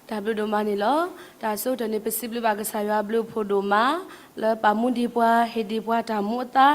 တၢ်ဘျုးဒိၣ်မးန့ၣ်လီၤ. တၢ်ဆၢကတီၢ်န့ၣ် ပစံးဘျုးဘၣ်ကစၢ်ယွၤအဘျုးအဖှိၣ်ဒိၣ်မး လၢပာ်မူဒံးပှၤ ဟ့ၣ်ဒံးပှၤတၢ်မူအသါ,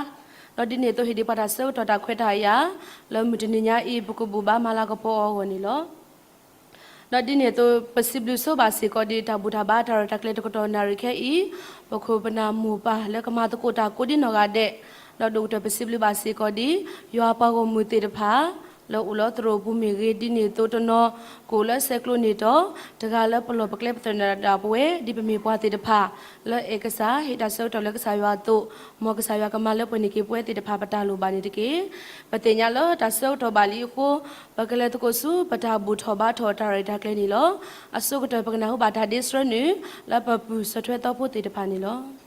ဒီးဒ်န့ၣ်အသိးဟ့ၣ်ဒံးပှၤတၢ်ဆၢကတီၢ်တၢ်ခွဲးတၢ်ယာ် လၢမုၢ်တနံၤညါအံၤ ပကဘူၣ်ဘါမၤလၤကပီၤအီၤအဂီၢ်န့ၣ်လီၤ. ဒီးဒ်န့ၣ်အသိး ပစံးဘျုးဆိဘၣ်စ့ၢ်ကီးဒံး တၢ်ဘူၣ်တၢ်ဘါတၢ်ရဲၣ်တၢ်ကျဲၤတကတီၢ်နၣ်ရံၣ်ခဲအံၤ, ပခိၣ်ပနၢ်မိၢ်ပၢ်လၢကမၤသကိးတၢ်ကိးဒံနီၢ်ဂၤဒဲး, ဒီးဒိၣ်ကတၢၢ်ပစံးဘျုးဘၣ်စ့ၢ်ကီးဒံး ယွၤပှၤဂီၢ်မုၢ်သ့ၣ်တဖၣ် လၢအိၣ်လၢသရိာ်ပူၤမ့ၢ်ဂ့ၤ, ဒ်န့ၣ်အသိးတနီၤကအိၣ်လၢဆဲးကျိးန့ၣ်ဒီး တဂၤလၢပလီၢ်ပကျဲပသနၢၣ်ဒၣ်ပဝဲ ဒ်ပမ့ၢ်ပှၤသ့ၣ်တဖၣ် လၢအဲၣ်ကစၢ် ဟ့ၣ်တၢ်ဆၢကတီၢ်လၢကစၢ်ယွၤအသိး, မ်ကစၢ်ယွၤကမၤလၢပှဲၤန့ၢ်က့ၤပဝဲသ့ၣ်တဖၣ်ပတၢ်လိၣ်ဘၣ်န့ၣ်တက့ၢ်. ပသ့ၣ်ညါလၢတၢ်ဆၢကတီၢ်ဘၣ်လံအဃိ, ပကလဲၤသကိးဆူပတၢ်ဘူၣ်ထီၣ်ဘါထီၣ်တၢ်ရဲၣ်တၢ်ကျဲၤန့ၣ်လီၤ. အဆိကတၢၢ်ပကနၢ်ဟူဘၣ်တၢ်ဒ့ဆှၢနုာ် လၢပပုၢ်ဆၢထွဲသီဖိသ့ၣ်တဖၣ်န့ၣ်လီၤ.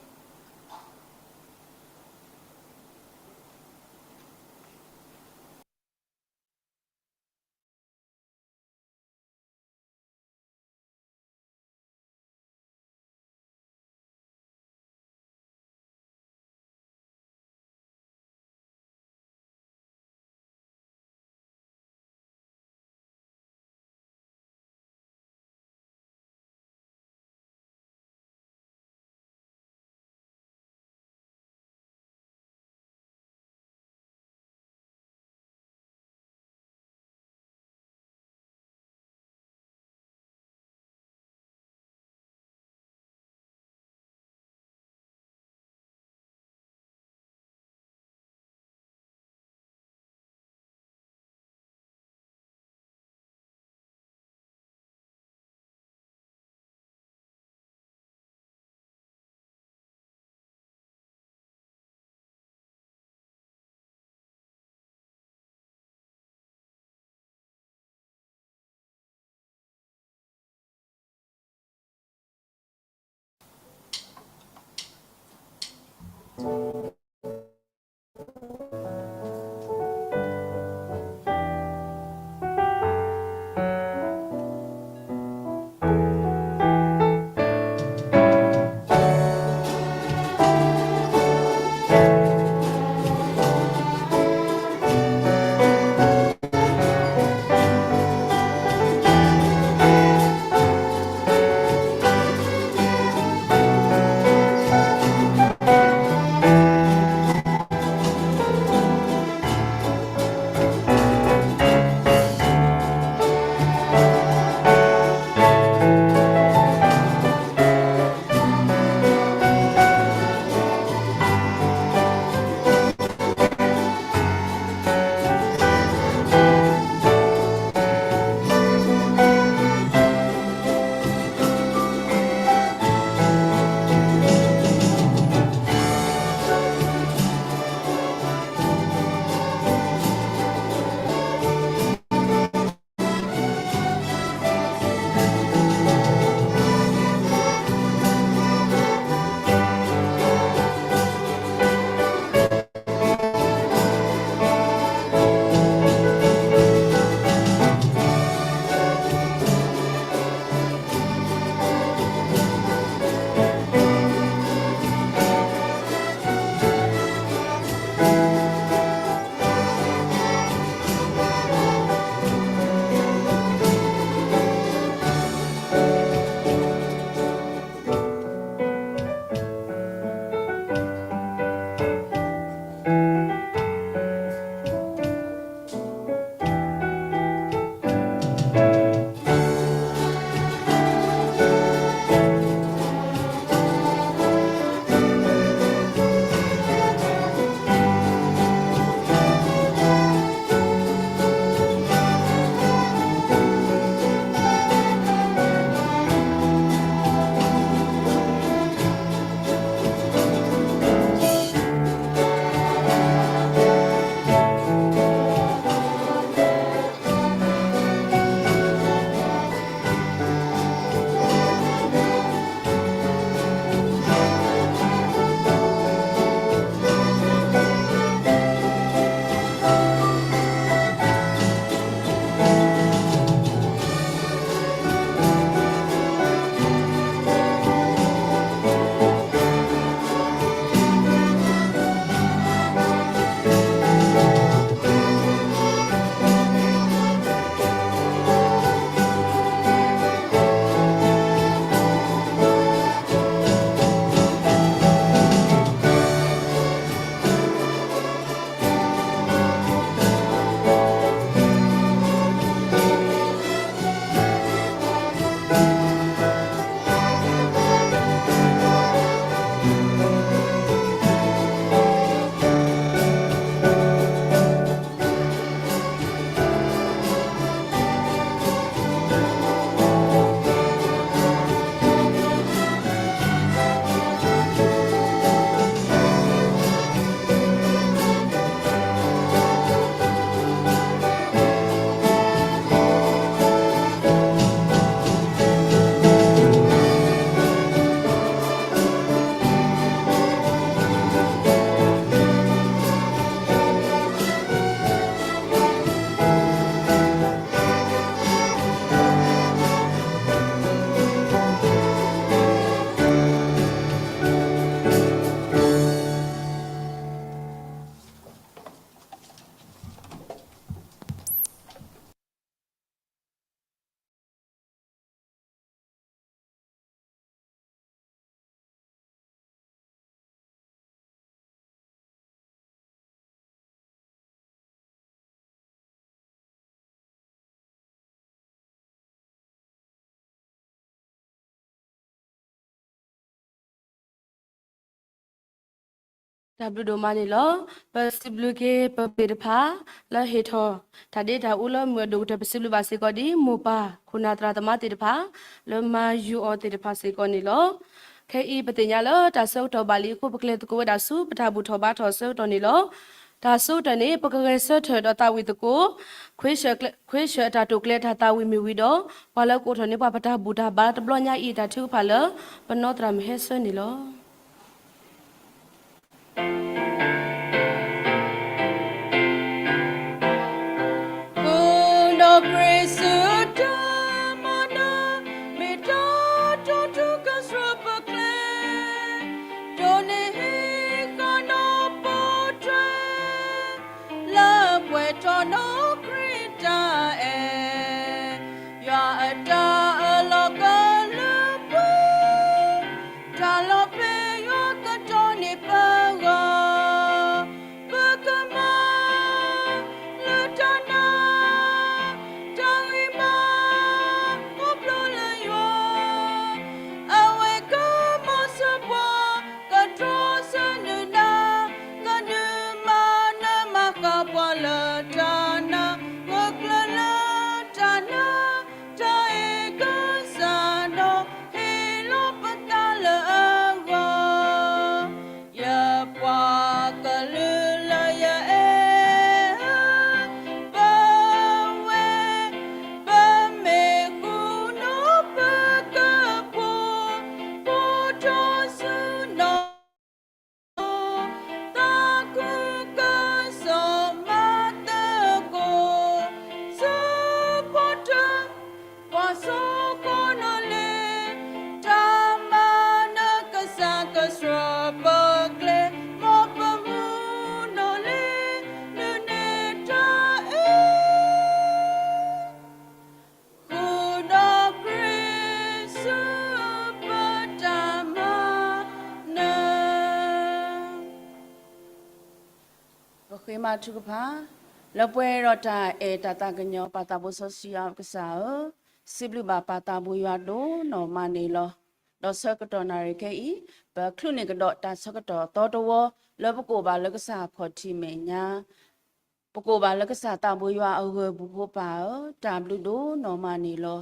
တၢ်ဘျုးဒိၣ်မးန့ၣ်လီၤ. ပစံးဘျုးက့ၤပသ့ၣ်တဖၣ် လၢဟ့ၣ်ထီၣ်တၢ်ဒ့တၢ်အူလၢမုၢ်အဒိၣ်ကတၢၢ် ပစံးဘျုးဘၣ်စ့ၢ်ကီးဒ်မိၢ်ပၢ်ခိၣ်နၢ်သရၣ်သမါသ့ၣ်တဖၣ် လၢမၤယူၤအီၤသ့ၣ်တဖၣ်စ့ၢ်ကီးန့ၣ်လီၤ. ခဲအံၤပသ့ၣ်ညါလၢတၢ်ဆၢကတီၢ်ဘၣ်လံအဃိ ပကလဲၤသကိးဝဲဒၣ်ဆူ ပတၢ်ဘူၣ်ထီၣ်ဘါထီၣ်အဆၢကတီၢ်န့ၣ်လီၤ. တၢ်ဆိကတၢၢ်န့ၣ် ပကဂဲၤဆၢထၢၣ်ဒီးသးဝံၣ်သကိး ခွ့ဆၢၣ်အတၢ်တိာ်ကျဲၤတၢ်သးဝံၣ်မ့ၢ်ဝံၤဒီး ပှၤလၢကအိးထီၣ်န့ၢ်ပှၤပတၢ်ဘူၣ်တၢ်ဘါတဘျီညါအံၤ တၢ်ထုကဖၣ်လၢပနီၢ်သရၣ်မုၣ်ဟဲဆၢန့ၣ်လီၤ. ဃုာ်ဒီးခရံာ်စုတၢ်မၤနၢၤ မ့ၢ်တၢ်တိာ်ထူကဆှၢပကျဲ ဒိးန့ၢ်ဟံးဃာ်နီၢ်ပၢၢ်ထွဲ လၢပှဲၤထီၣ်နီၢ်ခရံာ်တၢ်အဲၣ် ယွၤအတၢ်အၢၣ်လီၤကလုၢ်ပှ့ၤ တၢ်လီၤဖျဲးယွၤကတီၢ်န့ၢ်ပဂီၢ် ပကမၤလၢတၢ်နာ် တၢ်ဂံၢ်ဘါ အိၣ်ဘျိလၢယွၤ အဝဲကမၤစၢၤပှၤ ကတြီဆၢနုာ်နၤ ကဒုးမၤနၢၤမၤဃၣ်ပှၤလၢတၢ်နာ် ဂၢၢ်ကျၢၤလၢတၢ်နာ် တၢ်အဲၣ်ကစၢ်ဒီး ဟ့ၣ်လီၤပသးလၢအဂီၢ် ယပှၤကလုာ်လၢယအဲၣ် ပဝဲ ပမ့ၢ်ဃူနီၢ်ပၢၢ်ကဖိ ဖိထီၣ်ဆူနီၢ် သးခုကစီၣ်မၤသကိး ဆၢဖှိၣ်တၢ် ပှၤစိာ်ဃီနီၢ်လ့ၤ တၢ်မၤနၢၤကစၢ်ကဆှၢပကျဲ မ်ပမူနီၢ်လ့ၤ နုာ်န့ၢ်တၢ်အဲၣ် ဃုာ်ဒီးခရံာ်ဆူပတၢ်မၤနၢၤ ပဃ့မၤထုကဖၣ် လၢပှဲၤဒီးတၢ်အဲၣ်တၢ်သးကညီၤ ပၢ်သးဘိစီဆှံယွၤပကစၢ်ဧၢ, စံးဘျုးဘၣ်ပၢ်သးဘိယွၤဒိၣ်နီၢ်မးန့ၣ်လီၤ. ဒီးဆၢကတီၢ်နၣ်ရံၣ်ခဲအံၤ ပချုးန့ၢ်ကဒီးတၢ်ဆၢကတီၢ်သီတဝီ လၢပကိးဘၣ်လၢကစၢ်အခီၣ်ထံးမဲာ်ညါ ပကိးဘၣ်လၢကစၢ်သးဘိယွၤအဂၢၢ်ပူၤဖိပၢ်ဧၢ, တၢ်ဘျုးဒိၣ်နီၢ်မးန့ၣ်လီၤ.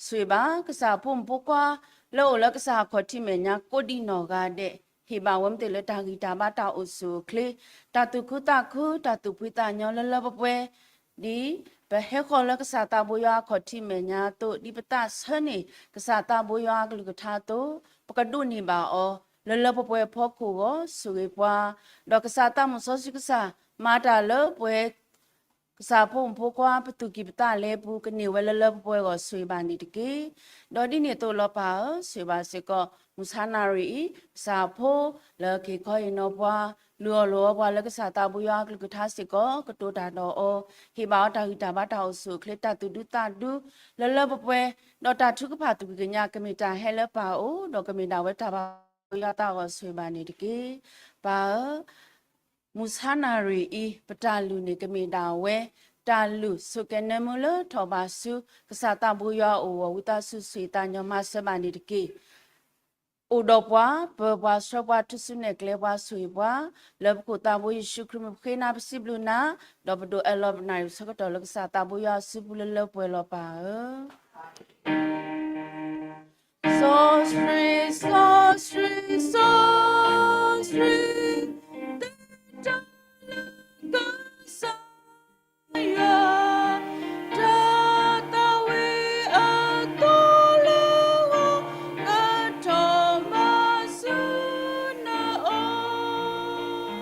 ဆိၣ်ဂ့ၤဘၣ်ကစၢ်အဖိမုၣ်ဖိခွါ လၢအိၣ်လၢကစၢ်အခီၣ်ထံးမဲာ်ညါကိးဒံနီၢ်ဂၤဒဲး, ဟ့ၣ်ဘၣ်ဝဲမ့ၢ်တ့ၢ်လၢတၢ်ဂံၢ်တၢ်ဘါတၢ်အိၣ်ဆူၣ်အိၣ်ချ့, တၢ်သူၣ်ခုသးခု တၢ်သူၣ်ဖှံသးညီလၢလၢပှဲၤပှဲၤ ဒ်ပဟဲဃီၤလၢကစၢ်သးဘိယွၤအခီၣ်ထံးမဲာ်ညါအသိး, ဒ်ပသးဆၢန့ၢ်ကစၢ်သးဘိယွၤအကလုၢ်ကထါအသိး, ပကဒိးန့ၢ်ဘၣ်အီၤ လၢလၢပှဲၤပှဲၤအဖီခိၣ်အဂီၢ် ဆိၣ်ဂ့ၤပှၤ, ဒီးကစၢ်သးမုၣ်စီဆှံကစၢ် မၤတၢ်လၢပှဲၤ ကစၢ်ဖိမုၣ်ဖိခွါ ပသူၣ်ကံၢ်ပသးလဲပူၤ ကန့ၢ်ဝဲလၢလၢပှဲၤပှဲၤအဂီၢ် ဆိၣ်ဂ့ၤဘၣ်န့ၣ်တက့ၢ်. ဒီးဒ်န့ၣ်အသိးလီၤပၢ်ဧၢ, ဆိၣ်ဂ့ၤဘၣ်စ့ၢ်ကီး မုၢ်ဆါနၣ်ရံၣ်အံၤ ကစၢ်ဖိလၢက့ၤခီအံၤနီၢ်ပှၤ လုၢ်အီၣ်လိၣ်အီပှၤလၢကစၢ်သးဘိယွၤအကလုၢ်ကထါစ့ၢ်ကီး ကတိၤတၢ်ဒီးအီၤ, ဟ့ၣ်ဘၣ်အီၤတၢ်ဂံၢ်တၢ်ဘါတၢ်အိၣ်ဆူၣ်အိၣ်ချ့ တၢ်သူၣ်ဒူသးဒူ လၢလၢပှဲၤပှဲၤ, ဒီးတၢ်ထုကဖၣ်သူၣ်ကံၢ်ကညး ကမ့ၢ်တၢ်ဟဲလၢပၢ်အအိၣ် ဒီးကမ့ၢ်ဒၣ်ဝဲတၢ်ဘၣ်ယွၤသးအဂီၢ် ဆိၣ်ဂ့ၤဘၣ်န့ၣ်တက့ၢ်. ပၢ်ဧၢ မုၢ်ဆါနၣ်ရံၣ်အံၤ ပတၢ်လုၢ်န့ၣ် ကမ့ၢ်ဒၣ်ဝဲ တၢ်လုၢ်ဆိၣ်ကဲၤနၢမူလၢထီၣ်ဘးဆူ ကစၢ်သးဘိယွၤအအိၣ်အဂီၢ် ဝံသးစူၤဆိၣ်ဂ့ၤသးညီမၤစၢၤဘၣ်န့ၣ်တက့ၢ်. အိၣ်ဒီးပှၤ, ပၢၤပှၤ, ဆှၢပှၤ, ထုးစုနဲၣ်ကျဲပှၤ, ဆိၣ်ဂ့ၤပှၤ, လၢပခိၣ်သးဘိယ့ၣ်ၡူးခရံာ်မံၤ ပဃ့နၤပစံးဘျုးနၤ, ဒီးပဒိးအဲၣ်လီၤပနၢ်အံၤဆၢကတီၢ်လၢကစၢ်သးဘိယွၤအစုပူၤလၢလၢပှဲၤပှဲၤလီၤပၢ်ဧၢ. စီဆှံ, စီဆှံ, စီဆှံ, တၢ်လၢကစၢ် ယွၤ, တၢ်သးဝံၣ်အသီလၢဂီၤ, ကထီၣ်မၤဆူနအိၣ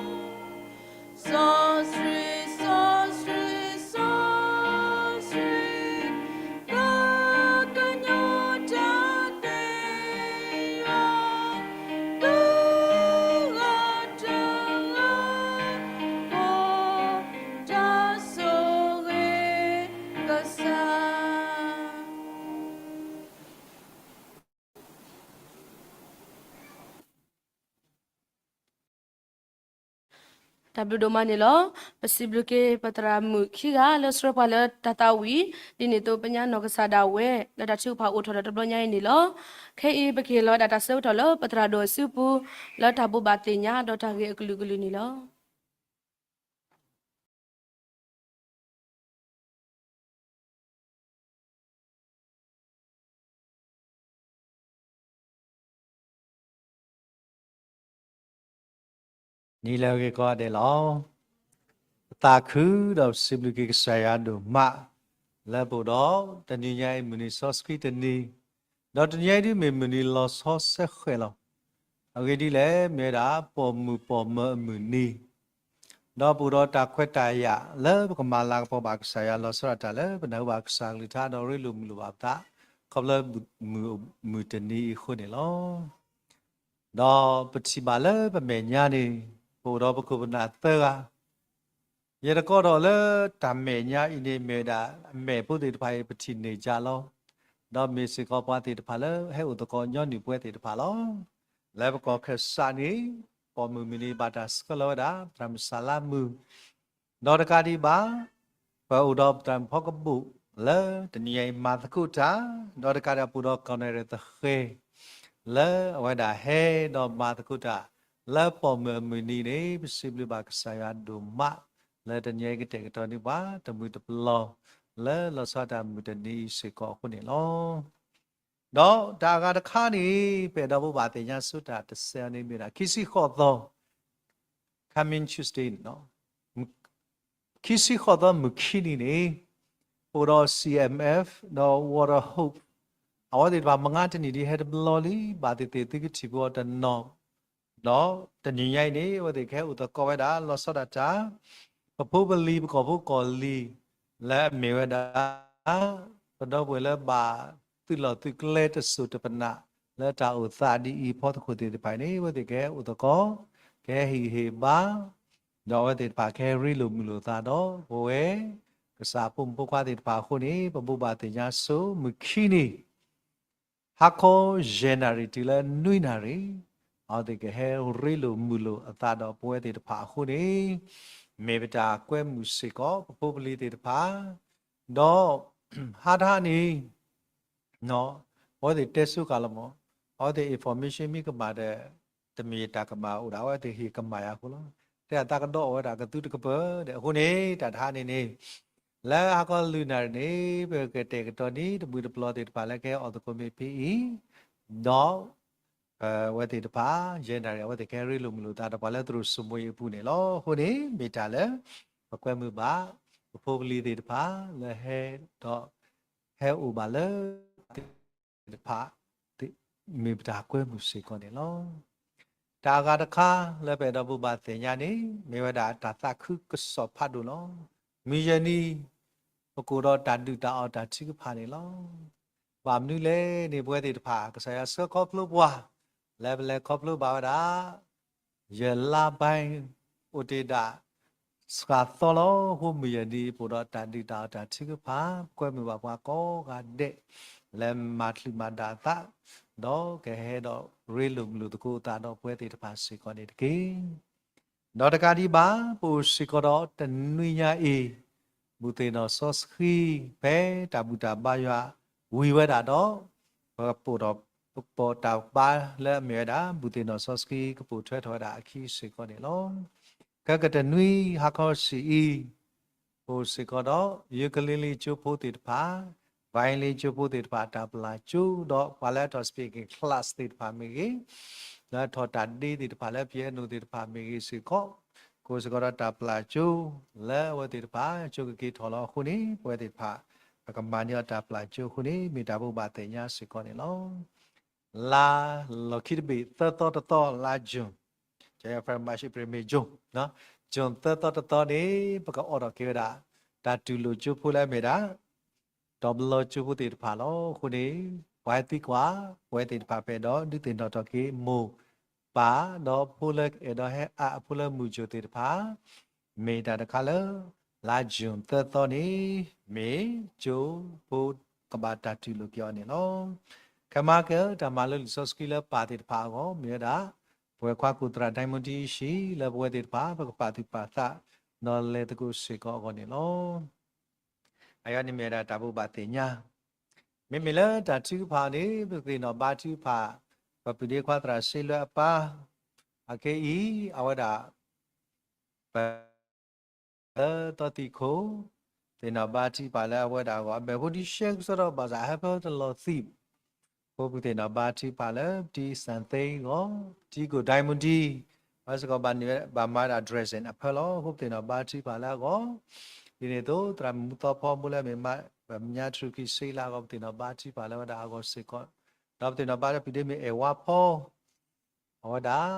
်, စီဆှံ, စီဆှံ, စီဆှံ, ကကညီတၢ်သ့ၣ်ယွၤ သုဂီၢ်တဂီၢ် အိၣ်တၢ်ဆိၣ်ဂ့ၤကစၢ်. တၢ်ဘျုးဒိၣ်မးန့ၣ်လီၤ. ပစံးဘျုးက့ၤပသရၣ်မုၣ်ခံဂၤလၢဆှၢပှၤလၢတၢ်သးဝံၣ်, ဒ်န့ၣ်အသိးပညါနီၢ်ကစၢ်ဒၣ်ဝဲ လၢတၢ်ထုကဖၣ်အိၣ်ထီၣ်ဒီးတဘျီညါအံၤန့ၣ်လီၤ. ခဲအံၤပကဟ့ၣ်လီၤဝဲဒၣ်တၢ်ဆၢကတီၢ်လၢပသရၣ်ဒိၣ်အစုပူၤ လၢတၢ်ဘိးဘၣ်သ့ၣ်ညါဒီးတၢ်ဂ့ၢ်အကလုာ်ကလုာ်န့ၣ်လီၤ. နံၤလၢအဂ့ၤကိးဂၤဒဲးလီၤ. ပသးခုဒီးပစံးဘျုးက့ၤကစၢ်ယွၤဒိၣ်မး လၢပအိၣ်ဒီးတနံၤညါအံၤ မုၢ်နံၤစီဆှံတနံၤ, ဒီးတနံၤညါအံၤဒ်မ့ၢ်မုၢ်နံၤလီၤဆီဆၢဃဲၤလီၤ. အဂ့ၢ်ဒ်လဲၣ်, မ့ၢ်ဝဲဒၣ်ပိာ်မုၣ်ပိာ်မၢၤအမုၢ်နံၤ, ဒီးပအိၣ်ဒီးတၢ်ခွဲးတၢ်ယာ်လၢပကမၤလၤကပီၤဘၣ်ကစၢ်ယွၤ လီၤဆီဒၣ်တၢ်လၢပနၢ်ဟူဘၣ်ကစၢ်ကလုၢ်ကထါ ဒီးရ့လိာ်မုာ်လိာ်ဘၣ်ပသး ခီဖျိမုၢ်တနံၤအံၤအဃိန့ၣ်လီၤ. ဒီးပထံၣ်ဘၣ်လၢပမဲာ်ညါန့ၣ် ပအိၣ်ဒီးပခိၣ်ပနၢ်သၢဂၤ, ယတကိးဒီးလၢတၢ်မဲာ်ညါအံၤန့ၣ် မ့ၢ်ဝဲဒၣ်အမဲာ်ဖိသ့ၣ်တဖၣ်အံၤ ပထံၣ်န့ၢ်ကၠၢလီၤ. ဒီးမ့ၢ်စ့ၢ်ကီးပှၤသ့ၣ်တဖၣ်လၢဟဲအိၣ်သကိးညီနုၢ်ပဝဲသ့ၣ်တဖၣ်လီၤ. လၢပကီၢ်ခၢၣ်စးန့ၣ် ပိာ်မုၣ်မုၢ်နံၤဘၣ်တၢ်ဆှၢလီၤဝဲဒၣ် သရၣ်မုၣ်စၤလါမုၣ်, ဒီးတကးဒံးဘၣ် ပအိၣ်ဒီးပသရၣ်မုၣ်ဖီကဘိၣ် လၢတနံၤညါအံၤမၤသကိးတၢ်, ဒီးတကးဒံးပအိၣ်ဒီးကီၢ်နဲၣ်ရံၣ်သဃဲၤ လၢအဝဲဒၣ်ဟဲဒီးမၤသကိးတၢ် လၢပိာ်မုၣ်အမုၢ်နံၤန့ၣ် ပစံးဘျုးဘၣ်ကစၢ်ယွၤဒိၣ်မး လၢတနံၤညါအံၤကတဲာ်ကတီၤန့ၢ်ပှၤ တမုၢ်တပျီၤ လၢလီၤဆီဒၣ်တၢ်မုၢ်တနံၤအံၤစ့ၢ်ကီးအဃိန့ၣ်လီၤ. ဒီးတၢ်အဂၤတခါန့ၣ် ပအဲၣ်ဒိးဘိးဘၣ်သ့ၣ်ညါဆိတၢ်တစဲးအီၤန့ၣ်မ့ၢ်ဝဲဒၣ် ခံဆံဃိးသီ coming Tuesday န့ၣ်လီၤ. ခံဆံဃိးသီမုၢ်ခံနံၤန့ၣ် ပအိၣ်ဒီး C M F ဒီး Water Hope အဝဲသ့ၣ်တဖၣ်မုၢ်ဂၤတနံၣ်ဒ်ဟဲတဘျီလံ ဘၣ်သ့ၣ်သ့ၣ်သုကထံၣ်ပှၤတနီၤ, ဒီးတနံၤညါအံၤန့ၣ် အဝဲသ့ၣ်ကဟဲအိၣ်သကိးဝဲဒၣ် လီၤဆီဒၣ်တၢ် ပဖိပလံၤပကီၢ်ဖိကီၢ်လံၤ လၢအမ့ၢ်ဝဲဒၣ် ပဒီပုၢ်ဝဲၢ်လၢဘၣ်သုးလီၢ်သုးကျဲတစိၢ်တပနၣ် လၢတၢ်အိၣ်သးဒ်အံၤအဖီသကိးသ့ၣ်တဖၣ်န့ၣ် အဝဲသ့ၣ်ကဟဲအိၣ်သကိး ကဟဲဟ့ၣ်ဂံၢ်ဟ့ၣ်ဘါ ဒီးအဝဲသ့ၣ်တဖၣ်ကဟဲရ့လိာ်မုာ်လိာ်သးဒီး ပဝဲ ကစၢ်ဖိမုၣ်ဖိခွါသ့ၣ်တဖၣ်အဃိန့ၣ် ပဘိးဘၣ်သ့ၣ်ညါဆိ မုၢ်ခံနံၤ ဟါခီယဲၢ်နၣ်ရံၣ် တုၤလၢနွံနၣ်ရံၣ် အဝဲသ့ၣ်ကဟဲရ့လိာ်မုာ်လိာ်အသးဒီးပဝဲသ့ၣ်တဖၣ်အဃိန့ၣ် မ့ၢ်ပတၢ်ကွဲမုာ်စ့ၢ်ကီး ပဖိပလံၤသ့ၣ်တဖၣ် ဒီး ဟါတဟါန့ၣ် အဝဲသ့ၣ်တဲဆိဃာ်လီၤမး, အဝဲသ့ၣ် information မ့ၢ်ကမၣ်ဒီး တမ့ၢ်တၢ်ကမၣ်အိၣ်ဒၣ် အဝဲသ့ၣ်ဟ့ၣ်ကမၣ်ယၤအဃိလီၤ. တဲအသးကဒီးအဝဲဒၣ်ကသုတကပၤဒီး အဃိန့ၣ် တၢ်တဟါန့ၣ်န့ၣ် လၢဟါခီလွံၢ်နၣ်ရံၣ်န့ၣ် ပကတဲာ်ကတီၤန့ၢ် တမုၢ်တပျီၤသ့ၣ်တဖၣ်လၢကဟဲအိၣ်သကိးမ့ၢ်ဖဲအံၤ, ဒီး အဝဲသ့ၣ်တဖၣ် ယဲၢ်နၣ်ရံၣ် အဝဲသ့ၣ်ကဟဲရ့လိာ်မုာ်လိာ်သးဒီးပှၤလၢသရိာ်စိမိၤအံၤအပူၤန့ၣ်လီၤ. အဃိန့ၣ် မ့ၢ်တၢ်လၢ ပကွဲမုာ်ဘၣ် ပဖိပလံၤသ့ၣ်တဖၣ်လၢဟဲဒီး ဟဲအိၣ်ဘၣ်လၢ သ့ၣ်တဖၣ် မ့ၢ်ပတၢ်ကွဲမုာ်စ့ၢ်ကီးန့ၣ်လီၤ. တၢ်အဂၤတခါလၢပအဲၣ်ဒိးဘိးဘၣ်သ့ၣ်ညါန့ၣ် မ့ၢ်ဝဲဒၣ်တၢ်သးခုကစီၣ်ဖးဒိၣ်လီၤ. မုၢ်ယဲၢ်နံၤ ပကအိၣ်ဒီးတၢ်ဒုၣ်တၢ်အီၣ်တၢ်ထုကဖၣ်န့ၣ်လီၤ. ဘၣ်မနုၤလဲၣ်န့ၣ် ပဝဲသ့ၣ်တဖၣ် ကစၢ်ယွၤဆှၢခီဖျိပှၤ လၢပလဲၤခီဖျိဘၣ်ဝဲဒၣ် ယဲၢ်လါဘဲ အိၣ်တ့ၢ်ဒၣ် စှၤသီလီၤ. အဃိမုၢ်ယဲၢ်နံၤ ပအိၣ်ဒီးတၢ်ဒုၣ်တၢ်အီၣ်တၢ်ထုကဖၣ် ပကွဲမုာ်ဘၣ်ပှၤကိးဂၤဒဲး လၢမၤချုးမၤဒၣ်အသး ဒီးကဟဲဒီးရ့လိာ်မုာ်လိာ်သကိးအသးဒီးပဝဲသ့ၣ်တဖၣ်စ့ၢ်ကီးန့ၣ်တက့ၢ်. ဒီးတကးဒံးဘၣ် ပအိၣ်စ့ၢ်ကီးဒီးတနွံညါအံၤ ဘူၣ်သ့ၣ်နီၣ်စီဆှံ ဖဲတၢ်ဘူၣ်တၢ်ဘါယွၤဝံၤဝဲဒၣ်ဒီး ပအိၣ်ဒီး ပပိာ်တၢ်ဘါလၢအမ့ၢ်ဝဲဒၣ် ဘူၣ်သ့ၣ်နီၣ်စီဆှံကပိာ်ထွဲထီၣ်ဝဲဒၣ်အခံစ့ၢ်ကီးန့ၣ်လီၤ. ခဲကတနွံဟါခီဆံးအံၤ အိၣ်စ့ၢ်ကီးဒီး ယိၤကလံၤလံၤကၠိဖိသ့ၣ်တဖၣ်, ဘၣ်ယံၤလံၤကၠိဖိသ့ၣ်တဖၣ် တၢ်ပျၢ်ကၠိ ဒီးပှၤလၢအထီၣ် speaking class သ့ၣ်တဖၣ်မ့ၢ်ဂ့ၤ, လၢထီၣ်တၢ်ဒ့သ့ၣ်တဖၣ်လၢ piano သ့ၣ်တဖၣ်မ့ၢ်ဂ့ၤစ့ၢ်ကီး, ကအိၣ်စ့ၢ်ကီးဒီးတၢ်ပျၢ်ကၠိ လၢအဝဲသ့ၣ်တဖၣ် ကၠိကက့ၤထီၣ်လီၤအဃိန့ၣ် ပဝဲသ့ၣ်တဖၣ် ပကမၤန့ၢ်အီၤတၢ်ပျၢ်ကၠိအဃိန့ၣ် မ့ၢ်တၢ်ဘိးဘၣ်သ့ၣ်ညါစ့ၢ်ကီးန့ၣ်လီၤ. လါလီၢ်ခံတဘ့ၣ် သၢသီတသီ လါ June, January, February, March, April, May, June, June သၢသီတသီန့ၣ် ပကအိးထီၣ်က့ၤဝဲဒၣ် တၢ်တူၢ်လိာ်ကၠိဖိလၢအမ့ၢ်ဒၣ် တီၤပလီကၠိဖိသ့ၣ်တဖၣ်လီၤ. အဃိန့ၣ် ပှၤဟဲသံကွၢ် ပဝဲသ့ၣ်တဖၣ် ပအဲၣ်ဒိးဒုးသ့ၣ်နီၣ်ထီၣ်က့ၤမိၢ်ပၢ် ဒီးဖိလၢအဲၣ်ဒိးဟဲအါအဖိလၢမုၢ်ကၠိသ့ၣ်တဖၣ် မ့ၢ်တၢ်တခါလၢ လါ June သၢသီန့ၣ် မ့ၢ်ကၠိဖိကဘၣ်တၢ်တူၢ်လိာ်က့ၤအီၤန့ၣ်လီၤ. ခဲမၤကဲ တၢ်မၤလိလံာ်စီဆှံလၢပၢ်သ့ၣ်တဖၣ်အဂီၢ် မ့ၢ်ဝဲဒၣ် ပဝဲခွါကူၣ်သရၣ် Diamond T အဟံၣ် လၢပဝဲသ့ၣ်တဖၣ် ပကပာ်သူၣ်ပာ်သး ဒီးလဲၤသကိးစ့ၢ်ကီးအဂီၢ်န့ၣ်လီၤ. အယီၤန့ၣ်မ့ၢ်ဝဲဒၣ်တၢ်ဘိးဘၣ်သ့ၣ်ညါ, မ့မ့ၢ်လၢတၢ်ထုကဖၣ်န့ၣ် ပသ့ၣ်နီၣ်ဘါထုကဖၣ် ပပုၢ်ဒ့ခွါသရၣ်စ့လွဲအပၢ်, အခဲအံၤ အဝဲဒၣ် ပ လၢသီသံၣ်ခိၣ်, သ့ၣ်နီၣ်ဘါထုကဖၣ်လၢအဝဲဒၣ်အဂီၢ် အမဲာ်ဖိဒံရှဲကစီဒီးဘၣ်ဆၣ် အဟၢဖၢတလီၤသံး, အဃိပသ့ၣ်နီၣ်ဘါထုကဖၣ်လၢ ပတံၢ်စၣ်သ့အဂီၢ်, ပတံၢ်ကိၣ် Diamond T အဝဲစ့ၢ်ကီးဘၣ်န့ၢ်ဝဲ ဘၣ်မၤဒၣ် dressing အဖၢလီၤ. အဃိပသ့ၣ်နီၣ်ဘါထုကဖၣ်လၢအဂီၢ်, ဒ်န့ၣ်အသိး သရၣ်မုၣ်မူသီဖီ ဘိလၢအမ့ၢ်မၤ ပမဲာ်ညါတြူာ်ခံဆံလၢအဂီၢ် ပသ့ၣ်နီၣ်ဘါထုကဖၣ်လၢအဝဲဒၣ်အဂီၢ်စ့ၢ်ကီး, ဒီးပသ့ၣ်နီၣ်ဘါလၢပုၢ်ဒ့မ့ၢ်အဲၣ်ဝါဖီ အဝဲဒၣ်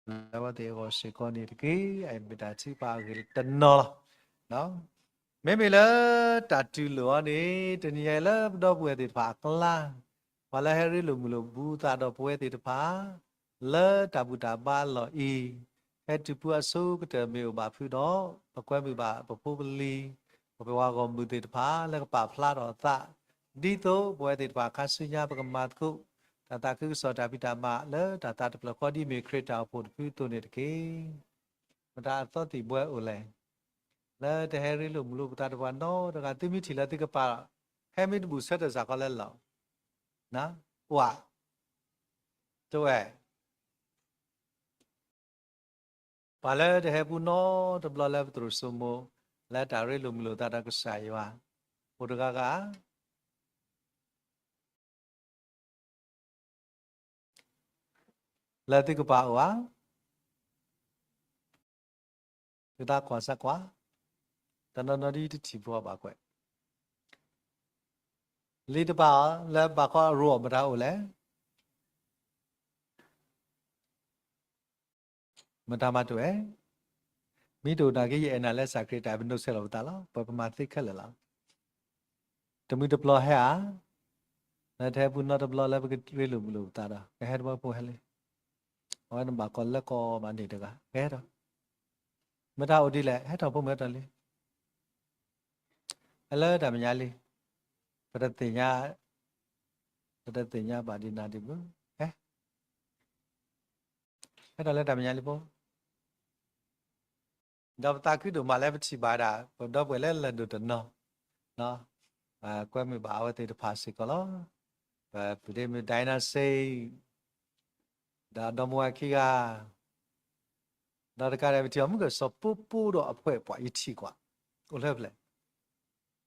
လၢအဝဲသ့ၣ်အဂီၢ်စ့ၢ်ကီးန့ၣ်တက့ၢ်. အမ့ၢ်တၢ်ထုကဖၣ်အဂ့ၢ်တနီၤလီၤ. မ့မ့ၢ်လၢတၢ်တူၢ်လိာ်အီၤန့ၣ် တနံၤညါအံၤလၢပဒီပုၢ်ဝဲၢ်သ့ၣ်တဖၣ်အကျါ, ပှၤလၢဟဲရ့လိာ်မုာ်လိာ်ဘူးသးဒီးပဝဲသ့ၣ်တဖၣ် လၢတၢ်ဘူၣ်တၢ်ဘါအလီၢ်အံၤ, ဟဲတုၤဖုအဆိကတၢၢ်မ့ၢ်အိၣ်ဘၣ်ဖုဒီး ပကွဲမုာ်ဘၣ်ပဖိပလံၤ, ပဝဲပှၤဂီၢ်မုၢ်သ့ၣ်တဖၣ် လၢကပာ်ဖျါထီၣ်အသး, ဒ်သိးပဝဲသ့ၣ်တဖၣ်ခါဆူညါ ပကမၤသကိး တၢ်သးခုကစီၣ်တၢ်ဖံးတၢ်မၤလၢတၢ်သးတဖျၢၣ်ဃီ ဒ်မ့ၢ်ခရံာ်တၢ်အိၣ်ဖှိၣ်တဖုအသိးန့ၣ်တက့ၢ်. မတၤအသီသံၣ်ဘှဲအိၣ်လဲၣ်, လၢတဟဲရ့လိာ်မုာ်လိာ်ပသးတပှၤနီတဂၤ, သုမ့ၢ်ထံၣ်လၢသုကပၤ, ဟဲမ့ၢ်တဘူၣ်ဆၢထၢၣ်စ့ၢ်ကီးလၢလီၤ, အိၣ်ဧါ, တဝဲ ပှၤလၢတဟဲပူၤနီတဘျီလၢပသရိာ်စိမိၤ လၢတၢ်ရ့လိာ်မုာ်လိာ်သးဒီးကစၢ်ယွၤ, အိၣ်တဂၤဂၤဧါ, လၢသုကပၤအိၣ်ဧါ, သုသးကွၢ်စၢ်ကွၢ်, တနီၤနီၤဒ်တထံၣ်ဘၣ်ဘၣ်ကွဲး, လံာ်တဘၣ်လၢဘၣ်ဃးအရိအီၤ မတၤအိၣ်လဲၣ်. မတၤမၤတဝဲ, မ့ၢ်တအိၣ်နာ်က့ ယအဲၣ်နၤလၢစၢ်ခရံာ်တၢ် ပနီၣ်ဆဲးလီၤပသးလီၤ. ပှၤပမၤသ့ခဲလၢာ်လီၤ. တမုၢ်တပျီဟဲဧါ, လၢတဟဲပူၤနီတဘျီလၢပကရ့လိာ်မုာ်လိာ်ပသးဒီး ကဟဲတဘျီဖိဟဲလံ, အဝဲနဘၣ်ကီၢ်လၢကီၢ်မးန့ၣ်တဂၤ ကဟဲဒီး, မတၤအိၣ်ဒ်လဲၣ်, ဟဲထီၣ်ဖိမုၣ်ဟဲထီၣ်လံ ဟဲလၢတၢ်မဲာ်ညါလံ, ပတသ့ၣ်ညါ, ပတသ့ၣ်ညါဘၣ်ဒ်နၤဒ်မုၢ်, ဟဲ, ဟဲထီၣ်လၢတၢ်မဲာ်ညါလံဖိ, ဒီးပသးခုဒိၣ်မးလၢပထံၣ်ဘၣ်ဒၣ် ပဒီပုၢ်ဝဲၢ်လၢလၢၢ်ဒိၣ်တနီၤ, ကွဲမုာ်ဘၣ်အဝဲသ့ၣ်တဖၣ်စ့ၢ်ကီးလီၤ. ပပုၢ်ဒ့မုၣ် ဒိၣ်နၣ်စ့ ဒီးဒီမါဝၤခံဂၤ ဒီးတကးဒံး ပထံၣ်အီၤမုၢ်ကစီၤပိပိဒီးအဖှဲးပှၤ ယထံၣ်ကွၢ်, အိၣ်လၢဖျဲၣ်,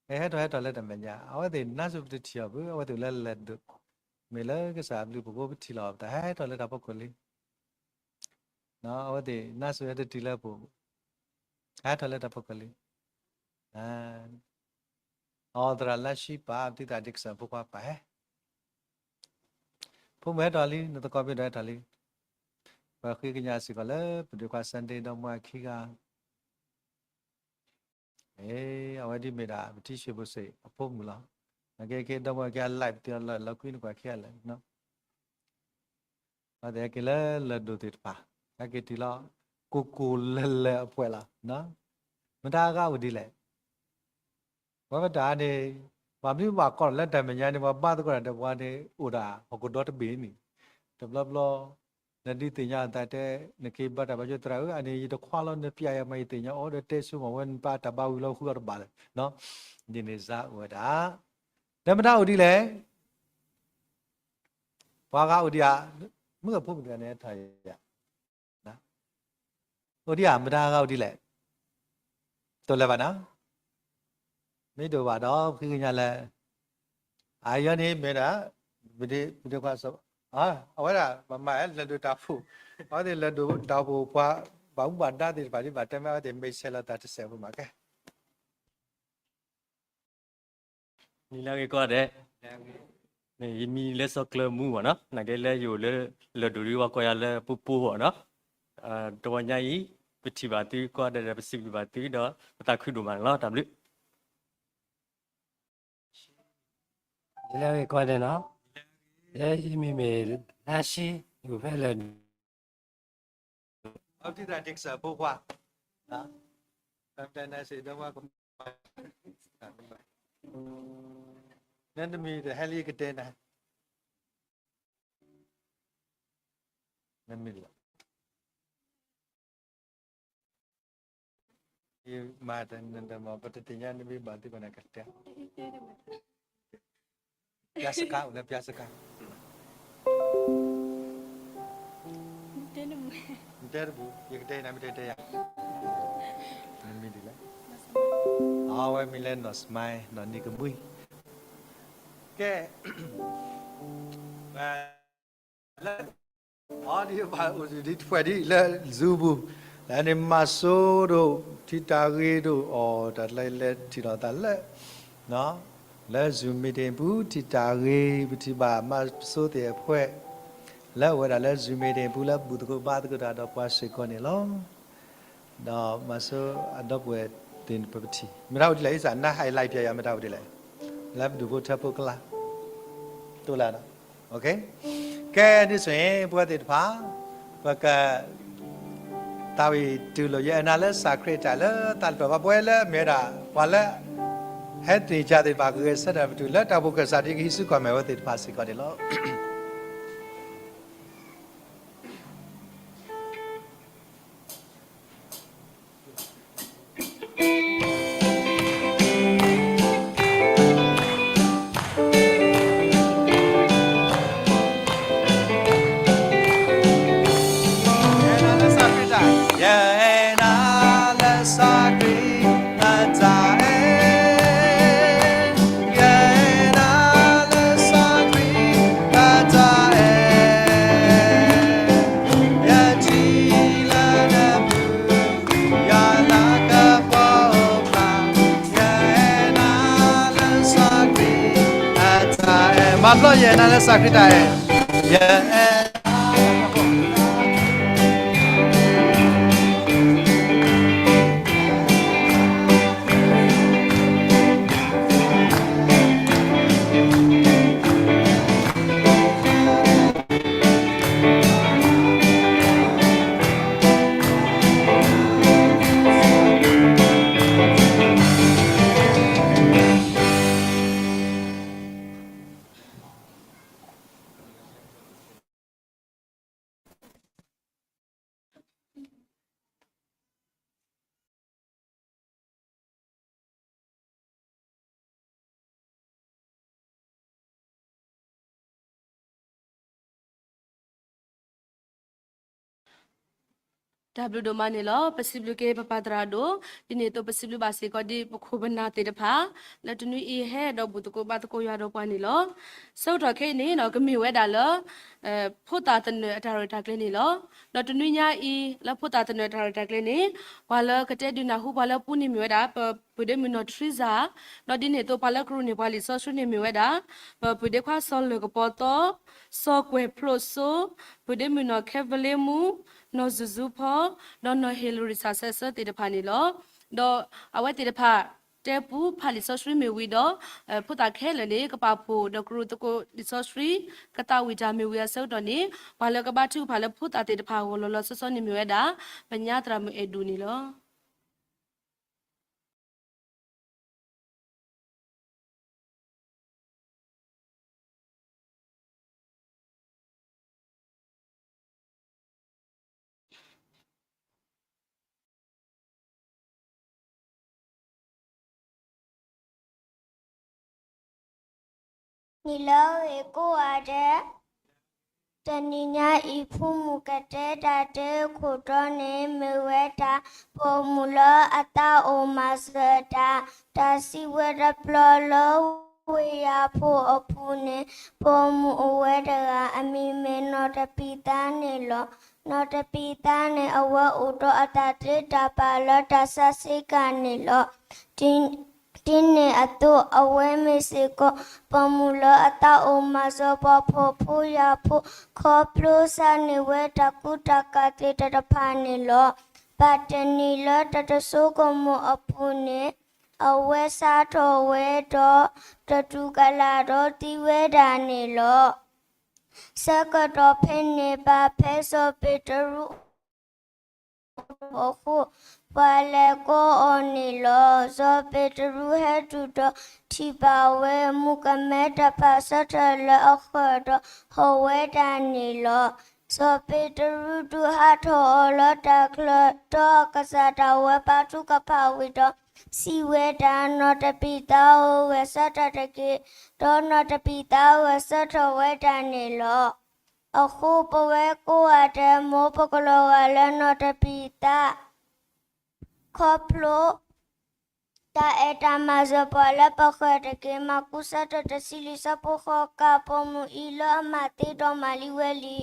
ဟဲထီၣ်ဟဲထီၣ်လၢတၢ်မဲာ်ညါ အဝဲသ့ၣ်နါစူၤပတထံၣ်အီၤဘၣ် အဝဲသ့ၣ်လၢလၢၢ်ဒိၣ်, မ့ၢ်လၢကစၢ်အဘျုးပူၤ ပထံၣ်လီၤအီၤ ပတဟဲထီၣ်လၢတၢ်ဖီခိၣ်လံ အဝဲသ့ၣ်နါစူၤဟဲတတုၤလၢပူၤ, ဟဲထီၣ်လၢတၢ်ဖီခိၣ်လံ, အီသရၣ်လါၡံပၢ် ပသံသးဒ်ကစၢ်ဖိခွါပၢ်ဟဲ, ဖိမုၣ်ဟဲထီၣ်လံ နသကိးမ့ၢ်ဒီးဟဲထီၣ်လံ, ပဃ့ကညးစ့ၢ်ကီးလၢ ပဒုးခွါ Sunday ဒီမါဝၤခံဂၤ အဝဲဒ်မ့ၢ်ဒၣ် ပထံၡ့ၣ်ဖိစ့ၣ်အဖိမုၣ်လီၤ. နကဲက့ၤဒီမါဝၤခံဂၤ live ပသ့လီၤကွံနကွၢ်ခံဂၤလၢာ်, အဝဲသ့ၣ်ဟဲက့ၤလၢလၢၢ်ဒိၣ်သ့ၣ်တဖၣ်, ဟဲက့ၤတုၤလီၤ ကိၢ်ကိၢ်လၢၤလၢၤအဖှဲးလီၤ. မတၤအဂၤအိၣ်ဒ်လဲၣ်, ပှၤမတၤန့ၣ် ပှၤမ့ၢ်ဘၣ်ကီၢ်လၢတၢ်မဲာ်ညါန့ၣ် ပှၤဘါသကိးတၢ်ဒီးပှၤန့ၣ် အိၣ်ဒၣ်ဟီၣ်ခိၣ်ဒီတဘ့ၣ်န့ၣ်, တဘျီဘျီ နဒုးသ့ၣ်ညါအသးတဲ နက့ၤဘါတၢ်ဘါယိၣ်သရၣ်ဧၢ အန့ၣ် ယတခွါလီၤ နပျဲယၤမး ယသ့ၣ်ညါအီၤဒီးတဲဆိမး ဝဲနပၢ်တၢ်ဘါဝံၤလီၤဃုအီၤတဘၣ်လၢၤ, ဒ်န့ၣ်စ့ၢ်အိၣ်ဝဲဒၣ်, ဒီးမတၤအိၣ်ဒ်လဲၣ် ပှၤဂၤအိၣ်ဒံးဧါ, မုၢ်အဖိမုၣ်တဂၤန့ၣ်ထီၣ်ယၤ, အိၣ်ဒံးဧါ, မတၤဂၤအိၣ်ဒံးလဲၣ်, တလဲၤဘၣ်နီၤ, မ့ၢ်တအိၣ်ဘၣ်ဒီး ပဃ့ကညးလၢ အယီၤန့ၣ်မ့ၢ်ဒၣ်, ပဒ့ခွါစီၤ, အဝဲဒၣ် မမလဲၤဒိးတၢ်အိၣ်ဖှိၣ်, အဝဲသ့ၣ်လဲၤဒိးတၢ်အိၣ်ဖှိၣ်ပှၤ ဘၣ်မူဘၣ်ဒါသ့ၣ်တဖၣ်ဒ်ဘၣ်တဲမ့ၢ်အဝဲသ့ၣ်မ့ၢ်ဆဲးလီၤတၢ်တစဲးဖိမးကဲ နံၤလၢအဂ့ၤကိးဂၤဒဲး, ယမံၤလၢစီၤကျၢၤမူဘၣ်နီၤ, နာ်က့လၢယအိၣ်လၢ လၢၢ်ဒိၣ်ဒ်ဝဲကိးယၤလၢပူပူဘၣ်နီၤ, တဝီညါအံၤ ပထံၣ်ဘၣ်သုကိးဂၤဒဲးဒီး ပစံးဘျုးဘၣ်သုဒီး ပသးခုဒိၣ်မးန့ၣ်လီၤ. တၢ်ဘျုး လၢအဂ့ၤကိးဂၤဒဲးနီၤ, လၢယမံၤမ့ၢ်လါရှ့, ယအိၣ်ဖဲလၢ အဒ်သိးဒ်ကစၢ်ဖိခွါ, နတမံၤတဟဲလၢယကတဲနၤ, နမံၤလီၤ, ယမၤတၢ်နတမၤ ပတသ့ၣ်ညါနမံၤဘၣ်သုဘၣ်နကတဲ ပြစခန်း, အိၣ်လၢပြစခန်း, နတဲတပူၤ ယကတဲနၤ မ့ၢ်တတဲယၤ, နမံၤဒ်လဲၣ်, အဝဲမံၤလၢနီၢ်စမါ, နီၢ်နံၤကမှံ, ကဲ, လၢ အီၤဒ်ဘၣ်အိၣ်ဒံးတဖှဲးဒ်လၢ Zoom ပူၤ, လၢန့ၣ်မၤစိဒိၣ် ထံၣ်တၢ်ဂ့ၤဒိၣ်အီၤ တၢ်လၢလဲၤထံၣ်လိာ်သးလၢ လၢ Zoom meeting ပူၤ ထံၣ်တၢ်ဂ့ၤ ပထံၣ်ဘၣ်မၤစိသ့ၣ်အဖှဲး လၢအဝဲဒၣ်လၢ Zoom meeting ပူၤလၢဘူၣ်သကိးဘါသကိးတၢ်ဒီးပှၤစ့ၢ်ကီးန့ၣ်လီၤ. ဒီးမၤစိအဒီပုၢ်ဝဲၢ်သ့ၣ်ပထံၣ် မ့ၢ်တၢ်အိၣ်ဒ်လဲၣ် အံသၣ်နါဟဲလံပျဲယၤ မ့ၢ်တၢ်အိၣ်ဒ်လဲၣ်, လၢပဒူၣ်ဖိထၢဖိကလါ တိလၢ ကဲဒ်ဆိၣ်အံၤ ပဝဲသ့ၣ်တဖၣ် ပက သးဝံၣ်တုၤလိာ်ယဲၢ်နၤလၢစၢ်ခရံာ်တၢ်လၢသးတတီၢ်ဘၣ် ပဝဲလၢအမ့ၢ်ဝဲဒၣ် ပှၤလၢ ဟဲသ့ၣ်ကၢ်သ့ၣ်တဖၣ် ကဂဲၤဆၢထၢၣ်ပတုၤလၢတၢ်အိၣ်ဖှိၣ်ကစၢ်ဒ်ကဟံးစုကွၢ်မဲာ်ဝဲသ့ၣ်တဖၣ်စ့ၢ်ကီးန့ၣ်လီၤ. ယဲၢ်နၤလၢစၢ်ခရံာ်တၢ်, ယဲၢ်နၤလၢစၢ်ခရံာ်အတၢ်အဲၣ်, ယဲၢ်နၤလၢစၢ်ခရံာ်အတၢ်အဲၣ်, ယဲၢ်နၤလၢစၢ်ခရံာ်အတၢ်အဲၣ်, မၤဘျီယဲၢ်နၤလၢစၢ်ခရံာ်တၢ်အဲၣ်, ယဲၢ် တၢ်ဘျုးဒိၣ်မးန့ၣ်လီၤ. ပစံးဘျုးက့ၤပပၢ်သရၣ်ဒိၣ်, ဒ်န့ၣ်အသိးပစံးဘျုးဘၣ်စ့ၢ်ကီးဒ်ပခိၣ်ပနၢ်သ့ၣ်တဖၣ် လၢတနွံအံၤဟဲဒီးဘူၣ်သကိးဘါသကိးယွၤဒီးပှၤန့ၣ်လီၤ. ဆၢကတီၢ်ခဲအံၤန့ၣ် ကမ့ၢ်ဝဲဒၣ်လၢ ဖိသၣ်သနၢၣ်အတၢ်ရဲၣ်တၢ်ကျဲၤန့ၣ်လီၤ. ဒီးတနွံညါအံၤ လၢဖိသၣ်သနၢၣ်အတၢ်ရဲၣ်တၢ်ကျဲၤန့ၣ် ပှၤလၢကတဲဒုးနၢ်ဟူပှၤလၢပူန့ၣ်မ့ၢ်ဝဲဒၣ် ပပုၢ်ဒ့မုၣ်နီၢ်ထရံစၢ်, ဒီးဒ်န့ၣ်အသိးပှၤလၢကရူၢ်န့ၢ်ပှၤလံာ်စီဆှံန့ၣ်မ့ၢ်ဝဲဒၣ် ပပုၢ်ဒ့ခွါစီၤလၢၢ်ကပီၤသီ, စီၤကွဲၤဖျိစိ, ပုၢ်ဒ့မုၣ်နီၢ်ခဲဖလ့မူ, နီၢ်စူၤစူဖီ, ဒီးနီၢ်ဟ့ၣ်လရံၣ်စၢ်စဲးဆၢသ့ၣ်တဖၣ်န့ၣ်လီၤ. ဒီးအဝဲသ့ၣ်တဖၣ် တဲပူဖးလံာ်စီဆှံမ့ၢ်ဝံၤဒီး ဖိသၣ်ခဲလၢာ်န့ၣ် ကပာ်ဖှိၣ်ဒီးကရူၢ်သကိးလံာ်စီဆှံ ကသးဝံၣ်တၢ်မ့ၢ်ဝံၤအဆၢကတီၢ်န့ၣ် ပှၤလၢကဘါထုကဖၣ်လၢဖိသၣ်သ့ၣ်တဖၣ်အဂီၢ်လီၤလီၤဆီဆီန့ၣ်မ့ၢ်ဝဲဒၣ် ပညါသရၣ်မုၣ်အဲၣ်ဒိၣ်န့ၣ်လီၤ. နံၤလၢအဂ့ၤကိးဂၤဒဲး, တနံၤညါအံၤ ဖုမူးကတဲတၢ်တဲခိၣ်တီန့ၣ် မ့ၢ်ဝဲဒၣ် ပိာ်မုၣ်လၢအသးအိၣ်မၤစၢၤတၢ်, တၢ်စံးဝဲတဘျီလၢ ဝ့ၢ်ယၤဖိအပူၤန့ၣ် ပိာ်မုၣ်အိၣ်ဝဲတဂၤ အမံၤမ့ၢ်နီၢ်တပံၤသါန့ၣ်လီၤ. နီၢ်တပံၤသါန့ၣ် အဝဲအိၣ်ဒီးအတၢ်သ့တၢ်ဘၣ်လၢတၢ်ဆါဆ့ကၤန့ၣ်လီၤ. ဒ်န့ၣ်အသိး အဝဲမ့ၢ်စ့ၢ်ကီး ပိာ်မုၣ်လၢအသးအိၣ်မၤစၢၤပှၤဖှီၣ်ဖိယာ်ဖိ ခီဖျိစးန့ၢ်ဝဲတၢ်ကူတၢ်ကၤသ့ၣ်တဖၣ်န့ၣ်လီၤ. ဘၣ်တနံၤလၢတၢ်တဆိကမိၣ်အပူၤန့ၣ် အဝဲစးထီၣ်ဝဲဒီး တတူၢ်ကလာ်ဒီးသံဝဲဒၣ်န့ၣ်လီၤ. ဆၢကတီၢ်ဖဲန့ၣ် ဘၣ်ဖဲစီၤပ့းတရူး အိၣ်ဖဲအဃိ ပှၤလဲၤကိးအီၤန့ၣ်လီၤ. စီၤပ့းတရူးဟဲတုၤဒီး ထံၣ်ဘၣ်ဝဲမူကမဲတဖၣ် ဆၢထၢၣ်လၢအဃၢၤဒီး ဟီၣ်ဝဲဒၣ်န့ၣ်လီၤ. စီၤပ့းတရူးဒုးဟးထီၣ်အီၤလၢတၢ်ချၢ ဒီးအကစၢ်ဒၣ်ဝဲပာ်ထုကဖၣ်ဝံၤဒီး စံးဝဲဒၣ်, နီၢ်တပံၤသါဧၢ, ဂဲၤဆၢထၢၣ်တက့ၢ်. ဒီးနီၢ်တပံၤသါဂဲၤဆၢထၢၣ်ဝဲဒၣ်န့ၣ်လီၤ. အဃိပဝဲကိးဂၤဒဲး မ်ပကလီၤဂာ်လၢနီၢ်တပံၤသါ ခီဖျိ တၢ်အဲၣ်တၢ်မၤစၢၤပှၤလၢပဃၢၤတက့ၢ်. မၢ်ကူး ဆၢဒိၣ်တဆံလွံၢ် ဆၢဖိဃိး ကး ပိာ်မုၣ်အံၤလၢအမၤသ့ဒီးမၤလံဝဲလံ.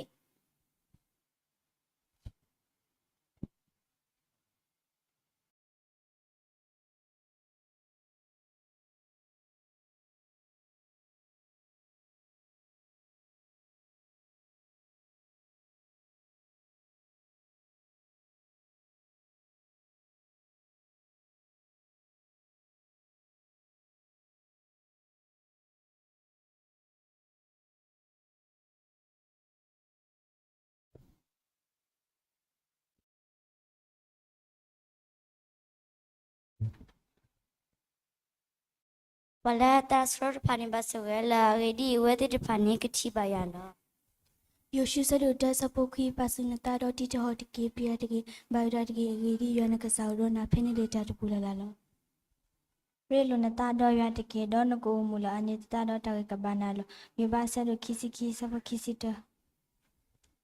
ပှၤလၢအသးစရီတဖၣ်န့ၣ် ဘၣ်ဆိၣ်ဂ့ၤလၢအဂ့ၢ်ဒ်အံၤ, အဝဲသ့ၣ်တဖၣ်န့ၣ် ကထံၣ်ဘၣ်ယွၤလီၤ. ယိၤၡူ ဆၢဒိၣ်တၢ ဆၢဖိခွံ, ပာ်ဆူၣ်နသးဒီးတံးတဟီၣ်တက့ၢ်, ပျံၤတၢ်တက့ၢ်, ဘၣ်ယိၣ်တၢ်တက့ၢ်, အဂ့ၢ်ဒ်အံၤ, ယွၤနကစၢ်အိၣ်ဒီးနၤ ဖဲန့ၣ်လၢတၢ်တပူၤလၢ်လၢ်လီၤ. ရ့လိာ်နသးဒီးယွၤတက့ၢ်, ဒီးနကအိၣ်မူလၢအန့ၢ်သတးဒီးတၢ်ဂ့ၤကဘၣ်နၤလီၤ. ယိၤဘး ဆၢဒိၣ်ခံဆံခံ, ဆၢဖိခံဆံတၢ.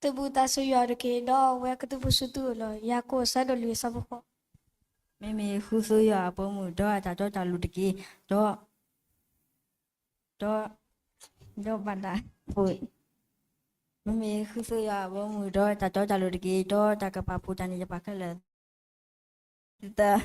သုးဘူးသးဆူယွၤတက့ၢ်, ဒီးအဝဲကသုးဘူးဆူသုလီၤ. ယၤကိာ် ဆၢဒိၣ်လွံၢ်, ဆၢဖိဃိး. မ့မ့ၢ်ဃုသိယွၤအဘီအမုၢ်, ဒီးအတၢ်တီတၢ်လိၤတက့ၢ်, ဒီး ဒီး ဒီးဘၣ်တၢ်ဖိ, မ့မ့ၢ်ဃုသိယွၤအဘီအမုၢ်, ဒီးတၢ်တီတၢ်လိၤတက့ၢ်, ဒီးတၢ်ကပာ်ဖှိၣ်တၢ်န့ၣ် ယပာ်ခဲလၢာ်. တၢ် အဂ့ၢ်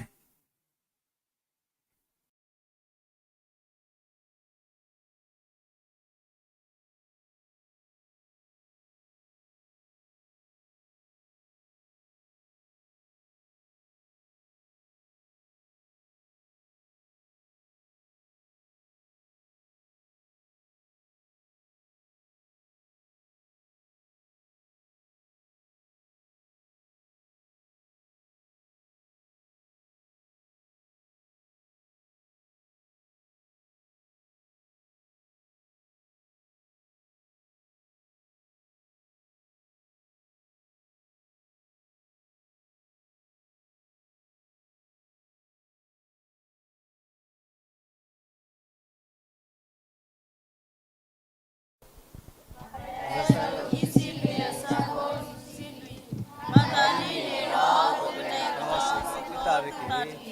ဒ်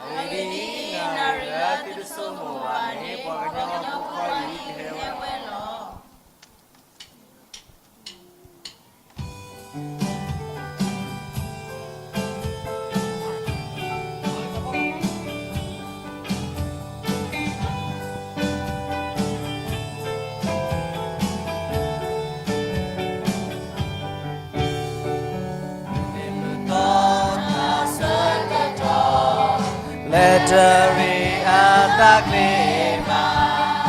အံၤ, နၣ်ရံၣ်လၢသုတဆိကမိၣ်ဘၣ်န့ၣ် ပှၤကညီဖိခွါအံၤကဟဲဝဲလီၤ. လဲၤတရံးအတၢ်ကျဲၤဘၣ်.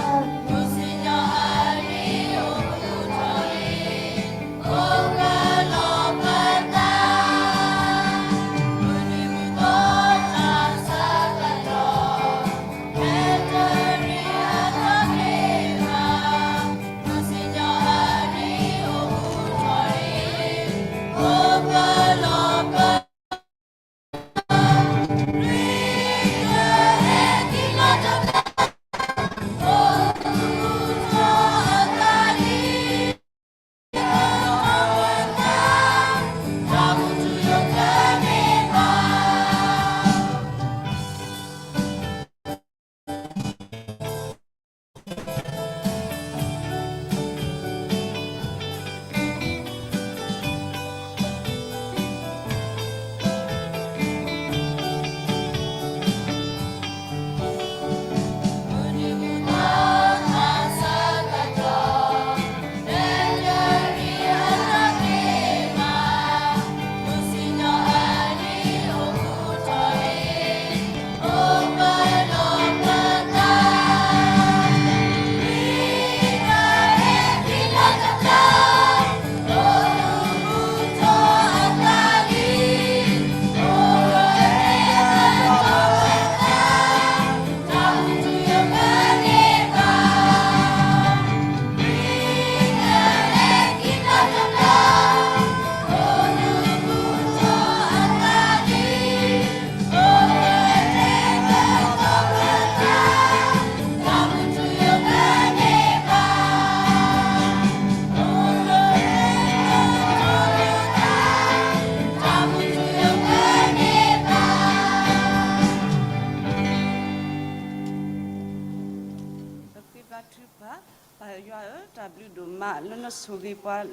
နဘၣ်သးဒိၣ်မးလၢနဆိၣ်ဂ့ၤပှၤ,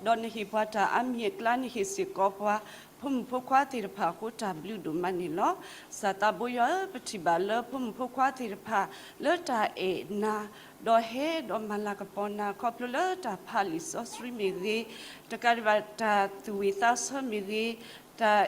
ဒီးနဟ့ၣ်ပှၤတၢ်အါမံၤအကျါ နဟ့ၣ်စ့ၢ်ကီးပှၤ ဖိမုၣ်ဖိခွါသ့ၣ်တဖၣ်အဃိ တၢ်ဘျုးဒိၣ်မးန့ၣ်လီၤ. ကစၢ်သးဘိယွၤဧၢ, ပထံၣ်ဘၣ်လၢဖိမုၣ်ဖိခွါသ့ၣ်တဖၣ် လၢတၢ်အဲၣ်နၤ, ဒီးဟဲဒီးမၤလၤကပီၤနၤ ခီဖျိလၢတၢ်ဖးလံာ်စီဆှံမ့ၢ်ဂ့ၤ, တကးဒံးဘၣ်တၢ်သူၣ်ဝံၣ်သးဆၢမ့ၢ်ဂ့ၤ, တၢ်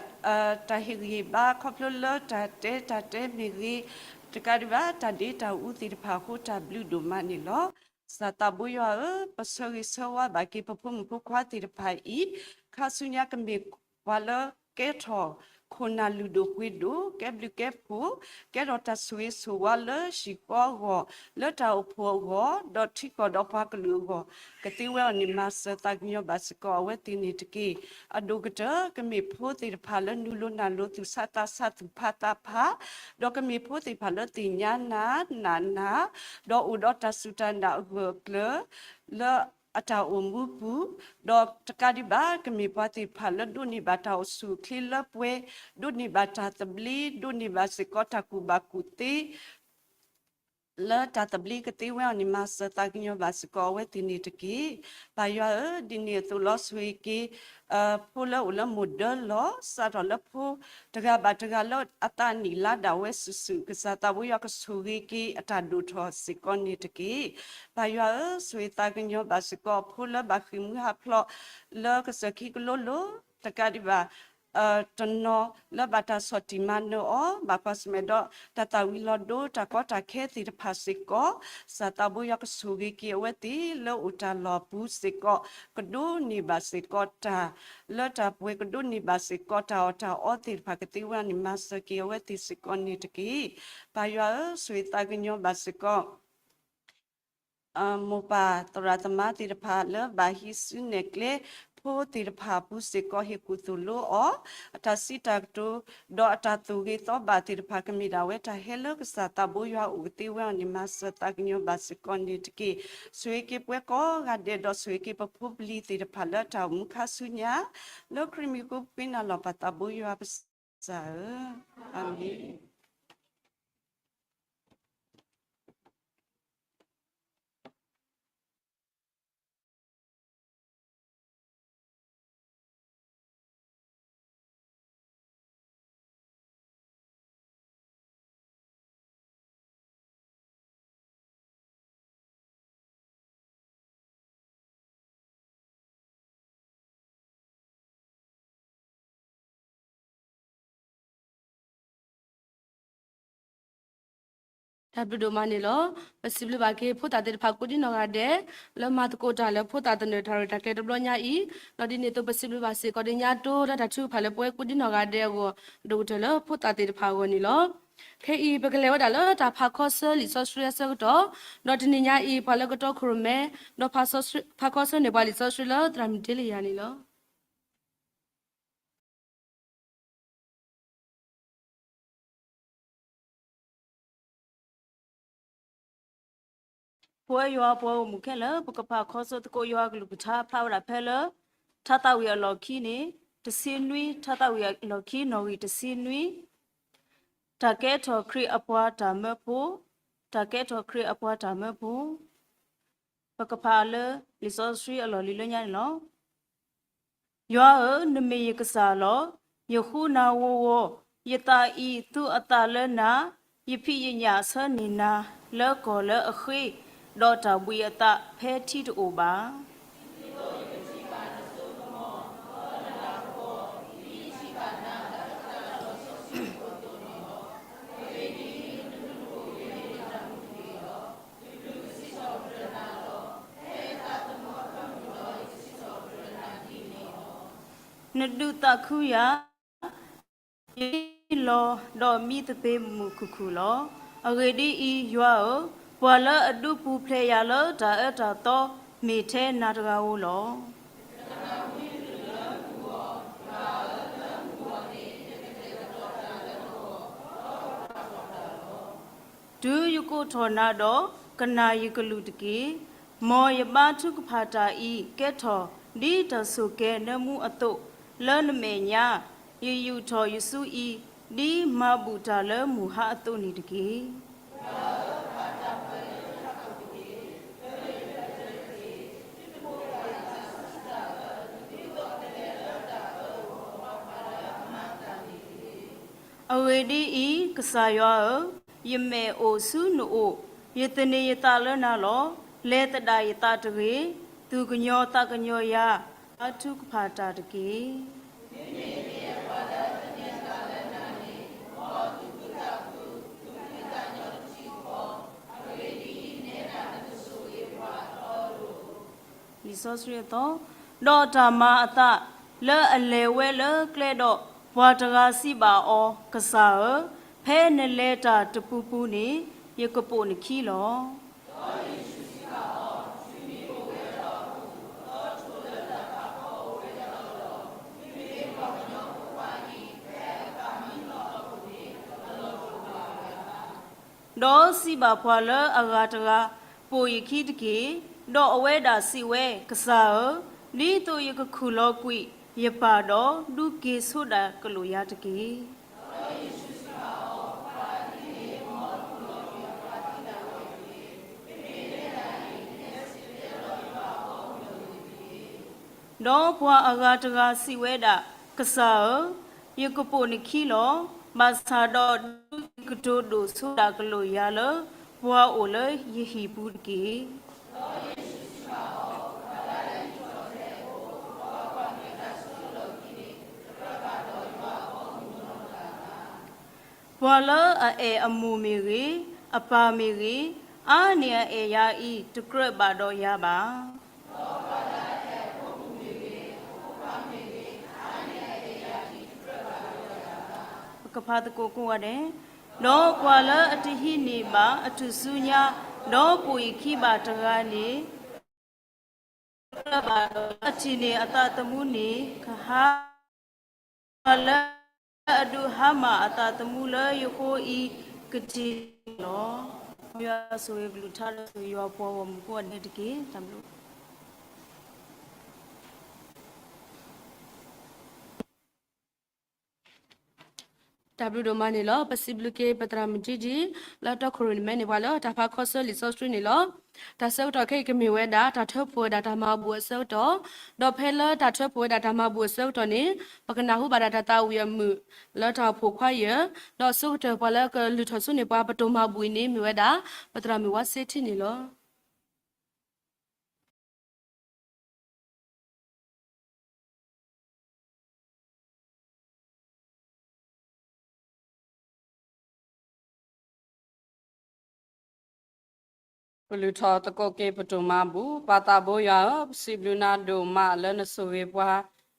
တၢ်ဟ့ၣ်ဂံၢ်ဟ့ၣ်ဘါ ခီဖျိလၢတၢ်တဲတၢ်တဲမ့ၢ်ဂ့ၤ, တကးဒံးဘၣ်တၢ်ဒ့တၢ်အူသ့ၣ်တဖၣ်အဃိ တၢ်ဘျုးဒိၣ်မးန့ၣ်လီၤ. ကစၢ်သးဘိယွၤဧၢ, ပဆၢဂ့ၤဆၢဝါဘၣ်က့ၤ ပဖိမုၣ်ဖိခွါသ့ၣ်တဖၣ်အံၤ, ခါဆူညါကမ့ၢ်ပှၤလၢကဲထီၣ်ခိၣ်နၢ်လုၢ်ဒိၣ်ပှ့ၤဒိၣ်, ကဲဘျုးကဲဖှိၣ်, ကဲထီၣ်တၢ်ဆိၣ်ဂ့ၤဆိၣ်ဝါလၢဟံၣ်ဃီအဂီၢ်, လၢတၢ်အိၣ်ဖှိၣ်အဂီၢ်, ဒီးထံကီၢ်ဒီးပှၤကလုာ်အဂီၢ်, ကသ့ဝဲအီၤန့ၣ် မၤစၢၤသးကညီၤဘၣ်စ့ၢ်ကီးအဝဲသ့ၣ်န့ၣ်တက့ၢ်. အဒိၣ်ကတၢၢ် ကမ့ၢ်ဖိသ့ၣ်တဖၣ်လၢနုာ်လီၤနာ်လီၤ သူၣ်ဆးသးဆး သူၣ်ဖးသးဖး, ဒီးကမ့ၢ်ဖိသ့ၣ်တဖၣ်လၢသ့ၣ်ညါနၤ နာ်နၤ, ဒီးအိၣ်ဒီးတၢ်စူၢ်တၢ်နာ်အဂၢၢ်အကျၢၤ လၢအတၢ်အိၣ်မူပူၤ, ဒီးတကးဒံးဘၣ် ကမ့ၢ်ပှၤသ့ၣ်တဖၣ်လၢဒိးန့ၢ်ဘၣ်တၢ်အိၣ်ဆူၣ်အိၣ်ချ့လၢပှဲၤ, ဒိးန့ၢ်ဘၣ်တၢ်သဘျ့, ဒိးန့ၢ်ဘၣ်စ့ၢ်ကီးတၢ်ကူၣ်ဘၣ်ကူၣ်သ့ လၢတၢ်သဘျ့ကသ့ဝဲအီၤန့ၣ် မၤစၢၤသးကညီၤဘၣ်စ့ၢ်ကီးအဝဲသ့ၣ်န့ၣ်တက့ၢ်. ပၢ်ယွၤဧၢ, ဒ်န့ၣ်အသိးလီၤ ဆိၣ်ဂ့ၤက့ၤ ဖိလၢအိၣ်လၢမိၢ်ဒၢလီၤ, စးထီၣ်လၢဖိတဂၤဘၣ်တဂၤလၢအသးနံၣ်လါဒၣ်ဝဲစုာ်စုာ်, ကစၢ်သးဘိယွၤကဆိၣ်ဂ့ၤက့ၤအတၢ်ဒိၣ်ထီၣ်စ့ၢ်ကီးန့ၣ်တက့ၢ်. ပၢ်ယွၤဧၢ, ဆိၣ်ဂ့ၤသးကညီၤဘၣ်စ့ၢ်ကီးဖိလၢဘၣ်ဃ့ၢ်မှံဟးဖျိး လၢကစၢၢ်ခံကလိလိၤ, တကးဒံးဘၣ် တနီၤလၢဘၣ်တၢ်ဆီၣ်တံၢ်မၤနၢၤအီၤ, ဘၣ်ကွၢ်ဆၢၣ်မဲာ်ဒီးတၢ်သၣ်ဝံၤလီၤဒိ တၢ်ကီတၢ်ခဲသ့ၣ်တဖၣ်စ့ၢ်ကီး, ကစၢ်သးဘိယွၤကဆိၣ်ဂ့ၤက့ၤအဝဲသ့ၣ်လၢအိၣ်တၢ်လီၢ်ပူၤစ့ၢ်ကီး, ကဒိးန့ၢ်ဘၣ်စ့ၢ်ကီးတၢ်လၢတၢ်ပှဲၤ, ကဒိးန့ၢ်ဘၣ်စ့ၢ်ကီးတၢ်အီၣ်တၢ်အီသ့ၣ်တဖၣ်ကသ့ဝဲန့ၣ် မၤစၢၤက့ၤအဝဲသ့ၣ်စ့ၢ်ကီးန့ၣ်တက့ၢ်. ပၢ်ယွၤဧၢ, ဆိၣ်ဂ့ၤသးကညီၤဘၣ်စ့ၢ်ကီး မိၢ်ပၢ်သရၣ်သမါသ့ၣ်တဖၣ်လၢဘၣ်ဟံးစုနဲၣ်ကျဲ ဖိသ့ၣ်တဖၣ်အပူၤစ့ၢ်ကီး ဟ့ၣ်ကူၣ်သိၣ်လိအီၤ, အတၢ်စံးတၢ်ကတိၤ ဒီးအတၢ်သူၣ်ဂ့ၤသီဘၣ်သ့ၣ်တဖၣ် ကမ့ၢ်ဒၣ်ဝဲတၢ်ဟဲလၢကစၢ်သးဘိယွၤအအိၣ်ကသ့ဝဲအီၤန့ၣ် မၤစၢၤသးကညီၤဘၣ်စ့ၢ်ကီးန့ၣ်တက့ၢ်. ဆိၣ်ဂ့ၤက့ၤပှၤကိးဂၤဒဲး ဒီးဆိၣ်ဂ့ၤက့ၤပဖိပလံၤသ့ၣ်တဖၣ်လၢတၢ်အိၣ်မူခါဆူညါ, လၢခရံာ်မံၤအဃိပဃ့နၤလီၤ ပၢ်သးဘိယွၤပစၢ်ဧၢ, အၤမ့ၣ်. တၢ်ဘျုးဒိၣ်မးန့ၣ်လီၤ. ပစံးဘျုးဘၣ်က့ၤဖိသၣ်သ့ၣ်တဖၣ်ကိးဒံနီၢ်ဂၤဒဲး လၢမၤသကိးတၢ်လၢဖိသၣ်သနၢၣ်တၢ်ရဲၣ်တၢ်ကျဲၤတဘျီညါအံၤ, ဒီးဒ်န့ၣ်အသိးပစံးဘျုးဘၣ်စ့ၢ်ကီးဒ်ညါတိလၢတၢ်ထုကဖၣ်လၢပဝဲကိးဒံနီၢ်ဂၤဒဲးအဂီၢ်, ဒိၣ်ကတၢၢ်လၢဖိသၣ်သ့ၣ်တဖၣ်အဂီၢ်န့ၣ်လီၤ. ခဲအံၤ ပကလဲၤဝဲဒၣ်လၢတၢ်ဖးခီဆၢလံာ်စီဆှံအဆၢကတီၢ်, ဒီးတနံၤညါအံၤ ပှၤလၢကတီခိၣ်ရိၣ်မဲ ဒီးဖးခီဆၢန့ၢ်ပှၤလံာ်စီဆှံလၢသရၣ်မုၣ်ဒ့လယၤန့ၣ်လီၤ. ပဝဲယွၤပှၤဂီၢ်မုၢ်ခဲလၢာ် ပကဖးခီဆၢသကိးယွၤအကလုၢ်ကထါ ဖျါဝဲဒၣ်ဖဲလၢ ထါသးဝံၣ်အလီၢ်ခံန့ၣ် တဆံနွံ, ထါသးဝံၣ်အလီၢ်ခံ နီၣ်ဂံၢ်တဆံနွံ, တၢ်ကဲထီၣ်ခရံာ်အပှၤတၢ်မၢဖိ, တၢ်ကဲထီၣ်ခရံာ်အပှၤတၢ်မၢဖိ, ပကဖးလၢလံာ်စီဆှံအလီၢ်လံၤလၢညါန့ၣ်လီၤ. ယွၤဧၢ, နမ့ၢ်ယကစၢ်လီၤ. ယဃူနၤဂီၤဂီၤ, ယသးအံၤသူအသးလၢနၤ, ယဖံးယညၣ်ဆၢန့ၢ်နၤ, လၢကီၢ်လၢအဃ့, ဒီးတၢ်ဘှံးအသးဖဲထံတအိၣ်ဘၣ်. နဒုးသးခုယၤ, ယလီၤဒီးမံသပ့ၤမုၢ်ခုၣ်ခုၣ်လီၤ. အဂ့ၢ်ဒ်အံၤ, ယွၤဧၢ, ပှၤလၢအဒုးပူၤဖျဲးယၤလၢတၢ်အၢတၢ်သီ မ့ၢ်ထဲနၤတဂၤဧိၤလီၤ. တုၤယကိးထီၣ်နၤဒီး, ကနၣ်ယကလုၢ်တက့ၢ်. မ်ယဘါထုကဖၣ်တၢ်အံၤကဲထီၣ် ဒ်တၢ်ဆိၣ်ကဲၤနၢမူအသိး, လၢနမဲာ်ညါ, ယယူာ်ထီၣ်ယစုအံၤ, ဒ်မၤဘူၣ်တၢ်လၢမုၢ်ဟါအသိးန့ၣ်တက့ၢ်. ယွၤဧၢ, ပာ်တၢ်ပၢၢ်လၢယထးခိၣ်တက့ၢ်. လၢယကတၢၢ်တက့ၢ်. သုတဘိး အဂ့ၢ်ဒ်အံၤ, ကစၢ်ယွၤဧၢ, ယမဲာ်အိၣ်ဆူနအိၣ်, ယသန့ၤယသးလၢနၤလီၤ. လဲၤသဒၣ်ယသးတဂ့ၤ, သူၣ်ကညီၤသးကညီၤယၤ, အါထူကဖၣ်တၢ်တက့ၢ်. လံာ်စီဆှံအသီ, ဒီးတၢ်မၤအသးလၢအလဲၤဝဲလၢကျဲဒီး, ပှၤတဂၤစံးဘၣ်အီၤ, ကစၢ်ဧၢ, ဖဲနလဲၤတၢ်တပူၤပူၤန့ၣ်, ယကပိာ်နခံလီၤ. ဒီးစံးဘၣ်ပှၤလၢအဂၤတဂၤ, ပိာ်ယခံတက့ၢ်. ဒီးအဝဲဒၣ်စံးဝဲ, ကစၢ်ဧၢ, ဒ်သိးယကခူၣ်လီၤကွံာ်ယပၢ်ဒီး, ဒုးက့ၤဆိဒၣ်ကလိာ်ယၤတက့ၢ်. ဒီးပှၤအဂၤတဂၤစံးဝဲဒၣ်, ကစၢ်ဧၢ, ယကပိာ်နခံလီၤ. ဘၣ်ဆၣ်ဒီးဒုးက့ၤကတိၤဒိၣ်ဆိဒၣ်ကလိာ်ယၤလၢ ပှၤအိၣ်လၢယဟံၣ်ပူၤတက့ၢ်. ပှၤလၢအအဲၣ်အမိၢ်မ့ၢ်ဂ့ၤ, အပၢ်မ့ၢ်ဂ့ၤ, အါန့ၢ်အအဲၣ်ယၤအံၤ, တကြၢးဘၣ်ဒီးယၤဘၣ်. ပကဖးသကိးကိးဂၤဒဲး, ဒီးပှၤလၢအတဟံးန့ၢ်ဘၣ်အထူၣ်စုညါ, ဒီးပိာ်ယခံဘၣ်တဂၤန့ၣ်, တကြၢးဘၣ်ဒီးအထံၣ်န့ၢ်အသးသမူန့ၣ်ကဟါ, ပှၤလၢအဒုးဟါမၢ်အသးသမူလၢယဃိအံၤကထံၣ်န့ၢ်လီၤ. မ်ယွၤဆိၣ်ဂ့ၤကလုၢ်ကထါဒီးဆိၣ်ဂ့ၤယွၤပှၤဂီၢ်မုၢ်ကိးဂၤဒဲးတက့ၢ်. တၢ်ဘျုး တၢ်ဘျုးဒိၣ်မးန့ၣ်လီၤ. ပစံးဘျုးက့ၤပသရၣ်မုၣ်ထံထံ လၢတီခိၣ်ရိၣ်မဲန့ၣ် ပှၤလၢတၢ်ဖးခီဆၢလံာ်စီဆှံန့ၣ်လီၤ. တၢ်ဆၢကတီၢ်ခဲအံၤကမ့ၢ်ဝဲဒၣ် တၢ်ထၢဖှိၣ်ဝဲဒၣ်တၢ်မၤဘူၣ်အဆၢကတီၢ်, ဒီးဖဲလၢတၢ်ထၢဖှိၣ်ဝဲဒၣ်တၢ်မၤဘူၣ်အဆၢကတီၢ်န့ၣ် ပကနၢ်ဟူဘၣ်ဒၣ်တၢ်သးဝံၣ်အမုာ် လၢတၢ်အိၣ်ဖှိၣ်ခွါယၢၢ်, ဒီးအဆိကတၢၢ်ပှၤလၢကလုၢ်ထီၣ်ဆူန့ၢ်ပှၤပတိၢ်မၤဘူၣ်အံၤန့ၣ် မ့ၢ်ဝဲဒၣ် ပသရၣ်မုၣ်ဝါစ့ထံန့ၣ်လီၤ. ပလုၢ်ထီၣ်သကိးက့ၤပတိၢ်မၤဘူၣ်. ပၢ်သးဘိယွၤဧၢ, ပစံးဘျုးနၤဒိၣ်မးလၢနဆိၣ်ဂ့ၤပှၤ,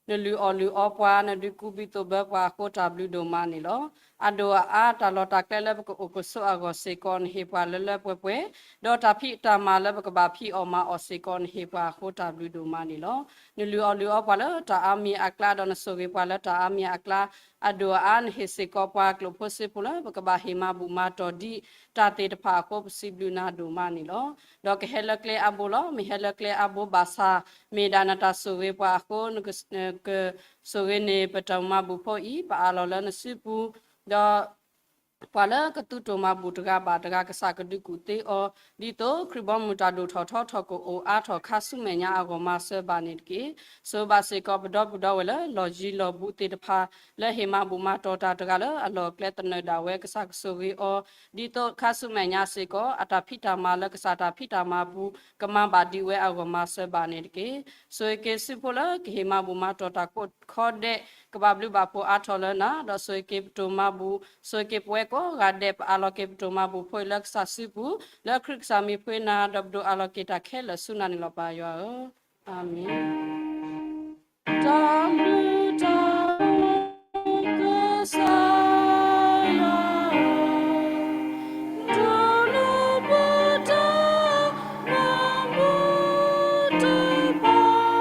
နလုၢ်အီၣ်လုၢ်အီပှၤ, နဒုးကူဘံၣ်သိၣ်ဘၢပှၤအဃိ တၢ်ဘျုးဒိၣ်မးန့ၣ်လီၤ. အဒိၣ်အအါ တၢ်လီၢ်တၢ်ကျဲလၢပကအိၣ်ကဆိးအဂီၢ်စ့ၢ်ကီး နဟ့ၣ်ပှၤလၢလၢပှဲၤပှဲၤ, ဒီးတၢ်ဖံးတၢ်မၤလၢပကဘၣ်ဖံးအီၣ်မၤအီၣ်စ့ၢ်ကီး နဟ့ၣ်ပှၤအဃိ တၢ်ဘျုးဒိၣ်မးန့ၣ်လီၤ. နလုၢ်အီၣ်လုၢ်အီပှၤလၢတၢ်အါမံၤအကျါ, ဒီးနဆိၣ်ဂ့ၤပှၤလၢတၢ်အါမံၤအကျါ, အဒိၣ်အအါ နဟ့ၣ်စ့ၢ်ကီးပှၤကျိာ်ဖိစ့ဖိလၢ ပကဘၣ်ဟ့ၣ်မၤဘူၣ်မၤတီၢ်ဒ်တၢ်သ့ၣ်တဖၣ်အဃိ ပစံးဘျုးနၤဒိၣ်မးန့ၣ်လီၤ. ဒီးကဟဲလၢကျဲအါဘိလီၤ. မ့ၢ်ဟဲလၢကျဲအါဘိဘၣ်ဆၣ်, မ့ၢ်ဒၣ်နတၢ်ဆိၣ်ဂ့ၤပှၤအဃိ, နကဆိၣ်ဂ့ၤန့ၢ်ပတၢ်မၤဘူၣ်ဖိအံၤ, ပအးလီၤလၢနစုပူၤ, ဒီး ပှၤလၢကသူတိၢ်မၤဘူၣ်တဂၤဘၣ်တဂၤ ကစၢ်ကဒုးကူၣ်သ့အီၤ, ဒ်သိးခရံာ်ဘီမုၢ်တၢ်ဒိၣ်ထီၣ်ထီထီၣ်ကအိၣ်အါထီၣ်ခါဆူမဲာ်ညါအဂီၢ် မၤစၢၤဘၣ်န့ၣ်တက့ၢ်. ဆိၣ်ဂ့ၤဘၣ်စ့ၢ်ကီးပဒီပုၢ်ဒီဝဲၢ်လၢ လီၢ်ယံၤလီၢ်ဘူးသ့ၣ်တဖၣ် လၢဟ့ၣ်မၤဘူၣ်မၤတီၢ်တၢ်တဂၤလၢအလီၢ်အကျဲသနၢၣ်ဒၣ်ဝဲ ကစၢ်ကဆိၣ်ဂ့ၤအီၤ, ဒ်သိးခါဆူမဲာ်ညါစ့ၢ်ကီး အတၢ်ဖံးတၢ်မၤလၢကစၢ်တၢ်ဖံးတၢ်မၤပူၤ ကမၤဘၣ်ဒံးဝဲအဂီၢ် မၤစၢၤဘၣ်န့ၣ်တက့ၢ်. ဆိၣ်ဂ့ၤက့ၤစုဖိလၢကဟ့ၣ်မၤဘူၣ်မၤတီၢ်တၢ်ကိးခီဒဲး ကဘၣ်ဘျုးဘၣ်ဖှိၣ်အါထီၣ်လၢနၤ, ဒီးဆိၣ်ဂ့ၤက့ၤပတိၢ်မၤဘူၣ်, ဆိၣ်ဂ့ၤက့ၤပဝဲကိးဂၤဒဲး ပအးလီၤက့ၤပတိၢ်မၤဘူၣ်ဖိအံၤလၢကစၢ်စုပူၤ, လၢခရံာ်ကစၢ်မံၤပဃ့နၤ, ဒီးပဒိးအးလီၤက့ၤတၢ်ခဲလၢာ်ဆူနၤန့ၣ်လီၤ ပၢ်ယွၤဧၢ. အၤမ့ၣ်. တၢ်ဘျုးတၢ်ဖှိၣ်ကစၢ်ယွၤဧၢ, တၢ်လၢပတၢ်မၤဘူၣ်တဖၣ်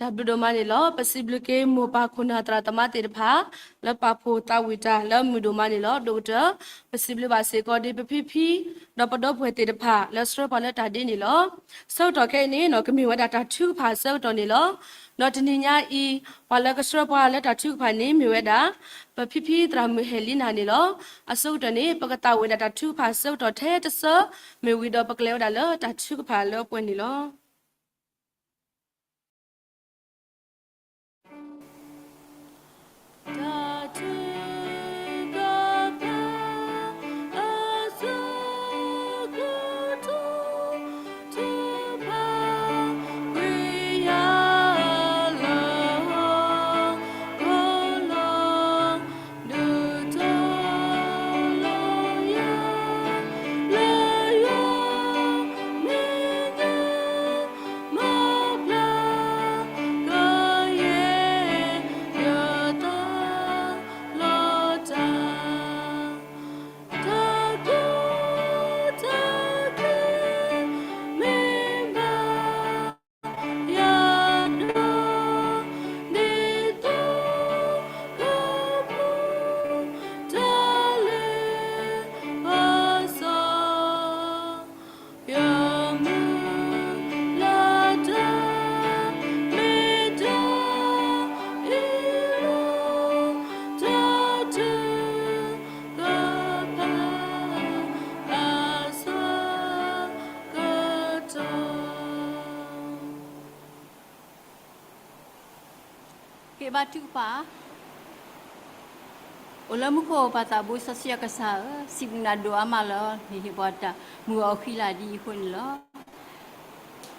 တၢ်ဘျုးဒိၣ်မးန့ၣ်လီၤ. ပစံးဘျုးက့ၤမိၢ်ပၢ်ခိၣ်နၢ်သရၣ်သမါသ့ၣ်တဖၣ် လၢပာ်ဖှိၣ်သးဝံၣ်တၢ်လၢမုာ်ဒိၣ်မးန့ၣ်လီၤ. ဒီးကတၢၢ် ပစံးဘျုးဘၣ်စ့ၢ်ကီးဒ်ပဖံဖံ ဒီးပဒီပုၢ်ဝဲၢ်သ့ၣ်တဖၣ် လၢဆှၢပှၤလၢတၢ်ဒ့န့ၣ်လီၤ. ဆၢကတီၢ်ခဲအံၤန့ၣ် ကမ့ၢ်ဝဲဒၣ်တၢ်ထုကဖၣ်အဆၢကတီၢ်န့ၣ်လီၤ. ဒီးတနံၤညါအံၤ ပှၤလၢကဆှၢပှၤလၢတၢ်ထုကဖၣ်န့ၣ် မ့ၢ်ဝဲဒၣ် ပဖံဖံသရၣ်မုၢ်ဟဲလံနၤန့ၣ်လီၤ. အဆိကတၢၢ်န့ၣ် ပကသးဝံၣ်ဝဲဒၣ်တၢ်ထုကဖၣ်အဆၢကတီၢ်ထဲတဆၢ မ့ၢ်ဝံၤဒီးပကလဲၤဝဲဒၣ်လၢတၢ်ထုကဖၣ်လၢပှဲၤန့ၣ်လီၤ. ဘါထုကဖၣ်, အိၣ်လၢမူခိၣ်ပၢ်သးဘိစီဆှံအကစၢ်ဧၢ, စံးဘျုးနၤဒိၣ်အါမးလီၤ. နဟ့ၣ်ပှၤတၢ်မုာ်ဂီၤအီၣ်ဃံလၤ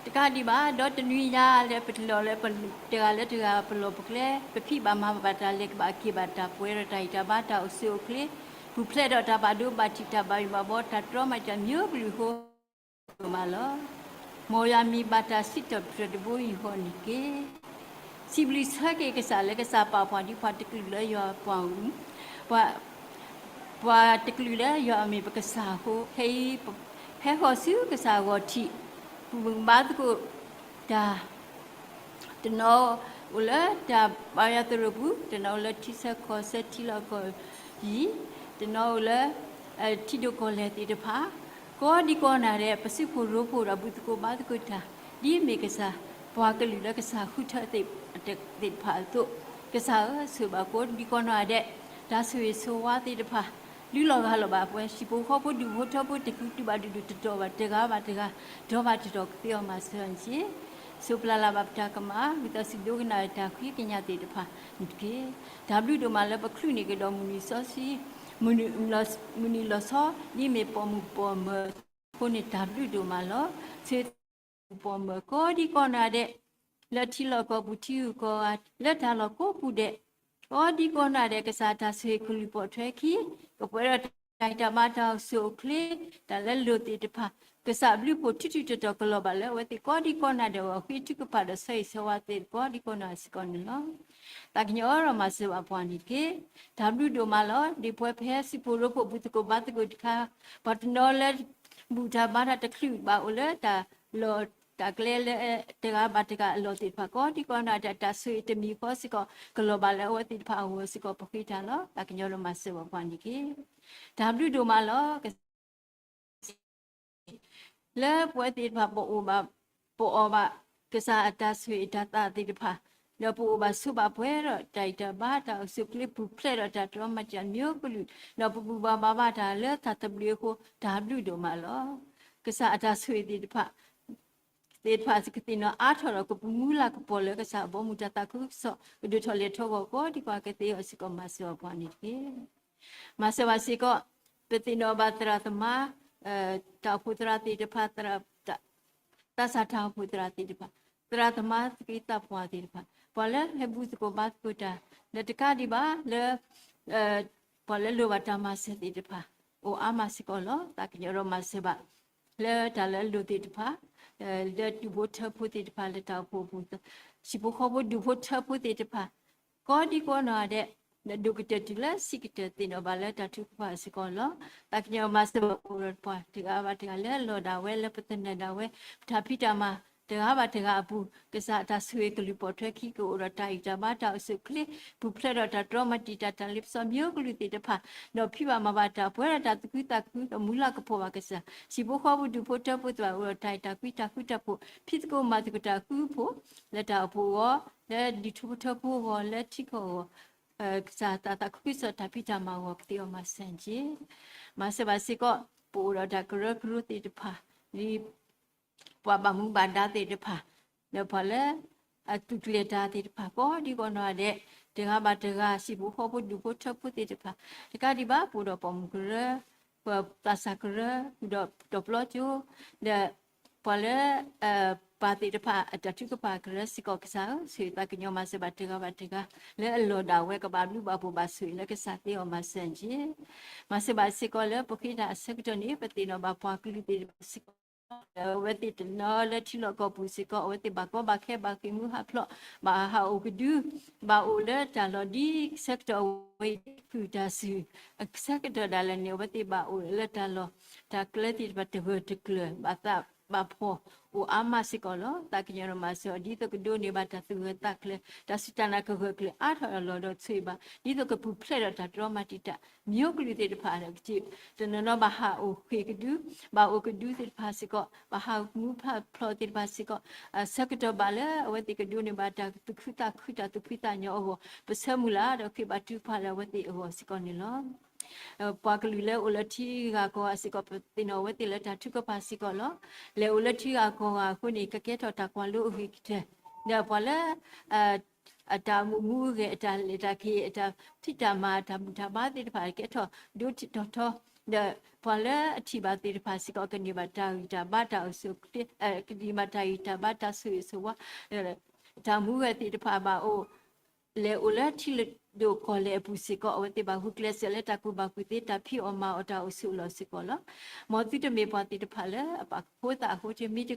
ဒ်အံၤအဃိန့ၣ်လီၤ. တကးဒံးဘၣ် ဒီးတနွံညါလၢပလီၢ်လၢပတဂၤလၢတဂၤပလီၢ်ပကျဲ ပဖံးဘၣ်မၤဘၣ်တၢ် လဲၤကဘၣ်က့ၤဘၣ်တၢ် ပှဲၤဒီးတၢ်ဂံၢ်တၢ်ဘါ တၢ်အိၣ်ဆူၣ်အိၣ်ချ့ ပူၤဖျဲးဒီးတၢ်ဘၣ်ဒိဘၣ်ထံး တၢ်ဘၣ်ယိၣ်ဘၣ်ဘှီ တၢ်တြီမၤတၢ် မ့ၢ်ကလုာ်အဃိ ဒိၣ်မးလီၤ. မ်ယွၤမံၤဘၣ်တၢ်စံးထီၣ်ပတြၢၤတဘိယူၢ်ဃီန့ၣ်တက့ၢ်. စံးဘျုးဆၢက့ၤကစၢ်လၢကစၢ်ပာ်ပှၤဒ်ပှၤတကလုာ်လၢယွၤပှၤ ပှၤ ပှၤတကလုာ်လၢယွၤအမ့ၢ်ပကစၢ်အဃိ ခဲအံၤ ဖဲဃီၤဆူကစၢ်ဂီၤထံး ပဘၣ်သကိးတၢ် တနီၤအိၣ်လၢတၢ်ဘါယွၤသရိာ်ပူၤ, တနီၤအိၣ်လၢထံဆၢကီၢ်ဆၢထံလီၢ်ကီၢ်ယံၤ, တနီၤအိၣ်လၢ ထံဒိၣ်ကီၢ်လဲၢ်သ့ၣ်တဖၣ်, ကိးဒံကိးနၤဒဲး ပစုဖှိၣ်ရိဖှိၣ်ဒီးဘုသကိးဘါသကိးတၢ် ဒ်မ့ၢ်ကစၢ် ပှၤကလုာ်လၢကစၢ်ဃုထၢသ့ၣ်တဖၣ်အသိး, ကစၢ်ဧၢ ဆိၣ်ဂ့ၤဘၣ်ကိးဒံကိးနၤဒဲး တၢ်ဆိၣ်ဂ့ၤဆိၣ်ဝါသ့ၣ်တဖၣ် လုၢ်လီၤဂၢ်လီၤဘၣ်ပှၤ ဟံၣ်ဖိဃီဖိဒူၣ်ဖိထၢဖိ တကူတူၢ်ဘၣ်ဒူၣ်ဒူၣ် တတီၢ်ဘၣ်တဂၤဘၣ်တဂၤ ဒီဘၣ်တတီၢ်ကသ့အီၤမၤစၢၤန့ၣ်တက့ၢ်. ဆိးပျၢ်လၢ်ဘၣ်ပတၢ်ကမၣ် ဝံသးစူၤဒိကနၣ်တၢ်ဃ့ကညးသ့ၣ်တဖၣ်န့ၣ်တက့ၢ်. တၢ်ဘျုးဒိၣ်မးလၢပချုးန့ၢ်ကဒီးမုၢ်နံၤစီဆှံ မုၢ်နံၤလီၤဆီ ဒ်မ့ၢ်ပိာ်မုၣ်ပိာ်မၢၤအဃိန့ၣ် တၢ်ဘျုးဒိၣ်မးလီၤ. ဆိၣ်ဂ့ၤ ပိာ်မုၣ်ပိာ်မၢၤ ကိးဒံကိးနၤဒဲး လၢထံလီၢ်ကီၢ်ပူၤ ထံဂုၤကီၢ်ဂၤ လၢတၢ်လီၢ်ကိးပူၤဒဲး ကိးဒံကိးနၤဒဲး ကစၢ်တၢ်ဆိၣ်ဂ့ၤကလုၢ်ပိာ်ထွဲခံ ကပှဲၤဒီးတၢ်ဂံၢ်တၢ်ဘါ တၢ်အိၣ်ဆူၣ်အိၣ်ချ့ တၢ်လၢလိၤသ့ၣ်တဖၣ် ကစၢ်အဘျုးအဖှိၣ်ထုထုတတီၤတီၤကလီၤဘၣ်လၢအဝဲသ့ၣ်ကိးဒံကိးနၤဒဲးအဂီၢ် ဃ့ထုကဖၣ်ဒီးဆၢဂ့ၤဆၢဝါသ့ၣ်ကိးဒံကိးနၤစ့ၢ်ကီးန့ၣ်လီၤ. သးကညီၤဒီးမၤစၢၤဘၣ်ပှၤန့ၣ်တက့ၢ်. တၢ်ဘျုးဒိၣ်မးလီၤ. ဒ်ပဝဲပဟဲစုဖှိၣ်ရိဖှိၣ်ဘုသကိးဘါသကိးတခါ ပှၤတနီၤလၢ ဘူၣ်တၢ်ဘါတၢ်တချုးဘၣ်အိၣ်လၢတၢ်လီၢ်တၢ်ကျဲလၢတဂၤဘၣ်တဂၤအလီၢ်သ့ၣ်တဖၣ် ကိးဒံကိးနၤဒဲး တၢ်ဆိၣ်ဂ့ၤတမံၤဃီစ့ၢ်ကီး ကလီၤဘၣ်လၢအဝဲသ့ၣ်တဖၣ်အဂီၢ်စ့ၢ်ကီး ပဃ့တၢ်လီၤ. သးကညီၤဒီးမၤစၢၤဘၣ်ပှၤန့ၣ်တက့ၢ်. တၢ်ဘျုးဒိၣ်မးလီၤ. ကစၢ် လၢပဝဲသ့ၣ်တဖၣ်ပအိၣ်ဘၣ် ပအီၣ်ဘၣ် ကစၢ်အတၢ်ဆိၣ်ဂ့ၤတၢ်သးသ့ၣ်တဖၣ် ဒီးပအိၣ်ဘၣ်ဆိးဘၣ်ပှဲၤဒီးတၢ်ဂံၢ်တၢ်ဘါ တၢ်အိၣ်ဆူၣ်အိၣ်ချ့ ပူၤဖျဲးဒီးတၢ်တြီမၤတၢ်မ့ၢ်ကလုာ် ဒီးပဘူၣ်ဘၣ်ဘါဘၣ်တၢ်လၢတၢ်သဘျ့အဃိ တၢ်ဘျုးဒိၣ်မးလီၤ. ကစၢ်အတၢ်ဆိၣ်ဂ့ၤသ့ၣ်တဖၣ် သ့ၣ်တဖၣ်ကသ့ၣ်နီၣ်အါထီၣ်ဒီးကပူၤမူလၤကပီၤလၢကစၢ်အဘီအမုၢ်တၢ်သးခုကစီၣ် ကဒိၣ်ထီၣ်လဲၤထီၣ်ဂီၤကိးဒံကိးကသ့အီၤစ့ၢ်ကီး မၤစၢၤဘၣ်ပှၤန့ၣ်တက့ၢ်. မၤစၢၤဘၣ်စ့ၢ်ကီး ပသ့ၣ်နီၣ်ဘၣ်သရၣ်သမါ တၢ်အိၣ်ဖှိၣ်သရၣ်သ့ၣ်တဖၣ် သးစၢ်တၢ်အိၣ်ဖှိၣ်သရၣ်သ့ၣ်တဖၣ် သရၣ်သမါသကိးသးပှၢ်သ့ၣ်တဖၣ် ပှၤလၢဟဲဘူၣ်သကိးဘါသကိးတၢ် လၢတကးဒံးဘၣ်လၢ ပှၤလၢလိၣ်ဘၣ်တၢ်မၤစၢၤသ့ၣ်တဖၣ် အိၣ်အါမးစ့ၢ်ကီးလီၤ. သးကညီၤဒီးမၤစၢၤဘၣ် လၢတၢ်လၢအလိၤသ့ၣ်တဖၣ် လၢဒူၣ်ဖိထၢဖိသ့ၣ်တဖၣ် လၢတၢ်အိၣ်ဖှိၣ်အပူၤ ဟံၣ်ဖိဃီဖိဒူၣ်ဖိထၢဖိသ့ၣ်တဖၣ် ကိးဒံကိးနီၢ်ဂၤဒဲး လၢဒိၣ်ကတၢၢ်တုၤလၢဆံးကတၢၢ်သ့ၣ်နီၣ်ဘၣ်လၢတၢ်ထုကဖၣ်စ့ၢ်ကီးလီၤ. သးကညီၤမၤစၢၤဘၣ်ပအိၣ်ဒီးပှၤတဂၤဘၣ်တဂၤလၢအလီၢ်ဒၣ်ဝဲ လၢပသနၢၣ်ဒၣ်ဝဲ ပတၢ်ဖံးတၢ်မၤ တဂၤဘၣ်တဂၤအပူၤ ကစၢ်အတၢ်ဆိၣ်ဂ့ၤကလုၢ်ပိာ်ထွဲခံ ကအိၣ်ဒီးတၢ်ဂံၢ်တၢ်ဘါ တၢ်အိၣ်ဆူၣ်အိၣ်ချ့ ပူၤဖျဲးဒီးတၢ်တြီမၤတံာ်တာ် တၢ်လ့ပစီမ့ၢ်ကလုာ်သ့ၣ်တဖၣ် ဒီးဖံးဘၣ်မၤဘၣ်တၢ်ပှဲၤဒီးတၢ်သူၣ်ခုသးခု ဒီးမူလၤကပီၤဘၣ်ကစၢ် ဟံၣ်ဖိဃီဖိဒူၣ်ဖိထၢဖိသ့ၣ်တဖၣ် အိၣ်ဒီးတၢ်အဲၣ်တၢ်ကွံတၢ်ဃူတၢ်ဖိး ဖံးသကိးမၤသကိးတၢ်ဃူဖိး လၢတၢ်အိၣ်ဖှိၣ်အဂီၢ် လၢဒုးထၢဖိထၢဖိအဂီၢ် လၢထံကီၢ်အဂီၢ် ကစၢ်သးသးခုကစီၣ်တၢ်ဖံးတၢ်မၤအဂီၢ် ကသ့အီၤမၤစၢၤက့ၤ မၤစၢၤဘၣ်စ့ၢ်ကီး ပအိၣ်ဒီးတၢ်ကရၢကရိသ့ၣ်တဖၣ် လၢ ပှၤဘၣ်မူဘၣ်ဒါသ့ၣ်တဖၣ် ဒီးပှၤလၢ အသူၣ်ကျဲၤတၢ်သ့ၣ်တဖၣ် ကိးဒံကိးနီၢ်ဂၤဒဲး တဂၤဘၣ်တဂၤ ဟံၣ်ဖိဃီဖိဒူၣ်ဖိထၢဖိသ့ၣ်တဖၣ် တကးဒံးဘၣ် ပအိၣ်ဒီးပိာ်မုၣ်ကရၢ ပသးစၢ်ကရၢ ဃုာ်ဒီးတီၤပျီကၠိ ဒီး ပှၤလၢ ပၢ်သ့ၣ်တဖၣ် အတၢ်ထုကဖၣ်ကရၢစ့ၢ်ကီးကစၢ်ဧၢ ဆိၣ်ဂ့ၤသးကညီၤမၤစၢၤဘၣ်တဂၤဘၣ်တဂၤ လၢအလီၢ်ဒၣ်ဝဲကဘၣ်ဘျုးဘၣ်ဖှိၣ်ဘၣ်ဆိၣ်ဂ့ၤလၢကစၢ်သ့အီၤမၤစၢၤက့ၤ မၤစၢၤဘၣ်စ့ၢ်ကီးလၢပဃ့တၢ်အဆၢကတီၢ်န့ၣ် ပသ့ၣ်နီၣ်ဘၣ်ပှၤကလုာ်သ့ၣ်တဖၣ်စ့ၢ်ကီး အဝဲသ့ၣ်တနီၤလၢထံလီၢ်ကီၢ်ပူၤစ့ၢ်ကီး အဝဲသ့ၣ်ဘၣ်ကီဘၣ်ခဲ ဘၣ်ဃ့ၢ်မှံဟးဖျိး ဘၣ်ဟးအိၣ်ကဒု ဘၣ်အိၣ်လၢတၢ်လီၢ်ဒ်ဆၢကတီၢ်ဝဲအံၤ ဖုၣ်တၢ်စု အဆၢကတီၢ်ဒၣ်လဲာ်န့ၣ် အဝဲသ့ၣ်ဘၣ်အိၣ်လၢတၢ်လီၢ် တၢ်ကျဲသ့ၣ်တဖၣ်တဂၢၢ်တကျၢၤ ဘၣ်သးဘၣ်ဖှီၣ် အိၣ်အါမးစ့ၢ်ကီးလီၤ. သးကညီၤဒီးမၤစၢၤအီၤ ဒ်သိးကဒိးန့ၢ်ဘၣ်တၢ်သူၣ်ဂၢၢ်သးကျၢၤ တၢ်စူၢ်တၢ်နာ်ကဂၢၢ်ကျၢၤအါထီၣ်အလီၢ်ဒီးဆိၣ်ဂ့ၤဘၣ် ဒ်သိးကပူၤဖျဲးဒီးတၢ်တြီမၤတံာ်တာ် မ့ၢ်ကလုာ်သ့ၣ်တဖၣ်ဒီးကစၢ် တနီၤနီၤဘၣ်ဟးအိၣ်ဃ့ၢ်ကဒု ဘၣ်အိၣ်ကဒုသ့ၣ်တဖၣ်စ့ၢ်ကီး ဘၣ်ဟးမူဖးဖျိးသ့ၣ်တဖၣ်စ့ၢ်ကီး ဆၢကတီၢ်ဘၣ်လၢအဝဲသ့ၣ်ကဒိးန့ၢ်ဘၣ်တၢ်သူၣ်ခုသးခု တၢ်သူၣ်ဖှံသးညီအဂီၢ် ပဆၢမုၢ်လၢ်ဒီးဃ့ဘါထုကဖၣ်လၢအဝဲသ့ၣ်အဂီၢ်စ့ၢ်ကီးန့ၣ်လီၤ. ပှၤကလုာ်လၢအိၣ်လၢထံဂၤကီၢ်ဂၤစ့ၢ်ကီး ပသ့ၣ်နီၣ်အဝဲသ့ၣ်လၢတၢ်ထုကဖၣ်စ့ၢ်ကီးလီၤ. လဲၤအိၣ်လၢထံဂၤကီၢ်ဂၤအဃိန့ၣ် ကကဲထီၣ်တၢ်ကွၢ်လိအဂ့ၤကတၢၢ် ဒီးပှၤလၢ အတၢ်အိၣ်မူမူဂဲၤ အတၢ်လဲၤတၢ်က့ၤ အတၢ်ဖံးတၢ်မၤ အတၢ်ဘူၣ်တၢ်ဘါသ့ၣ်တဖၣ် ကဲထီၣ်ဒိထီၣ်ထီထီ, ဒီးပှၤလၢအထံၣ်ဘၣ်သ့ၣ်တဖၣ်စ့ၢ်ကီး ကန့ၢ်ဘၣ်တၢ်ဂံၢ်တၢ်ဘါတၢ်အိၣ်ဆူၣ်အိၣ်ချ့, ကန့ၢ်ဘၣ်တၢ်ဂံၢ်တၢ်ဘါတၢ်ဆိၣ်ဂ့ၤဆိၣ်ဝါ, တၢ်မူဂဲၤသ့ၣ်တဖၣ်ဘၣ်အိၣ် လဲၤအိၣ်လၢထံဒိၣ်ကီၢ်လဲၢ်အပူၤစ့ၢ်ကီး အဝဲသ့ၣ်ဘၣ်ဂုာ်ကျဲးစၢးလၢတၢ်ကူၣ်ဘၣ်ကူၣ်သ့ တၢ်ဖံးအီၣ်မၤအီၣ်တၢ်အိၣ်ဆူၣ်အိၣ်လီၤစ့ၢ်ကီးလီၤ. မ်သုတမ့ၢ်ပှၤသ့ၣ်တဖၣ်လၢအပာ်ကဖိသးအဃိ တမ့ၢ်တခီ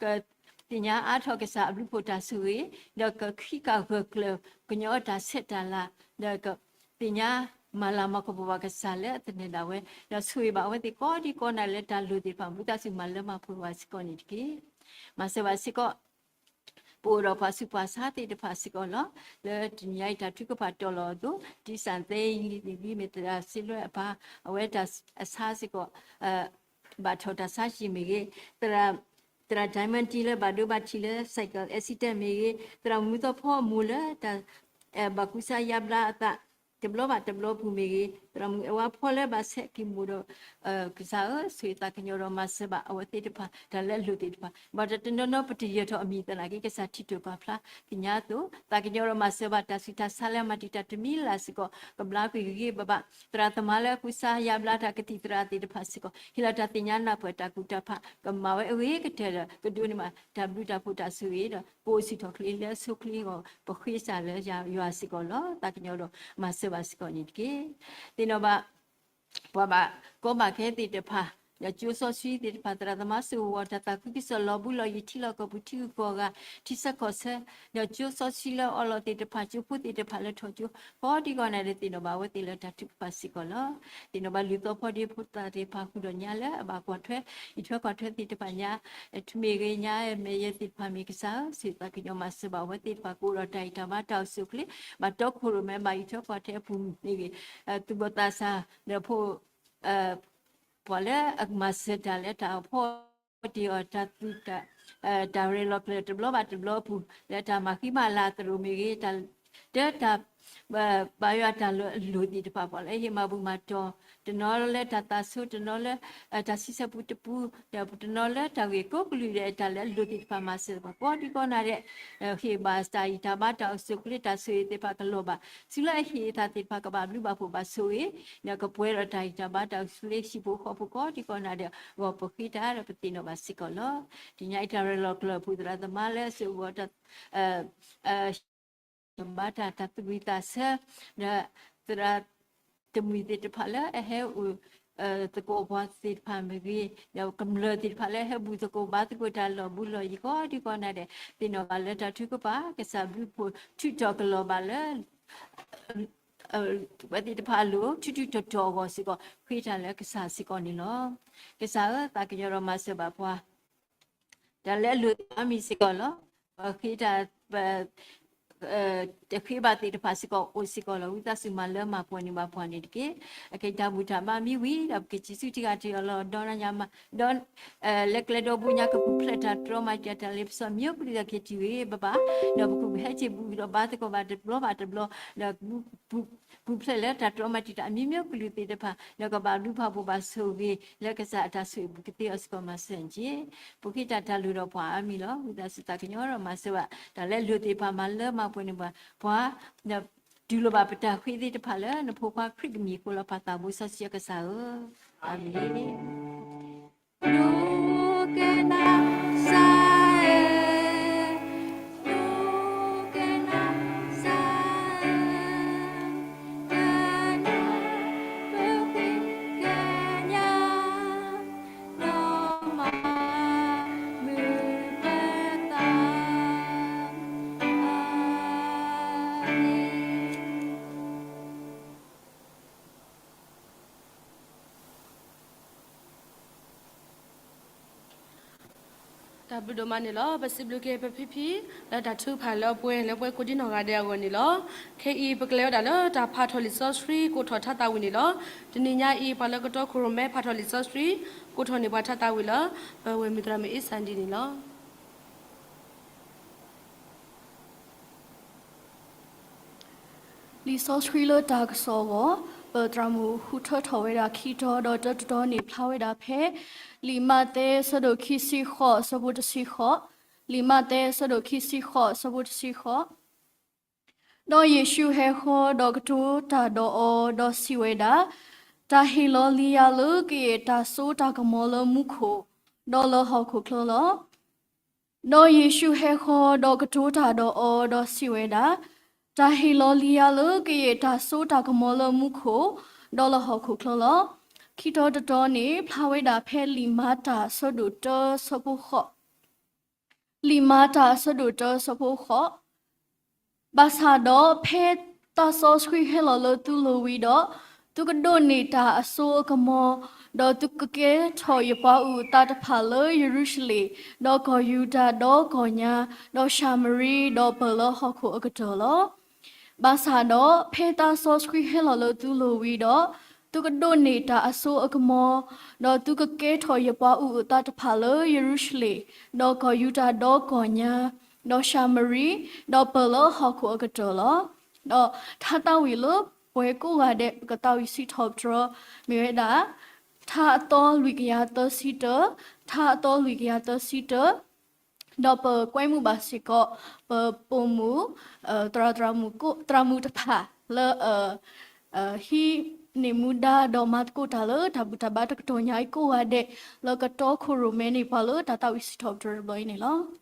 ကသ့ၣ်ညါအါထီၣ်ကစၢ်အဘျုးအဖှိၣ်တၢ်ဆိၣ်ဂ့ၤ, ဒီးကခံကဂၢၢ်ကျၢၤကညီအတၢ်ဆဲးတၢ်လၤ, ဒီးကသ့ၣ်ညါမၤလၤမၤကပီၤဘၣ်ကစၢ်လၢအသန့ၤဒၣ်ဝဲ, ဒီးဆိၣ်ဂ့ၤဘၣ်အဝဲသ့ၣ်ကိးဒံကိးနၤလၢတၢ်လိၣ်သ့ၣ်တဖၣ် မူသးစူၤမၤလၢမၤပှဲၤဝဲစ့ၢ်ကီးန့ၣ်တက့ၢ်. မၤစၢၤဘၣ်စ့ၢ်ကီး ပအိၣ်ဒီးပှၤဆူးပှၤဆါသ့ၣ်တဖၣ်စ့ၢ်ကီးလီၤ. လၢတနံၤညါအံၤတၢ်ထုကဖၣ်တီၤလီၤအသိး တံၢ်စၣ်သ့ယံၤ မ့ၢ်သရၣ်စ့လွဲအပၢ် အဝဲတၢ်အဆါစ့ၢ်ကီး ဘၣ်ထီၣ်တၢ်ဆါဟံၣ်မ့ၢ်ဂ့ၤ, သရၣ် သရၣ် Diamond တံၢ်လၢဘၣ်ဒိဘၣ်ထံးလၢ cycle accident မ့ၢ်ဂ့ၤ, သရၣ်မူသီဖီအမိၢ်လၢတၢ် ဘၣ်ကူစါယါဘျါအသး တဘျီဘၣ်တဘျီပူၤမ့ၢ်ဂ့ၤ, သရၣ်မုၣ်အဝါဖီလၢဘၣ်ဆဲးက့ၤမိၢ်ဒီး ကစၢ်ဧၢ ဆိၣ်ဂ့ၤသးကညီၤဒီးမၤစၢၤဘၣ်အဝဲသ့ၣ်တဖၣ် တၢ်လၢအလိၣ်သ့ၣ်တဖၣ် ဘၣ်တနီၤနီၤပတယၢၤထီၣ်အမံၤသနာ်က့ ကစၢ်ထံၣ်တိာ်ပာ်ဖျါသ့ၣ်ညါအသိး သးကညီၤဒီးမၤစၢၤဘၣ်တၢ်ဆူးတၢ်ဆါလၢအမၤတံာ်တာ်တမံၤလၢ်စ့ၢ်ကီး ကဘျါကွံာ်ဂ့ၤဂ့ၤဘၣ်ဘၣ် သရၣ်သမါလၢအကူစါယါဘျါတၢ်ကသံၣ်သရၣ်သ့ၣ်တဖၣ်စ့ၢ်ကီး ဟ့ၣ်လီၤတၢ်သ့ၣ်ညါနၢ်ပၢၢ်တၢ်ကူၣ်တၢ်ဖး ကမၤဝဲအဂ့ၤကတၢၢ်ဒီး ကဒိးန့ၢ်ဘၣ်တၢ်ဘျုးတၢ်ဖှိၣ်တၢ်ဆိၣ်ဂ့ၤဒီး ကအိၣ်ဆူၣ်ထီၣ်ချ့လၢအဆိအချ့အဂီၢ် ပဃ့ကစၢ်လၢယွၤစ့ၢ်ကီးလီၤ. သးကညီၤဒီးမၤစၢၤဘၣ်စ့ၢ်ကီးန့ၣ်တက့ၢ်. သ့ၣ်နီၣ်ဘၣ် ပှၤဘၣ်ကီဘၣ်ခဲသ့ၣ်တဖၣ် ဒီးကၠိစီဆှံသ့ၣ်တဖၣ် သရၣ်သမါစိၣ်ဝီၤ တၢ်သးခုကစီၣ်လီၤဘူးလီၤယံၤ ထံလီၢ်ကီၢ်ပူၤ ထံဂုၤကီၢ်ဂၤ ထံဆၢကီၢ်ဆၢ ဒီးကၠိစီဆှံလၢအီလီၤသ့ၣ်တဖၣ် ကၠိဖိသ့ၣ်တဖၣ်လၢထီၣ်ကၠိ ကိးဒံကီးနၤဒီး သ့ၣ်နီၣ်ဘၣ်အဝဲသ့ၣ်လၢတၢ်ထုကဖၣ်စ့ၢ်ကီးလီၤ. သ့ၣ်နီၣ်ဘၣ်လုၢ်သီဖီဒ့ဖိသၣ်သ့ၣ်တဖၣ် ဃုာ်ဒီးညါလၢအဘၣ်ကွၢ်ထွဲ အံးထွဲကွၢ်ထွဲသ့ၣ်တဖၣ်ညါ ထမ့ၢ်ဂ့ၤညါ မဲာ်ယဲသ့ၣ်တဖၣ်မ့ၢ်ကစၢ်ဧၢ ဆိၣ်ဂ့ၤသးကညီၤမၤစၢၤဘၣ်အဝဲသ့ၣ်တဖၣ် ကအိၣ်ဒီးတၢ်ဂံၢ်တၢ်ဘါတၢ်အိၣ်ဆူၣ်အိၣ်ချ့ ဘၣ်တီခိၣ်ရိၣ်မဲ ဘၣ်အံးထွဲကွၢ်ထွဲအပူၤမ့ၢ်ဂ့ၤ သူၣ်ဘီၣ်သးစၢ် ဒီးဖိ ပှၤလၢအမၤစၢၤတၢ်လၢတၢ်အိၣ်ဖှိၣ်တ့ၢ်အီၤ တၢ်သူတၢ် တၢ်ရဲၣ်လီၤကျဲၤတဘျီဘၣ်တဘျီအပူၤ လၢတၢ်မၤဃံမၤလၤသရိာ်မ့ၢ်ဂ့ၤ တၢ် တၢ် ဘၣ်ယွၤတၢ်လၢအလိၣ်သ့ၣ်တဖၣ် ပှၤလၢအဟ့ၣ်မၤဘူၣ်မၤတီၤ တနီၤလၢတၢ်သးဆိ တနီၤလၢ တၢ်ဆံဆဲပူတပူ ဒီးတနီၤလၢတၢ်ဂ့ၢ်ကိးကလုာ်ဒီး တၢ်လၢအလိၣ်သ့ၣ်တဖၣ် မၤစၢၤပှၤကိးဒံကီးနၤဒီး ဟ့ၣ်ဘၣ်တၢ်ဂံၢ်တၢ်ဘါတၢ်အိၣ်ဆူၣ်အိၣ်ချ့ တၢ်ဆိၣ်ဂ့ၤသ့ၣ်တဖၣ်ကလီၤဘၣ် ဆူလၢအဟ့ၣ်အသးသ့ၣ်တဖၣ် ကဘၣ်ဘျုးဘၣ်ဖှိၣ်ဘၣ်ဆိၣ်ဂ့ၤ ဒီးကပှဲၤဒီးတၢ်ဂံၢ်တၢ်ဘါတၢ်အိၣ်ဆူၣ်အိၣ်ချ့ ဟံၣ်ဖိဃီဖိကိးဒံကီးနၤဒီး ဂီၤပဃ့တၢ်ဒီးပသ့ၣ်နီၣ်ဘၣ်စ့ၢ်ကီးလီၤ. တနံၤညါအံၤ တၢ်ရဲၣ်လီၤကျဲၤအပူၤ သရၣ်သမါလၢအစိၣ်ဝီၤ တၢ် ဘါတၢ် တၢ်သူၣ်ဝံၣ်သးဆၢ ဒီး သရၣ်တမှံၤသ့ၣ်တဖၣ်လၢအဟဲအိၣ် သကိးပှၤသ့ၣ်တဖၣ်မ့ၢ်ဂ့ၤ ဒီးကမျၢၢ်သ့ၣ်တဖၣ်လၢအဟဲဘူၣ်သကိးဘါသကိးတၢ်လီၢ်ဘူးလီၢ်ယံၤကိးဒံကီးနၤဒီး သ့ၣ်နီၣ်ဘၣ်လၢတၢ်ထုကဖၣ် ကစၢ်ဘျုးဖှိၣ်ထုးထီၣ်ကလီၤဘၣ်လၢ ဝဲသ့ၣ်တဖၣ်အလိၤ ထူးထူးတီၤတီၤအဂီၢ်စ့ၢ်ကီး ဃ့တၢ်လၢကစၢ်စ့ၢ်ကီးန့ၣ်လီၤ. ကစၢ်ဧၢ သးကညီၤဒီးမၤစၢၤဘၣ်ပှၤ တၢ်လၢအလိၣ်သ့ၣ်တဖၣ်မ့ၢ်စ့ၢ်ကီးလီၤ. ပဃ့တၢ် တဃ့ဘၣ်သ့ၣ်တဖၣ်စ့ၢ်ကီးအိၣ်စ့ၢ်ကီးလီၤ. ဝံသးစူၤမၤလၢမၤပှဲၤန့ၢ်ဘၣ်ပှၤန့ၣ်တက့ၢ်. အကဲတၢ်ဘူၣ်တၢ်ဘါမံဝံၤ ဒီးပကစံးဆူတဂၤတဂၤလီၤ. ဒီးနညါမး ဒီး လၢကျဲဒီဘိညါ ကပူၤဖျဲးတၢ်တြီမၤတံာ်တာ်လၢပစီၤမံၤအိၣ်ကလုာ်သးက့ၤတုၤဂ့ၤဘၣ်ဘၣ်, ဒီးပကဟဲက့ၤဘူၣ်ဒီးဘါသကိးဘၣ်တဘျီဘၣ်တဘျီ, ဒီး ပူၤဖျဲးလၢတၢ်တြီမၤတံာ်တာ်အမျိုးမျိုးကလုာ်သ့ၣ်တဖၣ် ဒီးကဘၣ်ဘျုးဘၣ်ဖှိၣ်ဘၣ်ဆိၣ်ဂ့ၤ လၢကစၢ်အတၢ်ဆိၣ်ဂ့ၤပူၤကသ့အီၤစ့ၢ်ကီးမၤစၢၤတက့ၢ်. ပဃ့တၢ်တၢ်လိၣ်ဒီးပှၤအါမံၤလီၤ. ဝံသးစူၤသးကညီၤဒီးမၤစၢၤဘၣ် တၢ်လၢအလိၣ်သ့ၣ်တဖၣ်မၤလၢမၤပှဲၤန့ၢ်ဘၣ်ပှၤ, ဒီးတူၢ်လိာ်ဘၣ်ပတၢ်ဃ့သ့ၣ်တဖၣ်လၢ နဖိခွါခရံာ်ကမံၤအဃိလီၤ. ပၢ်သးဘိစီဆှံကစၢ်ဧၢ, အၤမ့ၣ်. နကနၣ်စၢ်ဧၢ, နကနၣ်စၢ်ဧၢ, ကနၣ်ပဃ့ကညး, ဒီးမၤမုာ်ပသး, အၤမ့ၣ်. တၢ်ဘျုးဒိၣ်မးန့ၣ်လီၤ. ပစံးဘျုးက့ၤပဖံဖံ လၢတၢ်ထုကဖၣ်လၢအပှဲၤ လၢပှဲၤကိးဒံနီၢ်ဂၤဒဲးအဂီၢ်န့ၣ်လီၤ. ခဲအံၤပကလဲၤဝဲဒၣ်လၢတၢ်ဖးထီၣ်လံာ်စီဆှံ ကိးထီၣ်ထါသးဝံၣ်န့ၣ်လီၤ. တနံၤညါအံၤ ပှၤလၢကတီခိၣ်ရိၣ်မဲဖးထီၣ်လံာ်စီဆှံ ကိးထီၣ်န့ၢ်ပှၤထါသးဝံၣ်လၢ ပဝဲၢ်မုၣ်သရၣ်မုၣ်အ့စၣ်ဒံန့ၣ်လီၤ. လံာ်စီဆှံလၢတၢ်ကစီၣ်အဂီၢ်, ပသရၣ်မုၣ်ဃုထၢထီၣ်ဝဲဒၣ်ခံတီၤ ဒီးတၢတတီၤန့ၣ်ဖျါဝဲဒၣ်ဖဲ လံာ်မးသဲအဆၢဒိၣ်ခံဆံဃိး အဆၢဖိတဆံဃိး, လံာ်မးသဲအဆၢဒိၣ်ခံဆံဃိး အဆၢဖိတဆံဃိး. ဒီးယ့ၣ်ရှူးဟဲဃီဒီးကတိၤတၢ်ဒီးအီၤ, ဒီးစံးဝဲဒၣ်, တၢ်ဟ့ၣ်လီၤလံယၤလၢကယဲၢ်တၢ်စိတၢ်ကမီၤလၢမူခိၣ်, ဒီးလၢဟီၣ်ခိၣ်ချၢလီၤ. ဒီးယ့ၣ်ရှူးဟဲဃီဒီးကတိၤတၢ်ဒီးအီၤ, ဒီးစံးဝဲဒၣ်, တၢ်ဟ့ၣ်လီၤလံယၤလၢကယဲၢ်တၢ်စိတၢ်ကမီၤလၢမူခိၣ်, ဒီးလၢဟီၣ်ခိၣ်ချၢလီၤ. ခံတီၤတတီၤန့ၣ် ဖျါဝဲဒၣ်ဖဲလံာ်မၤတၢ်အဆၢဒိၣ်တၢဆၢဖိဃိး, လံာ်မၤတၢ်အဆၢဒိၣ်တၢဆၢဖိဃိး, ဘၣ်ဆၣ်ဒီးဖဲသးစီဆှံဟဲလီၤလၢသုလိၤဝံၤဒီး, သုကဒိးန့ၢ်တၢ်အစိအကမီၤ, ဒီးသုကကဲထီၣ်ယပှၤအုၣ်အသးတဖၣ်လၢယရူၤၡလ့ၣ်, ဒီးကီၢ်ယူဒၤ, ဒီးကီၢ်ညါ, ဒီးၡၤမရံ, ဒီးပၢၢ်လၢဟီၣ်ခိၣ်အကတၢၢ်လီၤ. ဘၣ်ဆၣ်ဒီးဖဲသးစီဆှံဟဲလီၤလၢသုလိၤဝံၤဒီး, သုကဒိးန့ၢ်တၢ်အစိအကမီၤ, ဒီးသုကကဲထီၣ်ယပှၤအုၣ်အသးတဖၣ်လၢယရူၤၡလ့ၣ်, ဒီးကီၢ်ယူဒၤ, ဒီးကီၢ်ညါ, ဒီးၡၤမရံ, ဒီးပၢၢ်လၢဟီၣ်ခိၣ်အကတၢၢ်လီၤ. ဒီးထါသးဝံၣ်လၢပှၤကိးဂၤဒဲး ပကသးဝံၣ်စံးထီၣ်ပတြၢၤ မ့ၢ်ဝဲဒၣ် ထါအသီလွံၢ်ကယၤသၢဆံတၢ, ထါအသီလွံၢ်ကယၤသၢဆံတၢ, ဒီးပကွဲမုာ်ဘၣ်စ့ၢ်ကီး ပပိာ်မုၣ် သရၣ် သရၣ်မုၣ်တဖၣ်လၢ ဟံးန့ၢ်မူဒါဒီးမၤသကိးတၢ်လၢတၢ်ဘူၣ်တၢ်ဘါတကတီၢ်ညါအံၤကိးဂၤဒဲး လၢကတီခိၣ်ရိၣ်မဲန့ၢ်ပှၤလၢတၢ်သးဝံၣ်စံးထီၣ်ပတြၢၤတဘျီအံၤန့ၣ်လီၤ.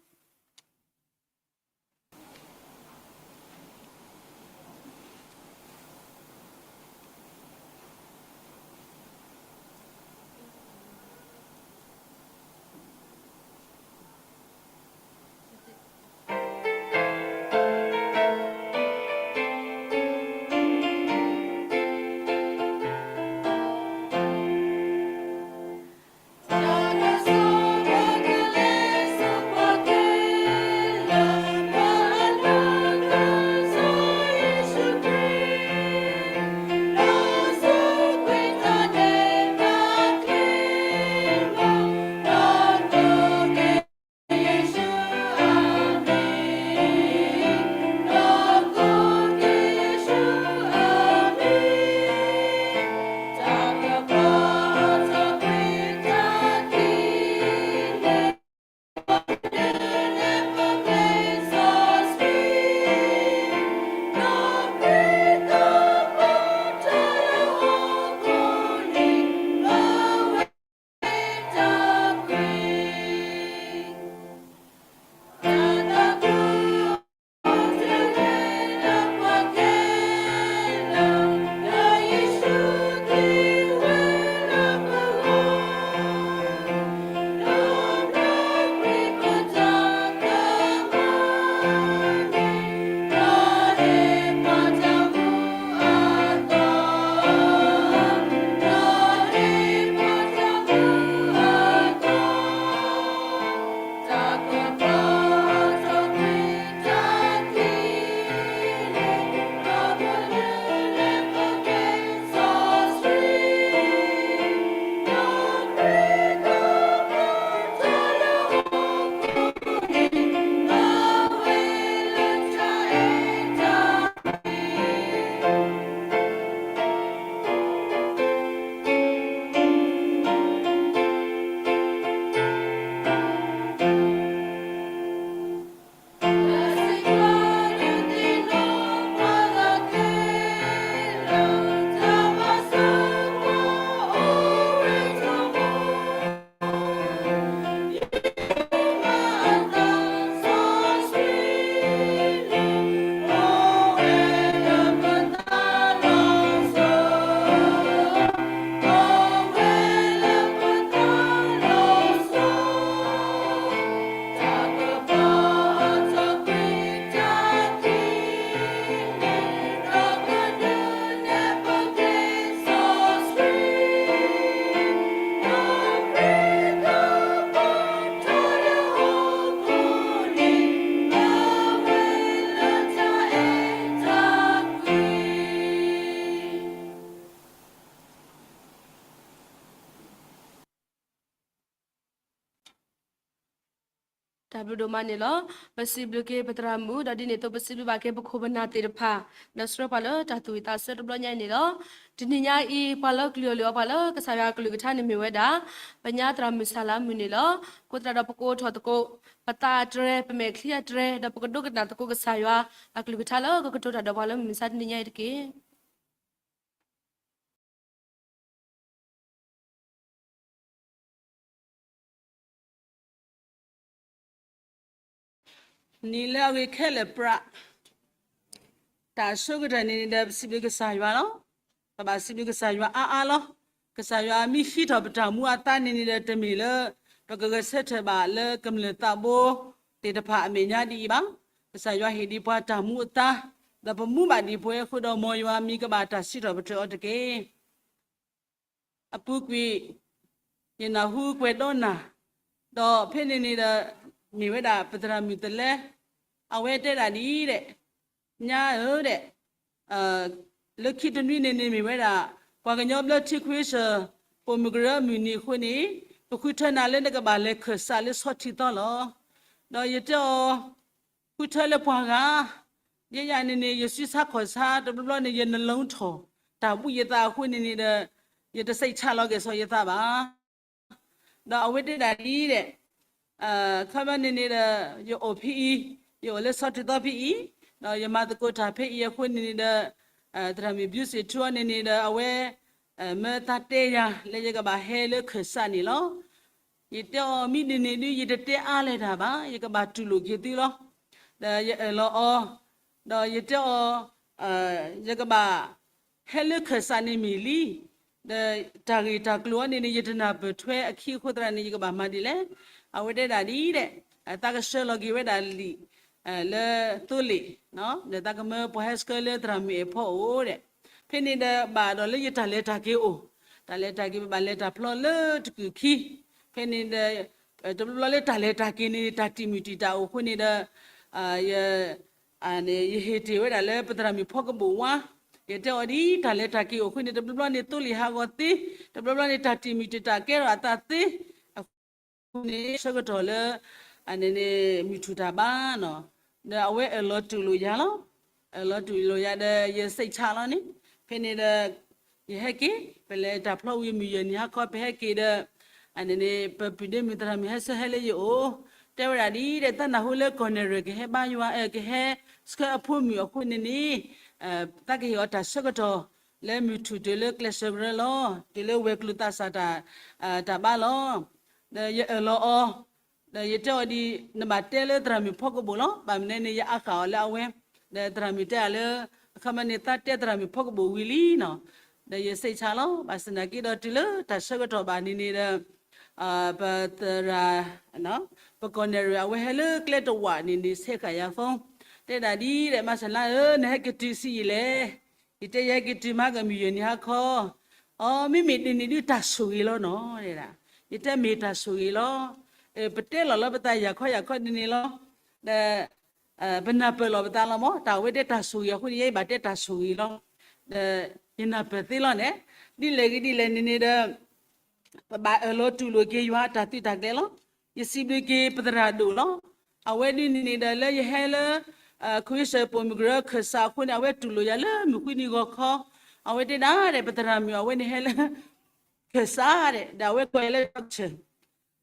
တၢ်ဘျုးဒိၣ်မးန့ၣ်လီၤ. ပစံးဘျုးက့ၤပသရၣ်မုၣ် ဒီးဒ်န့ၣ်အသိး ပစံးဘျုးဘၣ်က့ၤပခိၣ်ပနၢ်သ့ၣ်တဖၣ် ဒီးဆှၢပှၤလၢတၢ်သူၣ်ဝံၣ်သးဆၢတဘျီညါအံၤန့ၣ်လီၤ. တနံၤညါအံၤ ပှၤလၢကလုၢ်အီၣ်လုၢ်အီပှၤလၢကစၢ်ယွၤအကလုၢ်ကထါန့ၣ်မ့ၢ်ဝဲဒၣ် ပညါသရၣ်မုၣ်စၢ်လါမုၣ်န့ၣ်လီၤ. အဃိသတးဒီး ပကအိးထီၣ်သကိး ပသးအတြဲၤ ပမဲာ်ချံအတြဲၤ ဒီးပကဒိကနၣ်သကိးကစၢ်ယွၤအကလုၢ်ကထါလၢကကတိၤတၢ်ဒီးပှၤလၢမုၢ်မဆါတနံၤညါအံၤတက့ၢ်. နံၤလၢအဂ့ၤခဲလၢာ်ပြး, တၢ်အဆိကတၢၢ်န့ၣ်ဒီး ပစံးဘျုးကစၢ်ယွၤလီၤ. ပဘၣ်စံးဘျုးကစၢ်ယွၤအါအါလီၤ. ကစၢ်ယွၤမ့ၢ်ဟံးထီၣ်ပတၢ်မူအသါန့ၣ်န့ၣ်ဒီး တမ့ၢ်လၢ ပကဂဲၤဆၢထၢၣ်ဘၣ်လၢကမျၢၢ်သးဘိသ့ၣ်တဖၣ်အမဲာ်ညါဒ်အံၤဘၣ်. ကစၢ်ယွၤဟ့ၣ်ဒံးပှၤတၢ်မူအသါ, ဒီးပမူဘၣ်ဒံးပဝဲအဃိဒီး မ်ယွၤမံၤကဘၣ်တၢ်စံးထီၣ်ပတြၢၤအီၤတက့ၢ်. အပူၤကွံာ် ယနၢ်ဟူကွဲးဒီးနၤ, ဒီးဖဲန့ၣ်န့ၣ်ဒီး မ့ၢ်ဝဲဒၣ်ပသရၣ်မုၣ်တလဲ, အဝဲတဲဒၣ်ဒ်အံၤဒဲး, ညါဧၢဒဲး, လၢခံတနွံန့ၣ်န့ၣ်မ့ၢ်ဝဲဒၣ် ပှၤကညီဘျၢထံခဝ့ၡၢၣ် ပိာ်မုၣ်ကရၢအမုၢ်နံၤအဃိန့ၣ်, ပဃုထၢနၤလၢနကဘၣ်လဲၤခၢၣ်စးလၢဆီထံသီလီၤ. ဒီးယတဲအီၤ ဃုထၢလၢပှၤဂၤ, ယဲယၤန့ၣ်န့ၣ် ယစုဆါခီၣ်ဆါတဘျီဘျီန့ၣ် ယနလီထီၣ် တၢ်ဘူၣ်ယသးအဃိန့ၣ်န့ၣ်ဒီး ယတစိတ်ချလီၤက့ၤစီၤယသးဘၣ်. ဒီးအဝဲတဲဒၣ်ဒ်အံၤဒဲး, ခီဖျိန့ၣ်န့ၣ်ဒီး ယအိၣ်ဖဲအံၤ, ယအိၣ်လၢဆီထံသီဖဲအံၤ, ဒီးယမၤသကိးတၢ်ဖဲအံၤအဃိန့ၣ်န့ၣ်ဒီး သရၣ်မုၣ်ဘျုးစံးထူအီၤန့ၣ်န့ၣ်ဒီး အဝဲ မၢသးတဲယၤလၢယကဘၣ်ဟဲလၢခၢၣ်စးန့ၣ်လီၤ. ယတဲအီၤ မ့ၢ်ဒ်န့ၣ်ဒုး ယတတဲအါလဲၣ်တၢ်ဘၣ်, ယကဘၣ်တူၢ်လိာ်က့ၤသုလီၤ. ဒီးယအၢၣ်လီၤအီၤ, ဒီးယတဲအီၤ ယကဘၣ်ဟဲလၢခၢၣ်စးန့ၣ်မ့ၢ်လံ, ဒီးတၢ်ဂ့ၢ်တၢ်ကျိၤအီၤန့ၣ်န့ၣ် ယတနၢ်ပၢၢ်ထွဲအခံအဃိသတးန့ၣ် ယကဘၣ်မၤဒ်လဲၣ်. အဝဲတဲဒၣ်ဒ်အံၤဒဲး, သးကဆှၢလီၤက့ၤဝဲဒၣ်လံာ် လၢသိလ့ၣ်, ဒီးသးကမၢပှၤဟဲဆှၢလၢသရၣ်မုၣ်အဲၣ်ဖီအိၣ်ဒဲး, ဖဲန့ၣ်ဒီးဘၣ်ဒီးလၢယတၢ်လဲၤတၢ်က့ၤအိၣ်, တၢ်လဲၤတၢ်က့ၤ ပဘၣ်လဲၤတၢ်ဖျီလၢတကုၢ်ခံ, ဖဲန့ၣ်ဒီး တဘျီဘျီလၢတၢ်လဲၤတၢ်က့ၤန့ၣ် တၢ်တံာ်မုၢ်တံာ်တာ်အိၣ်အဃိန့ၣ်ဒီး ယ ယဟ့ၣ်တ့ၢ်ဝဲဒၣ်လၢပသရၣ်မုၣ်ဖီကဘိၣ်ဝါ, ယတဲအီၤဒ်တၢ်လဲၤတၢ်က့ၤအိၣ်အဃိန့ၣ် တဘျီဘျီန့ၣ် သိလ့ၣ်ဟးဂီၤသ့, တဘျီဘျီန့ၣ် တၢ်တံာ်မုၢ်တံာ်တာ်ကဲထီၣ်အသးသ့, အဃိန့ၣ် ဆၢကတီၢ်လၢ အန့ၣ်န့ၣ် မုၢ်ထူၣ်တၢ်ဘါနီၤ, ဒီးအဝဲအၢၣ်လီၤတူၢ်လိာ်ယၤလီၤ. အၢၣ်လီၤတူၢ်လိာ်ယၤဒီး ယစိတ်ချလီၤန့ၣ်, ဖဲန့ၣ်ဒီး ယဟဲက့ၤ ပလဲၤတၢ်ဖျီဝံၤမုၢ်ယဲၢ်နံၤဟါခီ ပဟဲက့ၤဒီး အန့ၣ်န့ၣ် ပပုၢ်ဒ့မုၣ်သရၣ်မုၣ်ဟဲဆၢဟဲလၢယအိၣ်, တဲဝဲဒၣ်ဒ်ဒီး တၢ်နၢ်ဟူလၢကီၢ်နဲၣ်ရွဲၣ်ကဟဲဘါယွၤ ကဟဲဆှၢအဖိမုၣ်အဃိန့ၣ်န့ၣ်, သးကဟ့ၣ်အီၤတၢ်ဆၢကတီၢ် လၢမုၢ်ထူၣ်တုၤလၢကျဲးစၢးကရၢလီၤ, တုၤလၢဝဲၤကျိၤသးစၢ်တၢ်ဘါလီၤ. ဒီးယအၢၣ်လီၤအီၤ, ဒီးယတဲအီၤဒ် နဘၣ်တဲလၢသရၣ်မုၣ်ဖီကဘိၣ်လီၤ. ဘၣ်မနုၤန့ၣ် ယအါဃာ်အီၤလၢအဝဲ, ဒီးသရၣ်မုၣ်တဲအီၤလၢ အခီပညီန့ၣ် သးတဲသရၣ်မုၣ်ဖီကဘိၣ်ဝံၤလံနီၤ, ဒီးယစိတ်ချလီၤ. ဘၣ်ဆၣ်သနာ်က့ဒီး တုၤလၢတၢ်ဆၢကတီၢ်ဘၣ်န့ၣ်န့ၣ်ဒီး ပသရၣ် ပကီၢ်နဲၣ်ရွဲၣ် အဝဲဟဲလၢကျဲတဝာ်န့ၣ်န့ၣ် ဆဲးဃာ်ယၤ phone, တဲဒၣ်ဒ်ဒီး မါစၢ်လါဧၢ နဟဲက့ၤတုၤဆံးယံာ်လဲၣ်. ယတဲ ယဟဲက့ၤတုၤမၤကမုၢ်ယဲၢ်နံၤဟါခီ. အီ မ့မ့ၢ်ဒ်န့ၣ်ဒုး တၢ်ဆိၣ်ဂ့ၤလီၤနီၤ, တဲဒၣ်. ယတဲ မ့ၢ်တၢ်ဆိၣ်ဂ့ၤလီၤ. ပတဲလီၤလၢပသးယၤခီယၤခီဒ်န့ၣ်လီၤ. ဒီး ပနၢ်ပၢၢ်လီၤပသးလီၤမး, တၢ်အဝဲတဲတၢ်ဆိၣ်ဂ့ၤအဃိန့ၣ် ယဲယဘၣ်တဲတၢ်ဆိၣ်ဂ့ၤလီၤ. ဒီး ယနၢ်ပၢၢ်သ့လီၤန့ၣ်, ဒ်လဲၣ်ဂ့ၤဒ်လဲၣ်န့ၣ်န့ၣ်ဒီး ပဘၣ်အၢၣ်လီၤတူၢ်လိာ်က့ၤယွၤအတၢ်သုးတၢ်ကျဲၤလီၤ. ယစံးဘျုးက့ၤပသရၣ်ဒိၣ်လီၤ. အဝဲဒ်န့ၣ်န့ၣ်ဒီး လၢယဟဲလၢ ခဝ့ၡၢၣ်ပိာ်မုၣ်ကရၢခၢၣ်စးအဃိန့ၣ် အဝဲတူၢ်လိာ်ယၤလၢမုၢ်ဃုနံၤဂီၤခီ, အဝဲတဲဒၣ်ဒီး ပသရၣ်မုၣ်အဝဲန့ၣ်ဟဲလၢ ခၢၣ်စးဒီး ဒီးအဝဲကိးယၤလၢ doctor,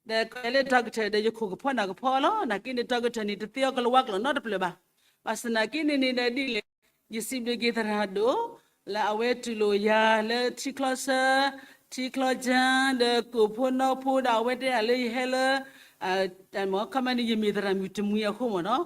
ဒီးကိးယၤလၢ doctor ဒီးယခိၣ်ကဖီနၢ်ကဖီလီၤ. နာ်က့န့ၣ် doctor န့ၣ် တသ့အီၤကလၤဝါကျိာ်နီတဖျၢၣ်ဘၣ်. ဘၣ်ဆၣ်သနာ်က့န့ၣ်န့ၣ်ဒီးဒ်လဲၣ်, ယစံးဘျုးက့ၤသရၣ်ဒိၣ် လၢအဝဲတူၢ်လိာ်ယၤလၢထံချီဆၢ, ထံချီကၠၢ ဒီးကိၣ်ဖိနီဖိဒီး အဝဲတဲဒၣ်လၢယဟဲလၢ ခီမ့ၢ်န့ၣ် ယမ့ၢ်သရၣ်မုၣ်တမှံၤအဃိမ့ၢ်နီၤ.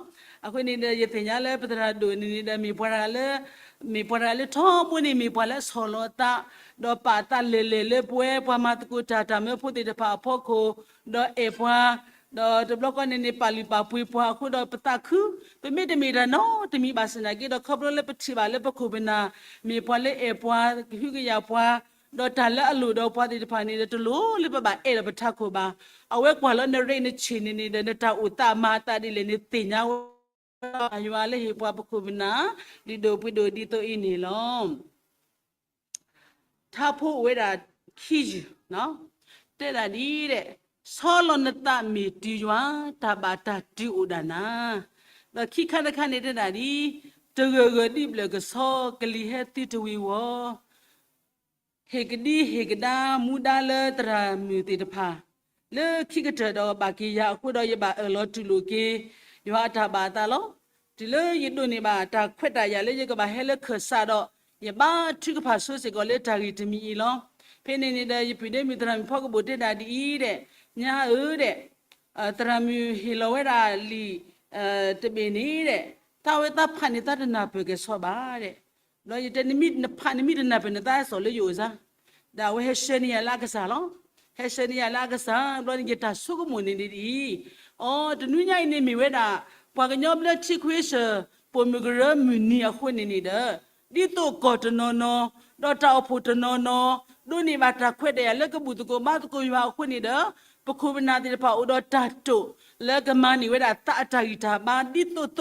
အဃိန့ၣ်ဒီး ယသ့ၣ်ညါလၢပသရၣ်ဒိၣ်န့ၣ်န့ၣ်ဒီး မ့ၢ်ပှၤတဂၤလၢ မ့ၢ်ပှၤတဂၤလၢထီဘိန့ၣ် မ့ၢ်ပှၤလၢအဆီၣ်လီၤအသး, ဒီးပာ်အသးလဲၤလဲၤလၢပဝဲပှၤမၤသကိးတၢ်တၢ်မၢဖိသ့ၣ်တဖၣ်အဖီခိၣ်, ဒီးအဲၣ်ပှၤ, ဒီးတဘျီဃီန့ၣ်န့ၣ် ပာ်လုၢ်ပာ်ပှ့ၤပှၤအဃိဒီးပသးခု, ပမ့တမ့ၢ်တၢ်နီတမံၤဘၣ်ဆၣ်သနာ်က့ဒီး ခီဖျိလၢပထံၣ်ဘၣ်လၢပခိၣ်ပနၢ် မ့ၢ်ပှၤလၢအဲၣ်ပှၤ ကဟုကယာ်ပှၤ, ဒီးတၢ်လၢအလိၣ်ဒီးပှၤသ့ၣ်တဖၣ်န့ၣ်ဒီး တလိၣ်လၢပဘၣ်အဲၣ်ဒီးပထးခိၣ်ဘၣ်. အဝဲကွၢ်လီၤနရ့နဆံးန့ၣ်န့ၣ်ဒီး နတၢ်အိၣ်သးမၤအသးဒ်လဲၣ်န့ၣ် သ့ၣ်ညါဝဲ ယွၤလၢဟ့ၣ်ပှၤပခိၣ်ပနၢ် ဒုၣ်ဒိၣ်ပှ့ၤဒိၣ်ဒ်သိးအံၤန့ၣ်လီၤ. ထါဖိအိၣ်ဝဲဒၣ်ခံယုၢ်, တဲဒၣ်ဒ်ဒီး ဆီလီၤနသးမ့ၢ်တုၤယွၤ, တၢ်ဘၣ်တၢ်တုၤအိၣ်ဒၣ်နၤ. ဒီးခံခါတခါန့ၣ်တဲဒၣ်ဒ်, တဂၢၢ်ဂၢၢ်ဒ်ဘျၢၣ်ကဆီ, ကလံၤဟဲသုတဝံၤဝီၤ, ဟ့ၣ်ကဒံဟ့ၣ်ကဒါမူဒါလၢသရၣ်မုၣ်သ့ၣ်တဖၣ် လၢခံကတၢၢ်ဒီးဘၣ်က့ၤယၤအဃိဒီး ယဘၣ်အၢၣ်လီၤတူၢ်လိာ်က့ၤ ယွၤအတၢ်ဘၣ်အသးလီၤ. တုၤလၢယဒိးန့ၢ်ဘၣ်တၢ်ခွဲးတၢ်ယာ်လၢယကဘၣ်ဟဲလၢခၢၣ်စးဒီး ယဘါထုကဖၣ်ဆိစ့ၢ်ကီးလၢတၢ်ဂ့ၢ်တမံၤအံၤလီၤ. ဖဲန့ၣ်န့ၣ်ဒီး ယပုၢ်ဒ့မုၣ်သရၣ်မုၣ်ဖီကဘိၣ်တဲဒၣ်ဒ်အံၤဒဲး, ညါဧၢဒဲး, သရၣ်မုၣ်ဟ့ၣ်လီၤဝဲဒၣ်လံာ်တဘ့ၣ်န့ၣ်ဒဲး, တၢ်ဝဲသးဖးန့ၣ်သးတနၢ်ပၢၢ်ကဲၣ်ဆိးဘၣ်ဒဲး. ဒီးယတဲနမ့ၢ်တဖးနမ့ၢ်တနၢ်ပၢၢ်နသးစီၤလၢယအိၣ်စါ, ဒီးအဝဲဟဲဆှၢန့ၢ်ယၤလၢအကစၢ်လီၤ. ဟဲဆှၢန့ၢ်ယၤလၢအကစၢ်, ဘျီန့ၣ်ယတၢ်ဆိကမိၣ်န့ၣ်ဒ်အံၤ, အိ တနွံညါအံၤန့ၣ်မ့ၢ်ဝဲဒၣ် ပှၤကညီဘျၢထံခွ့ဆၢၣ် ပိာ်မုၣ်ကရၢမုၢ်နံၤအဃိန့ၣ်န့ၣ်ဒီး, ဒ်သိးကီၢ်တနီၤနီၤ, ဒီးတၢ်အိၣ်ဖှိၣ်တနီၤနီၤ, ဒိးန့ၢ်ဘၣ်တၢ်ခွဲးတၢ်ယာ်လၢကဘူၣ်သကိးဘါသကိးယွၤအဃိန့ၣ်ဒီး, ပခိၣ်ပနၢ်သ့ၣ်တဖၣ်အိၣ်ဒီးတၢ်တိာ် လၢကမၤန့ၢ်ဝဲဒၣ်သးအတၢ်ဂံၢ်တၢ်ဘါဒ်သိးသိး,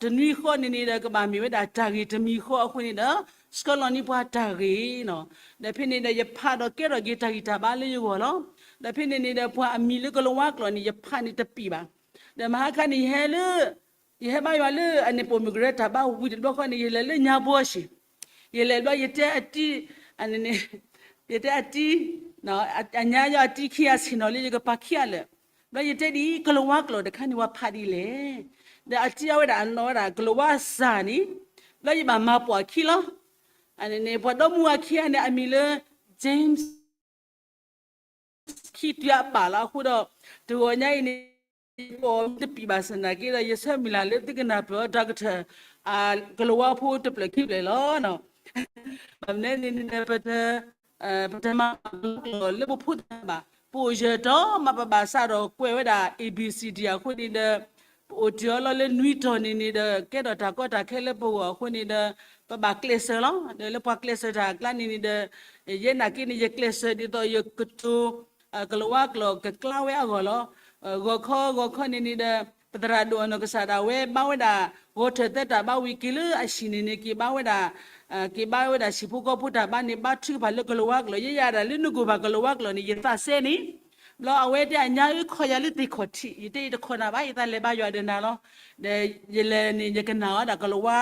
တနွံဃီန့ၣ်န့ၣ်ဒီး ကဘၣ်မ့ၢ်ဝဲဒၣ်တၢ်ဂ့ၤတမံၤဃီအဃိန့ၣ်ဒီး, ဆှၢလီၤန့ၢ်ပှၤတၢ်ဂ့ၤလီၤ. ဒီးဖဲန့ၣ်ဒီး ယဖးဒီးကဲထီၣ်က့ၤတၢ်ဂံၢ်တၢ်ဘါလၢယဂီၢ်လီၤ. ဒီးဖဲန့ၣ်န့ၣ်ဒီး ပှၤအမံၤလၢကလၤဝါကျိာ်န့ၣ် ယဖးန့ၣ်တပံာ်ဘၣ်. ဒီးမဟါခါန့ၣ် ယဟဲလၢ ယဟဲဘါယွၤလၢအန့ၣ်ပိာ်မုၣ်ကရၢတၢ်ဘါဝံၤတဘျီဃီန့ၣ် ယလဲၤလၢညါဘီဆံး, ယလဲၤဘျီယတဲအတံ, ယတဲအတံ, အညါယီၤအတံခံဂၤဆ့ၣ်နီၤလၢယကပာ်ခံဂၤလၢာ်, ဘျီယတဲဒ်အံၤ ကလၤဝါကျိာ်တခါန့ၣ် ပှၤဖးဒ်လဲၣ်, ဒီးအတံအဝဲဒၣ်အနီၢ်ဝဲဒၣ်ကလၤဝါစၢ်န့ၣ်, ဘျီယဘၣ်မၤပိာ်အခံလီၤ. အန့ၣ်န့ၣ် ပှၤဒီမါဝၤခံဂၤန့ၣ် အမံၤလၢ James ခံတုၤအပာ်လီၤအဃိဒီး, တဂီၤညါအံၤန့ၣ် ပိာ်မ့ၢ်တပံာ်ဘၣ်ဆၣ်နာ်က့ဒီး ယဆၢမုၢ်လၢ်လၢသုကနၢ်ပၢၢ်အီၤတၢ်ကထၢၣ် ကလၤဝါဖိတဖျၢၣ်ခံဖျၢၣ်လီၤ. ဘၣ်မနုၤန့ၣ်န့ၣ် ပတမၤကလၤဝါကျိာ်လၢပဖိသၣ်ဘၣ်, ပအိၣ်ယၢၢ်တီမး ပဘၣ်စးဒီးကွဲးဝဲဒၣ် A B C D အဃိန့ၣ်ဒီး, ပအိၣ်တုၤအီၤလီၤလၢနွံတီၤန့ၣ်န့ၣ်ဒီး ကဲထီၣ်တၢ်ကီတၢ်ခဲလၢပဂီၢ်အဃိန့ၣ်ဒီး, ပဘၣ်ကျဲးစၢးလီၤ. ဒီးလၢပှၤကျဲးစၢးတၢ်အကျါန့ၣ်န့ၣ်ဒီး, ယဲနာ်က့န့ၣ် ယကျဲးစၢးဒ်သိးယကတိၤ ကလၤဝါကျိာ်ကကျါဝဲအဂီၢ်လီၤ. ဂီၤခီဂီၤခီန့ၣ်န့ၣ်ဒီး, ပသရၣ်ဒိၣ်အနီၢ်ကစၢ်ဒၣ်ဝဲ ဘါဝဲဒၣ် ဂီၤထၢၣ်သၢတၢ်ဘါဝံၤ က့ၤလၢအဟံၣ်န့ၣ်န့ၣ် က့ၤဘါဝဲဒၣ်, က့ၤဘါဝဲဒၣ်ဟံၣ်ဖိဃီဖိတၢ်ဘါန့ၣ် ဘါထုကဖၣ်လၢကလၤဝါကျိာ် ယဲယၤဒၣ်လၢနကိၢ်ဘၣ်ကလၤဝါကျိာ်န့ၣ် ယသးစဲန့ၣ်, ဘျီအဝဲတဲအညါအၢခီယၤလၢသ့ၣ်ခီၣ်ထံး ယတဲယတခီၣ်နၤဘၣ် ယသးလဲၤဘါယွၤဒီးနၤလီၤ. ဒီးယလဲၤန့ၣ် ယကနၣ်အီၤဒၣ်ကလၤဝါ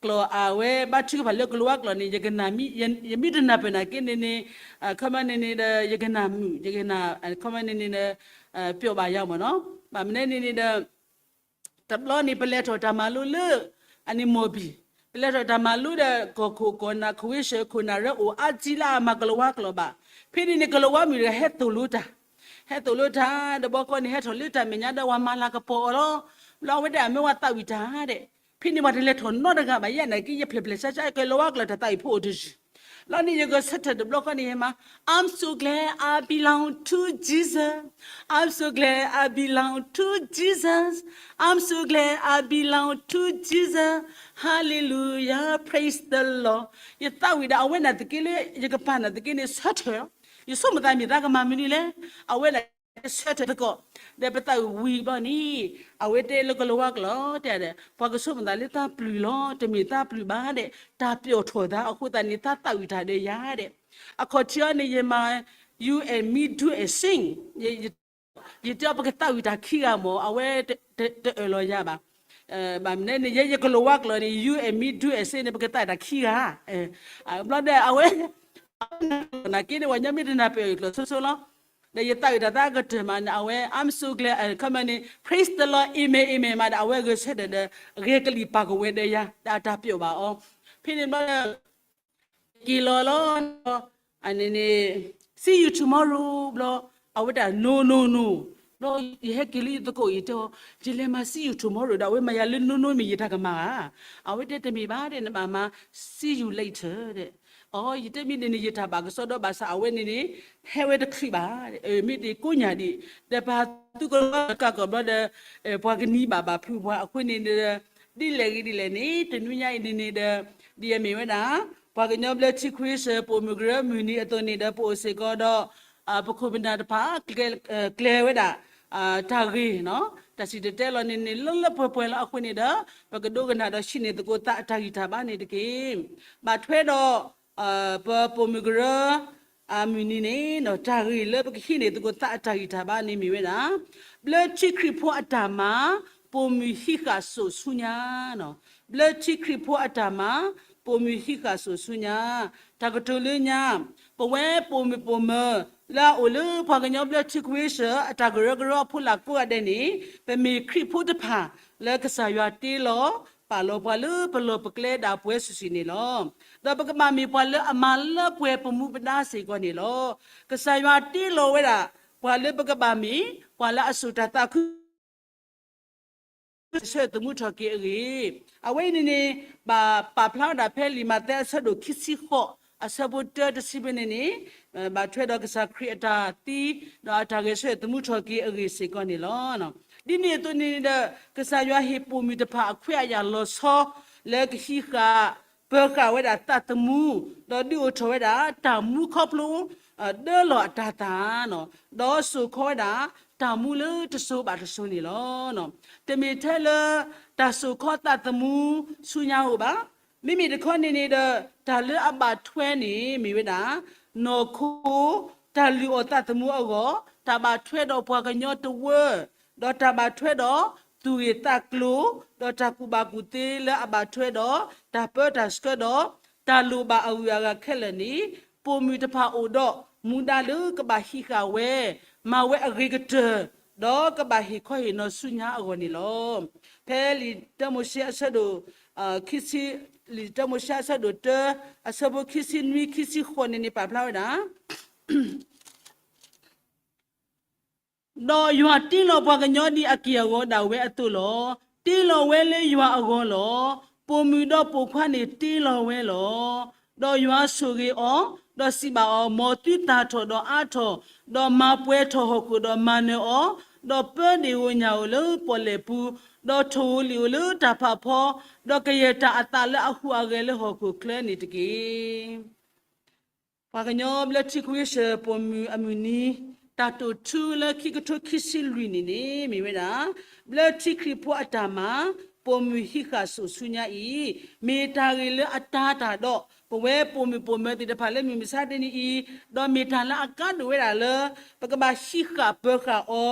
ကျိာ် အဝဲဘါထုကဖၣ်လၢကလၤဝါကျိာ်န့ၣ် ယကနၣ်မံ, ယမ့ၢ်တနၢ်ပၢၢ်နာ်က့န့ၣ်န့ၣ်, ခီမ့ၢ်န့ၣ်န့ၣ်ဒီး ယကနၣ်မုာ် ယကနၣ်, ခီမ့ၢ်န့ၣ်န့ၣ်ဒီး, ပျီဘၣ်ယၤမ့ၢ်နီၤ. ဘၣ်မနုၤန့ၣ်န့ၣ်ဒီး တဘျီန့ၣ် ပလဲၤထီၣ်တၢ်မၤလိလၢ အန့ၣ်မီၢ်ဘံၣ်, ပလဲၤထီၣ်တၢ်မၤလိဒီး ကီၢ်ခိၣ်ကီၢ်နၢ် ခိၣ်ဝ့ၡၢၣ်ခိၣ်နၢ်ရၢအိၣ်အါတံၢ်လၢအမၤကလၤဝါကျိာ်ဘၣ်. ဖဲန့ၣ်န့ၣ် ကလၤဝါမုၣ်တဂၤဟဲသိၣ်လိတၢ်, ဟဲသိၣ်လိတၢ် ဒီးဘီကီန့ၣ် ဟဲထီၣ်လၢတၢ်မဲာ်ညါဒီး ပှၤမၤလၤကပီၤအီၤလီၤ. ဘျီအဝဲဒၣ်အမ့ၢ်ဝဲသးဝံၣ်တၢ်ဒဲး, ဖဲန့ၣ်ပှၤတလဲၤထီၣ်နီတဂၤဘၣ် ယဲနာ်က့ ယဖျဲၣ်ဖျဲၣ်ဆါဆါ ကလၤဝါကျိာ်တၢ်သးဝံၣ်ဖိအိၣ်တယုၢ် လီၤန့ၣ် ယကဆၢထၢၣ်တဘျီဃီန့ၣ် ယမၤ I'm so glad I belong to Jesus. I'm so glad I belong to Jesus. I'm so glad I belong to Jesus. Hallelujah, praise the Lord. ယသးဝံၣ်ဒီးအဝဲနာ်သက့လၢ ယကပာ်နာ်သက့န့ၣ် ဆၢထၢၣ်, ယဆိကမိၣ်သးမ့ၢ်သးကမၤမနုၤလဲၣ်, အဝဲဒၣ်ဆၢထၢၣ်သကိး, ဒီးပသးဝံၣ်ဘျီန့ၣ် အဝဲတဲလၢကလၤဝါကျိာ်တဲဒီး ပှၤကဆိကမိၣ်သးလၢသးပျုၢ်လီၤ, တမ့ၢ်သးပျုၢ်ဘၣ်ဒီး တၢ်ပျီၣ်ထီၣ်သးအဃိသတးန့ၣ် သးသးဝံၣ်တၢ်ဒီးယၤဒဲး, အခီၣ်ထံးအီၤန့ၣ် ယမၤ you and me do and sing. ယတဲအီၤ ပကသးဝံၣ်တၢ်ခံဂၤမ့ၢ် အဝဲတအၢၣ်လီၤယၤဘၣ်. ဘၣ်မနုၤန့ၣ် ယဲယကလၤဝါကျိာ်န့ၣ် you and me do and sing န့ၣ် ပကသးဝံၣ်တၢ်ခံဂၤ, ဘျီဒီးအဝဲ နာ်က့န့ၣ် ပှၤညီမ့ၢ်တနၢ်ပၢၢ်အီၤကျိာ်ဆိဆိလီၤ. ဒီးယသးဝံၣ်တၢ်သးကတၢၢ်မးန့ၣ် အဝဲ I'm so glad, ခီမ့ၢ်န့ၣ် praise the Lord, amen, amen မးဒီး အဝဲဂဲၤဆၢထၢၣ်ဒီး ဂဲၤကလံၣ်ပာ်ကဝဲၤဒီးယၤ ဒီးအတၢ်ပျီၣ်ဘၣ်အီၤ. ဖဲန့ၣ်ဘျီဒီး က့ၤလီၤလီၤ, အန့ၣ်န့ၣ် see you tomorrow ဘျီ, အဝဲဒၣ် no no no ဘျီ, ယဟဲက့ၤလၢယသကိး ယတဲအီၤ ယလဲၤမၤ see you tomorrow ဒီး အဝဲမၤယၤလၢ no no မ့ၢ်ယတၢ်ကမၣ်ဧါ. အဝဲတဲတမ့ၢ်ဘၣ်ဒီး နဘၣ်မၤ see you later ဒီး, အိ ယတဲမ့ၢ်န့ၣ်န့ၣ် ယတၢ်ဘၣ်ကစီဒီဘၣ်ဆၣ် အဝဲန့ၣ်န့ၣ် ဟဲဝဲတချုးဘၣ်, မ့ၢ်တကိးညၣ်ဒံး, ဒီးပဟးသူကလၤဝါကျိာ်ကးကီၢ်ဘျီဒီး ပှၤကနံၤဘၣ်ဘၣ်ဖုးပှၤအဃိန့ၣ်ဒီး ဒ်လဲၣ်ဂ့ၤဒ်လဲၣ်န့ၣ် တနွံညါအံၤန့ၣ်န့ၣ်ဒီး ဒ်အမ့ၢ်ဝဲဒၣ် ပှၤကညီဘျၢထံခွ့ဆၢၣ် ပိာ်မုၣ်ကရၢမုၢ်နံၤအသိးန့ၣ်ဒီး ပအိၣ်စ့ၢ်ကီးဒီး ပခိၣ်ပနၢ်တဖၣ် ကျဲဝဲဒၣ် တၢ်ဂ့ၢ် တၢ်စံၣ်တဲၤတဲလီၤန့ၣ်န့ၣ် လၢလၢပှဲၤပှဲၤလီၤအဃိန့ၣ်ဒီး ပကဒိကနၣ်ဒီးဟံးန့ၢ်သကိးသးအတၢ်ဂံၢ်တၢ်ဘါန့ၣ်တက့ၢ်. ဘၣ်ထွဲဒီး ပပိာ်မုၣ်ကရၢ အမုၢ်နံၤန့ၣ် တၢ်ဂ့ၢ်လၢပကဟံးန့ၢ်သကိးသးအတၢ်ဂံၢ်တၢ်ဘါန့ၣ်မ့ၢ်ဝဲဒၣ် ဘျၢထံခရံာ်ဖိအတၢ်မၤ ပိာ်မုၣ်ဟံးဃာ်စိာ်ဆူညါ, ဘျၢထံခရံာ်ဖိအတၢ်မၤ ပိာ်မုၣ်ဟံးဃာ်စိာ်ဆူညါ, တၢ်ကတိၤလၢညါ ပဝဲပိာ်မုၣ်ပိာ်မၢၤ လၢအအိၣ်လၢပှၤကညီဘျၢထံခဝ့ၡၢၣ် အတၢ်ကရၢကရိအဖိလၢကိးဂၤဒဲးန့ၣ် ပမ့ၢ်ခရံာ်ဖိတဖၣ် လၢကစၢ်ယွၤတ့လီၤ ပာ်လီၤပှၤလၢပလီၢ်ပကျဲဒၣ်ပှဲၤစုာ်စုာ်န့ၣ်လီၤ. ဒီးပကဘၣ်မ့ၢ်ပှၤလၢအမၤလၢပှဲၤပမူပဒါစ့ၢ်ကီးန့ၣ်လီၤ. ကစၢ်ယွၤတ့လီၤဝဲဒၣ် ပှၤလၢပကဘၣ်မ့ၢ် ပှၤလၢအစိာ်တၢ်သးခု ဆၢဂ့ၤသမူထီၣ်က့ၤအဂ့ၢ်, အဝဲအံၤန့ၣ်န့ၣ် ဘၣ်ပာ်ဖျါဝဲဒၣ်ဖဲလံာ်မးသဲအဆၢဒိၣ်ခံဆံဃိး အဆၢဖိတၢတဆံဖဲန့ၣ်န့ၣ် ဘၣ်ထွဲဒီးကစၢ်ခရံာ်အတၢ်သံ ဒီးအတၢ်ဂဲၤဆၢထၢၣ်သမူထီၣ်က့ၤအဂ့ၢ်စ့ၢ်ကီးန့ၣ်လီၤ. ဒ်န့ၣ်အသိးန့ၣ်ဒီး ကစၢ်ယွၤဟ့ၣ်ပိာ်မုၣ်တဖၣ်အခွဲးအယာ်လီၤဆီ လၢကဟံးဃာ် ပၢၤဃာ်ဝဲဒၣ်သးသမူ, ဒီးဒုးအိၣ်ထီၣ်ဝဲဒၣ်တၢ်မူခီဖျိ ဒၢလီၤအတၤသၣ်, ဒီးစိာ်ခီဝဲဒၣ် တၢ်မူလၢတစိၤဘၣ်တစိၤန့ၣ်လီၤ. တမ့ၢ်ထဲလၢ တၢ်စိာ်ခီသးသမူဆူညါဧိၤဘၣ်. မ့မ့ၢ်တခီန့ၣ်န့ၣ်ဒီး တၢ်လၢအဘၣ်ထွဲန့ၣ်မ့ၢ်ဝဲဒၣ် နီၢ်ခိ တၢ်လုၢ်အီၣ်သးသမူအဂီၢ်, တၢ်ဘၣ်ထွဲဒီးပှၤကညီတဝၢ ဒီးတၢ်ဘၣ်ထွဲဒီးသူၣ်ဂ့ၢ်သးကျိၤ, ဒီးတၢ်ကူၣ်ဘၣ်ကူၣ်သ့လၢအဘၣ်ထွဲဒီး တၢ်ပၢတၢ်ဆှၢဒီး တၢ်လိၣ်ဘၣ်အဂုၤအဂၤခဲလၢာ်န့ၣ် ပိာ်မုၣ်တဖၣ်အိၣ်ဒီးမူဒါလၢကဘၣ်ဟံးဃာ်ဝဲ, မၤဝဲအဂ့ၤကတၢၢ်, ဒီးကဘၣ်ဟ့ၣ်ခီဟ့ၣ်နီၤဆူညါအဂီၢ်န့ၣ်လီၤ. ဖဲလံာ်တၢမိၤၡ့အဆၢဒိၣ် လံာ်တၢမိၤၡ့အဆၢဒိၣ်တၢ အဆၢဖိခံဆံနွံ ခံဆံဃိးန့ၣ်န့ၣ် ပာ်ဖျါဝဲဒၣ် ဒီးယွၤတ့လီၤပှၤကညီဒ်အက့ၢ်အဂီၤဒၣ်ဝဲအသိးလီၤ. တ့လီၤဝဲလၢယွၤအဂီၢ်လီၤ. ပိာ်မုၣ်ဒီးပိာ်ခွါန့ၣ်တ့လီၤဝဲလီၤ. ဒီးယွၤဆိၣ်ဂ့ၤအီၤ, ဒီးစံးဘၣ်အီၤ, မ်သုသၣ်ထီၣ်ဒီးအါထီၣ်, ဒီးမၤပှဲၤထီၣ်ဟီၣ်ခိၣ်ဒီးမၤနၢၤအီၤ, ဒီးပၢဒ့ၣ်ဧိၤညၣ်ဧိၤလၢပီၣ်လဲၣ်ပူၤ, ဒီးထိၣ်ဧိၤလံၣ်ဧိၤလၢတၢ်ဖးဖီ, ဒီးကယဲၢ်တၢ်အသးလၢအဟူးအဂဲၤလၢဟီၣ်ခိၣ်ချၢန့ၣ်တက့ၢ်. ပှၤကညီဘျၢထံခဝ့ၡၢၣ်ပိာ်မုၣ်အမုၢ်နံၤ တၢ်တိာ်ထူလၢခံကထိခံဆံလွံၢ်န့ၣ်န့ၣ် မ့ၢ်ဝဲဒၣ် ဘျၢထံခရံာ်ဖိအတၢ်မၤ ပိာ်မုၣ်ဟံးဃာ်စိာ်ဆူညါအံၤ မ့ၢ်တၢ်ဂ့ၢ်လၢအတၤတၢ်ဒီး ပဝဲပိာ်မုၣ်ပိာ်မၢၤသ့ၣ်တဖၣ်လၢမုၢ်မဆါတနံၤအံၤ, ဒီးမ့ၢ်တၢ်လၢအကါဒိၣ်ဝဲဒၣ်လၢ ပကဘၣ်ဟံးဃာ်ပၢၤဃာ်အီ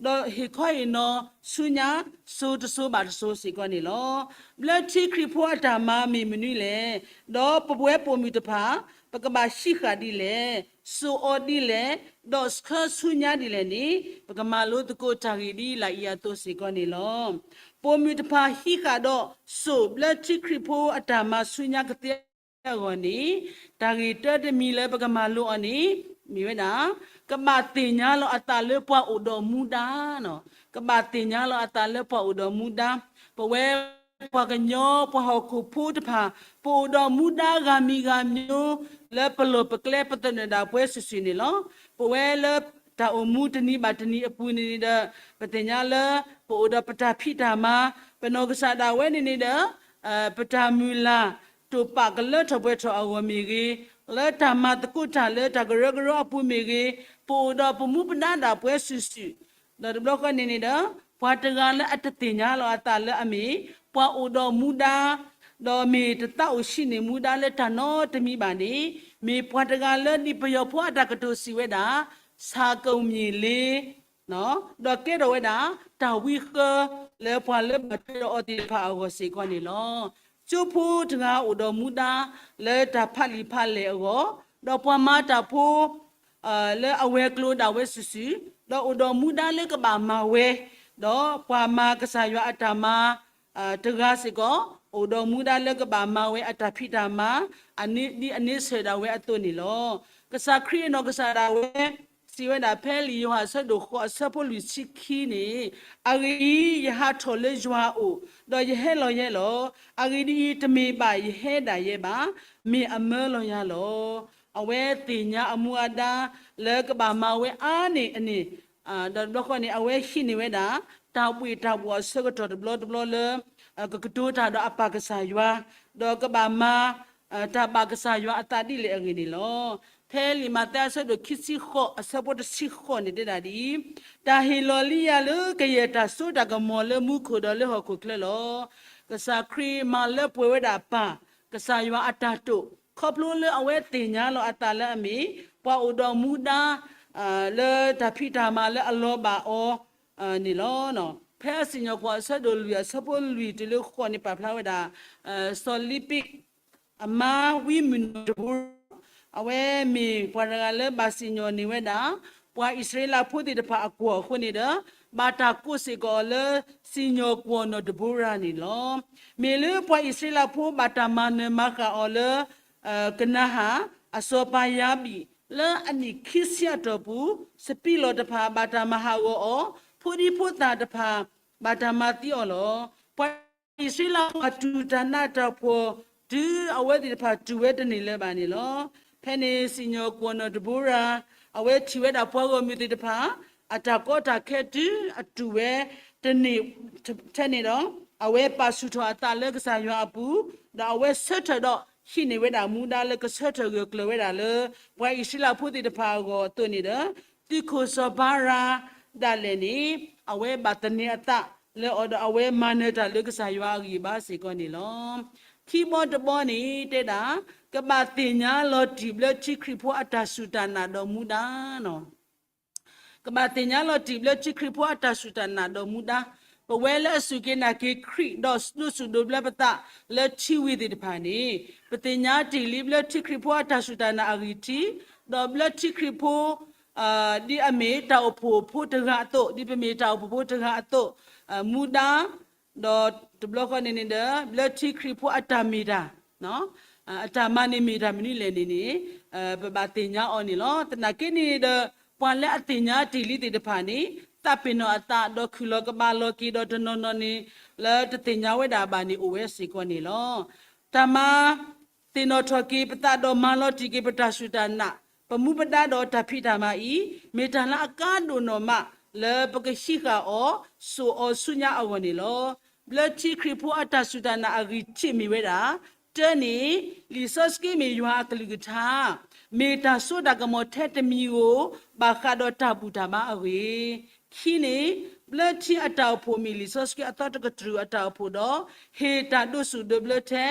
ၤ, ဒီးဟ့ၣ်ခီဟ့ၣ်နီၤဆူညါ စိၤတစိၤဘၣ်တစိၤစ့ၢ်ကီးန့ၣ်လီၤ. ဘျၢထံခရံာ်ဖိအတၢ်မၤမ့ၢ်မနုၤလဲၣ်, ဒီးပဝဲပိာ်မုၣ်တဖၣ် ပကဘၣ်ဟံးဃာ်ဒ်လဲၣ်, စိာ်အီၤဒ်လဲၣ်, ဒီးဆှၢဆူညါဒ်လဲၣ်န့ၣ် ပကမၤလိသကိးတၢ်ဂ့ၢ်ဒ်လာ်အံၤအသိးစ့ၢ်ကီးန့ၣ်လီၤ. ပိာ်မုၣ်တဖၣ်ဟံးဃာ်ဒီးစိာ်ဘျၢထံခရံာ်ဖိအတၢ်မၤဆူညါကသ့အဂီၢ်န့ၣ်, တၢ်ဂ့ၢ်တၢတမံၤလၢပကမၤလိအီၤန့ၣ် မ့ၢ်ဝဲဒၣ် ကဘၣ်သ့ၣ်ညါလီၤအသးလၢပှၤအိၣ်ဒီးမူဒါ, ကဘၣ်သ့ၣ်ညါလီၤအသးလၢပှၤအိၣ်ဒီးမူဒါ, ပဝဲပှၤကညီ ပှၤဟီၣ်ခိၣ်ဖိတဖၣ် ပအိၣ်ဒီးမူဒါဂၤမံၤဂၤမံၤ လၢပလီၢ်ပကျဲပသနၢၣ်ဒၣ်ပှဲၤစုာ်စုာ်န့ၣ်လီၤ. ပဝဲလၢတၢ်အိၣ်မူတနံၤဘၣ်တနံၤအပူၤန့ၣ်ဒီး ပသ့ၣ်ညါလၢ ပအိၣ်ဒီးပတၢ်ဖံးတၢ်မၤ, ပနီၢ်ကစၢ်ဒၣ်ဝဲန့ၣ်န့ၣ်ဒီး ပတၢ်မုၢ်လၢ် တိာ်ပာ်ကလၢထီၣ်ပှဲၤထီၣ်အဂီၢ်မ့ၢ်ဂ့ၤ, လၢတၢ်မၤသကိးတၢ်လၢတၢ်ကရၢကရိအပူၤမ့ၢ်ဂ့ၤ, ပအိၣ်ဒီးပမူပဒါဒၣ်ပှဲၤစုာ်စုာ်, ဒီးတဘျီဃီန့ၣ်န့ၣ်ဒီး ပှၤတဂၤလၢအတသ့ၣ်ညါလီၤအသးလၢအမ့ၢ် ပှၤအိၣ်ဒီးမူဒါ, ဒီးမ့ၢ်တသးအိၣ်ဆံးန့ၢ်မူဒါလၢတၢ်နီတမံၤဘၣ်န့ၣ်, မ့ၢ်ပှၤတဂၤလၢဒ်ပယီၤဖိအတၢ်ကတိၤစံးဝဲဒၣ် ဆၣ်ကိၣ်မံၣ်လ့ ဒီးကဲထီၣ်ဝဲဒၣ် တၢ်ဝံဃၢ လၢပှၤလၢဘၣ်ထွဲဒီးအီၤသ့ၣ်တဖၣ်အဂီၢ်စ့ၢ်ကီးန့ၣ်လီၤ. ကၠိဖိတဂၤအိၣ်ဒီးမူဒါ လၢတၢ်ဖးလံာ်ဖးလဲၢ်အဂီၢ်, ဒီးပှၤမၤတၢ်ဖိ လၢအဝဲၤကျိၤဒၣ်ဝဲစုာ်စုာ်, ဒီးအိၣ်ဒီးမူဒါလၢကဘၣ်မၤဝဲ, ဒီးပှၤမၤကစၢ်ယွၤအတၢ်မၤ တဂၤစ့ၢ်ကီး အိၣ်ဒီးမူဒါလၢကဘၣ်မၤဝဲအတၢ်ဖံးတၢ်မၤ ဒ်အန့ဆၢၣ်ဒၣ်ဝဲအသိးန့ၣ်လီၤ. ကစၢ်ခရံာ်အနီၢ်ကစၢ်ဒၣ်ဝဲ စံးဝဲဒၣ်ဖဲလံာ်ယိၤဟၣ်အဆၢဒိၣ်ဃိးအဆၢဖိလွံၢ်ဆံခံန့ၣ်, အဂ့ၢ်ဒ်အံၤ, ယဟးထီၣ်လၢယွၤအအိၣ်, ဒီးယဟဲလီၤယဲလီၤ. အဂ့ၢ်ဒ်အံၤ, တမ့ၢ်ဘၣ်ယဟဲဒၣ်ယဲဘၣ်, မ့ၢ်အမၢလီၤယၤလီၤ. အဝဲသ့ၣ်ညါအမူအဒါ လၢကဘၣ်မၤဝဲအါန့ၢ်အန့ၣ်, ဒီးတဘျီဃီန့ၣ် အဝဲဟံးန့ၢ်ဝဲဒၣ် တၢ်ဘှ့ၣ်တၢ်ဘှီၣ်အဆၢကတီၢ်တဘျီတဘျီလၢ ကကတိၤတၢ်ဒီးအပၢ်ကစၢ်ယွၤ, ဒီးကဘၣ်မၤ တၢ်ဘၣ်ကစၢ်ယွၤအသးဒ်လဲၣ်အဂ့ၢ်န့ၣ်လီၤ. ဖဲလံာ်မးသဲအဆၢဒိၣ်ခံဆံဃိးအဆၢဖိတဆံဃိးန့ၣ်တဲဒၣ်ဒ်အံၤ, တၢ်ဟ့ၣ်လီၤလံယၤလၢကယဲၢ်တၢ်စိတၢ်ကမီၤလၢမူခိၣ်ဒီးလၢဟီၣ်ခိၣ်ချၢလီၤ. ကစၢ်ခရံာ်မၤလၢပှဲၤဝဲဒၣ်ပၢ်ကစၢ်ယွၤအတၢ်တိာ် ခီဖျိလၢအဝဲသ့ၣ်ညါလီၤအသးလၢအမ့ၢ် ပှၤအိၣ်ဒီးမူဒါ လၢတၢ်ဖံးတၢ်မၤလၢအလီၤဘၣ်အီၤန့ၣ်လီၤ. ဖဲအစံၣ်ညီၣ်ကွီၢ်အဆၢဒိၣ်လွံၢ်အဆၢဖိလွံၢ်တုၤလၢဃိးန့ၣ် ပာ်ဖျါဝဲဒၣ် စီၤလံပံး အမါဝံမုၢ်နီၢ်တဘိရၤ အဝဲမ့ၢ်ပှၤတဂၤလၢဘၣ်စံၣ်ညီၣ်န့ၢ်ဝဲဒၣ် ပှၤအံၣ်စရ့လးဖိသ့ၣ်တဖၣ်အကွီၢ်အဃိန့ၣ်ဒီး ဘၣ်တၢ်ကိးစ့ၢ်ကီးအီၤလၢ စံၣ်ညီၣ်ကွီၢ်နီၢ်တဘိရၤန့ၣ်လီၤ. မ့ၢ်လၢပှၤအံၣ်စရ့လးဖိဘၣ်တၢ်မၤနၢၤမၤဃၣ်အီၤလၢ ကနၤဧၣ် အစီၤပၤယၤဘံၣ် လၢအနံၣ်ခံဆံအတီၢ်ပူၤ စပံးလီၢ်တဖၣ်ဘၣ်တၢ်မၤဟးဂီၤအီၤ, ဖိဒံဖိသၣ်တဖၣ် ဘၣ်တၢ်မၤသံအီၤလီၤ. ပှၤအံၣ်စရ့လးဖိအတူၢ်တၢ်နးတၢ်ဖှီၣ် တုၤအဝဲသ့ၣ်တဖၣ်တူၢ်ဝဲတန့ၢ်လၢၤဘၣ်န့ၣ်လီၤ. ဖဲန့ၣ်စံၣ်ညီၣ်ကွီၢ်နီၢ်တဘိရၤ အဝဲထံၣ်ဝဲဒၣ်ပှၤဂီၢ်မုၢ်သ့ၣ်တဖၣ် အတၢ်ကီတၢ်ခဲတုၤအတူၢ်ဝဲတန့ၢ် ထဲန့ၣ်ဒီး အဝဲပာ်ဆူၣ်ထီၣ်အသးလၢကစၢ်ယွၤအပူၤ, ဒီးအဝဲဆၢထၢၣ်ဒီးဟံးန့ၢ်ဝဲဒၣ်မူဒါလၢကဆၢထၢၣ်ဂၢၢ်ကျၢၤဝဲဒၣ်လၢ ပှၤအံၣ်စရ့လးဖိသ့ၣ်တဖၣ်အဂီၢ်အသိးန့ၣ်ဒီး သုးခိၣ်စီၤပၤရၤဒၣ်လဲာ်န့ၣ် အဝဲဘၣ်သန့ၤအသးလၢအီၤဒီး အဝဲမၤနၢၤတၢ်လၢကစၢ်ယွၤအဂံၢ်အဘါစ့ၢ်ကီးန့ၣ်လီၤ. ခံဘီတဘီန့ၣ်တဲဒၣ် ကဘၣ်သ့ၣ်ညါလီၤတံၢ်ဘျၢထံခရံာ်ဖိအတၢ်စူၢ်တၢ်နာ်ဒီးမူဒါန့ၣ် ကဘၣ်သ့ၣ်ညါလီၤတံၢ်ဘျၢထံခရံာ်ဖိအတၢ်စူၢ်တၢ်နာ်ဒီးမူဒါ, ပဝဲလၢအစူၢ်က့ၤနာ်က့ၤခရံာ်ဒီးဒိးစူၣ်ဒိးဘျၢပသးလၢထံဝံၤသ့ၣ်တဖၣ်န့ၣ် ပသ့ၣ်ညါတ့ၢ်လံဘျၢထံခရံာ်ဖိအတၢ်စူၢ်တၢ်နာ်အဂံၢ်ထံး, ဒီးဘျၢထံခရံာ်ဖိ ဒ်အမ့ၢ်တၢ်အိၣ်ဖှိၣ်ဖိတဂၤအသိး, ဒ်ပမ့ၢ်တၢ်အိၣ်ဖှိၣ်ဖိတဂၤအသိး, မူဒါ ဒီးတဘျီဃီန့ၣ်န့ၣ်ဒီး ဘျၢထံခရံာ်ဖိအတၢ်မ့ၢ်တၢ် အတၢ်မၤန့ၣ်မ့ၢ်တၢ်မနုၤလဲၣ်န့ၣ်န့ၣ် ပဘၣ်သ့ၣ်ညါအီၤန့ၣ်လီၤ. သနာ်က့န့ၣ်ဒီး ပှၤလၢအသ့ၣ်ညါတ့ၢ်လံသ့ၣ်တဖၣ်န့ၣ် သးပ့ၤနီၣ်အသးဒီးခုၣ်လီၤကဘၣ်လီၤက့ၤဒီးတနီၤနီၤန့ၣ် လၢတသ့ၣ်ညါဝဲဒၣ်ဘၣ်န့ၣ်အိၣ်ဝဲစ့ၢ်ကီးန့ၣ်လီၤ. တၢ်မၤ သ့ၣ်နီၣ်ထီၣ်က့ၤပသးဒီးမၤလီၤတံၢ်က့ၤပတၢ်စူၢ်တၢ်နာ်, ပမူပဒါဒီးတၢ်ဖံးတၢ်မၤအံၤ မ့ၢ်တၢ်လၢအကါဒိၣ်နီၢ်မး လၢပကဟံးဃာ်အီၤ စိာ်အီၤဆူညါအဂီၢ်န့ၣ်လီၤ. ဘျၢထံခရံာ်ဖိအတၢ်စူၢ်တၢ်နာ်အဂံၢ်ထံးမ့ၢ်ဝဲဒၣ်, တၢန့ၣ် လံာ်စီဆှံမ့ၢ်ယွၤအကလုၢ်ကထါ, မ့ၢ်တၢ်စိတၢ်ကမီၤထဲတမံၤဧိၤ ဘၣ်ဃးဒီးတၢ်ဘူၣ်တၢ်ဘါအဂ့ၢ် ခံန့ၣ် ဘျၢထံအတၢ်အိၣ်ဖှိၣ်မ့ၢ်လံာ်စီဆှံအသီတကတြူၢ်အတၢ်အိၣ်ဖှိၣ်ဒီး ဟ့ၣ်တၢ်ဒိးစူၣ်ဒိးဘျၢထဲ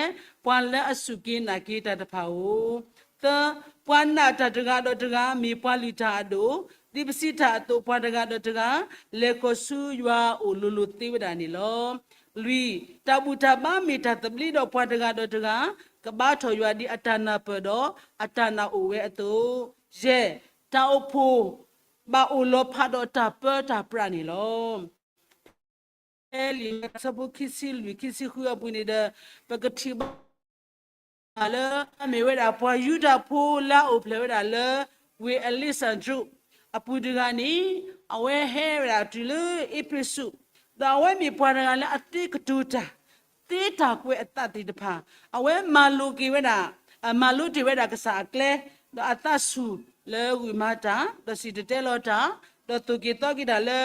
ပှၤလၢအစူၢ်က့ၤနာ်က့ၤတၢ်တဖၣ်ဧိၤ, သၢ ပှၤနာ်တၢ်တဂၤဒီးတဂၤ မ့ၢ်ပှၤလုၢ်တၢ်အဒိၣ်, ဒ်ပစံးတၢ်အသိး ပှၤတဂၤဒီးတဂၤ လဲၤဃီၤဆူယွၤအအိၣ်လိၤလိၤသ့ဝဲဒၣ်န့ၣ်လီၤ. လွံၢ် တၢ်ဘူၣ်တၢ်ဘါမ့ၢ်တၢ်သဘျ့ဒီးပှၤတဂၤဒီးတဂၤ ကဘါထီၣ်ယွၤဒ်အတၢ်နၢ်ပၢၢ်ဒီးအတၢ်နာ်အိၣ်ဝဲအသိး, ယဲၢ် တၢ်အိၣ်ဖှိၣ် ဘၣ်အိၣ်လီၤဖးဒီးတၢ်ပၢတၢ်ပြးန့ၣ်လီၤ. ဖဲလံာ်မးသဲအဆၢဖိခံဆံလွံၢ် ခံဆံဃုအပူၤန့ၣ်ဒီး ပကထံၣ်ဘၣ်လၢ မ့ၢ်ဝဲဒၣ်ပှၤယူဒၤဖိလၢအအိၣ်ဖျဲၣ်ဝဲဒၣ်လၢ ဝ့ၢ်အ့လ့ၣ်စၣ်ဒြိၣ်အပူၤတဂၤန့ၣ် အဝဲဟဲဝဲဒၣ်တုၤလၢအ့းဖ့းစူး, ဒီးအဝဲမ့ၢ်ပှၤတဂၤလၢအသ့ကတိၤတၢ် သ့တၢ်ကွဲးအသးသ့ၣ်တဖၣ်, အဝဲမၤလိက့ၤဝဲဒၣ်, မၤလိတ့ၢ်ဝဲဒၣ်ကစၢ်အကျဲ, ဒီးအသးဆူၣ်လၢဂုာ်မၤတၢ်, ဒီးစံၣ်တဲၤတဲလီၤတၢ်, ဒီးသိၣ်က့ၤသီက့ၤတၢ်လၢ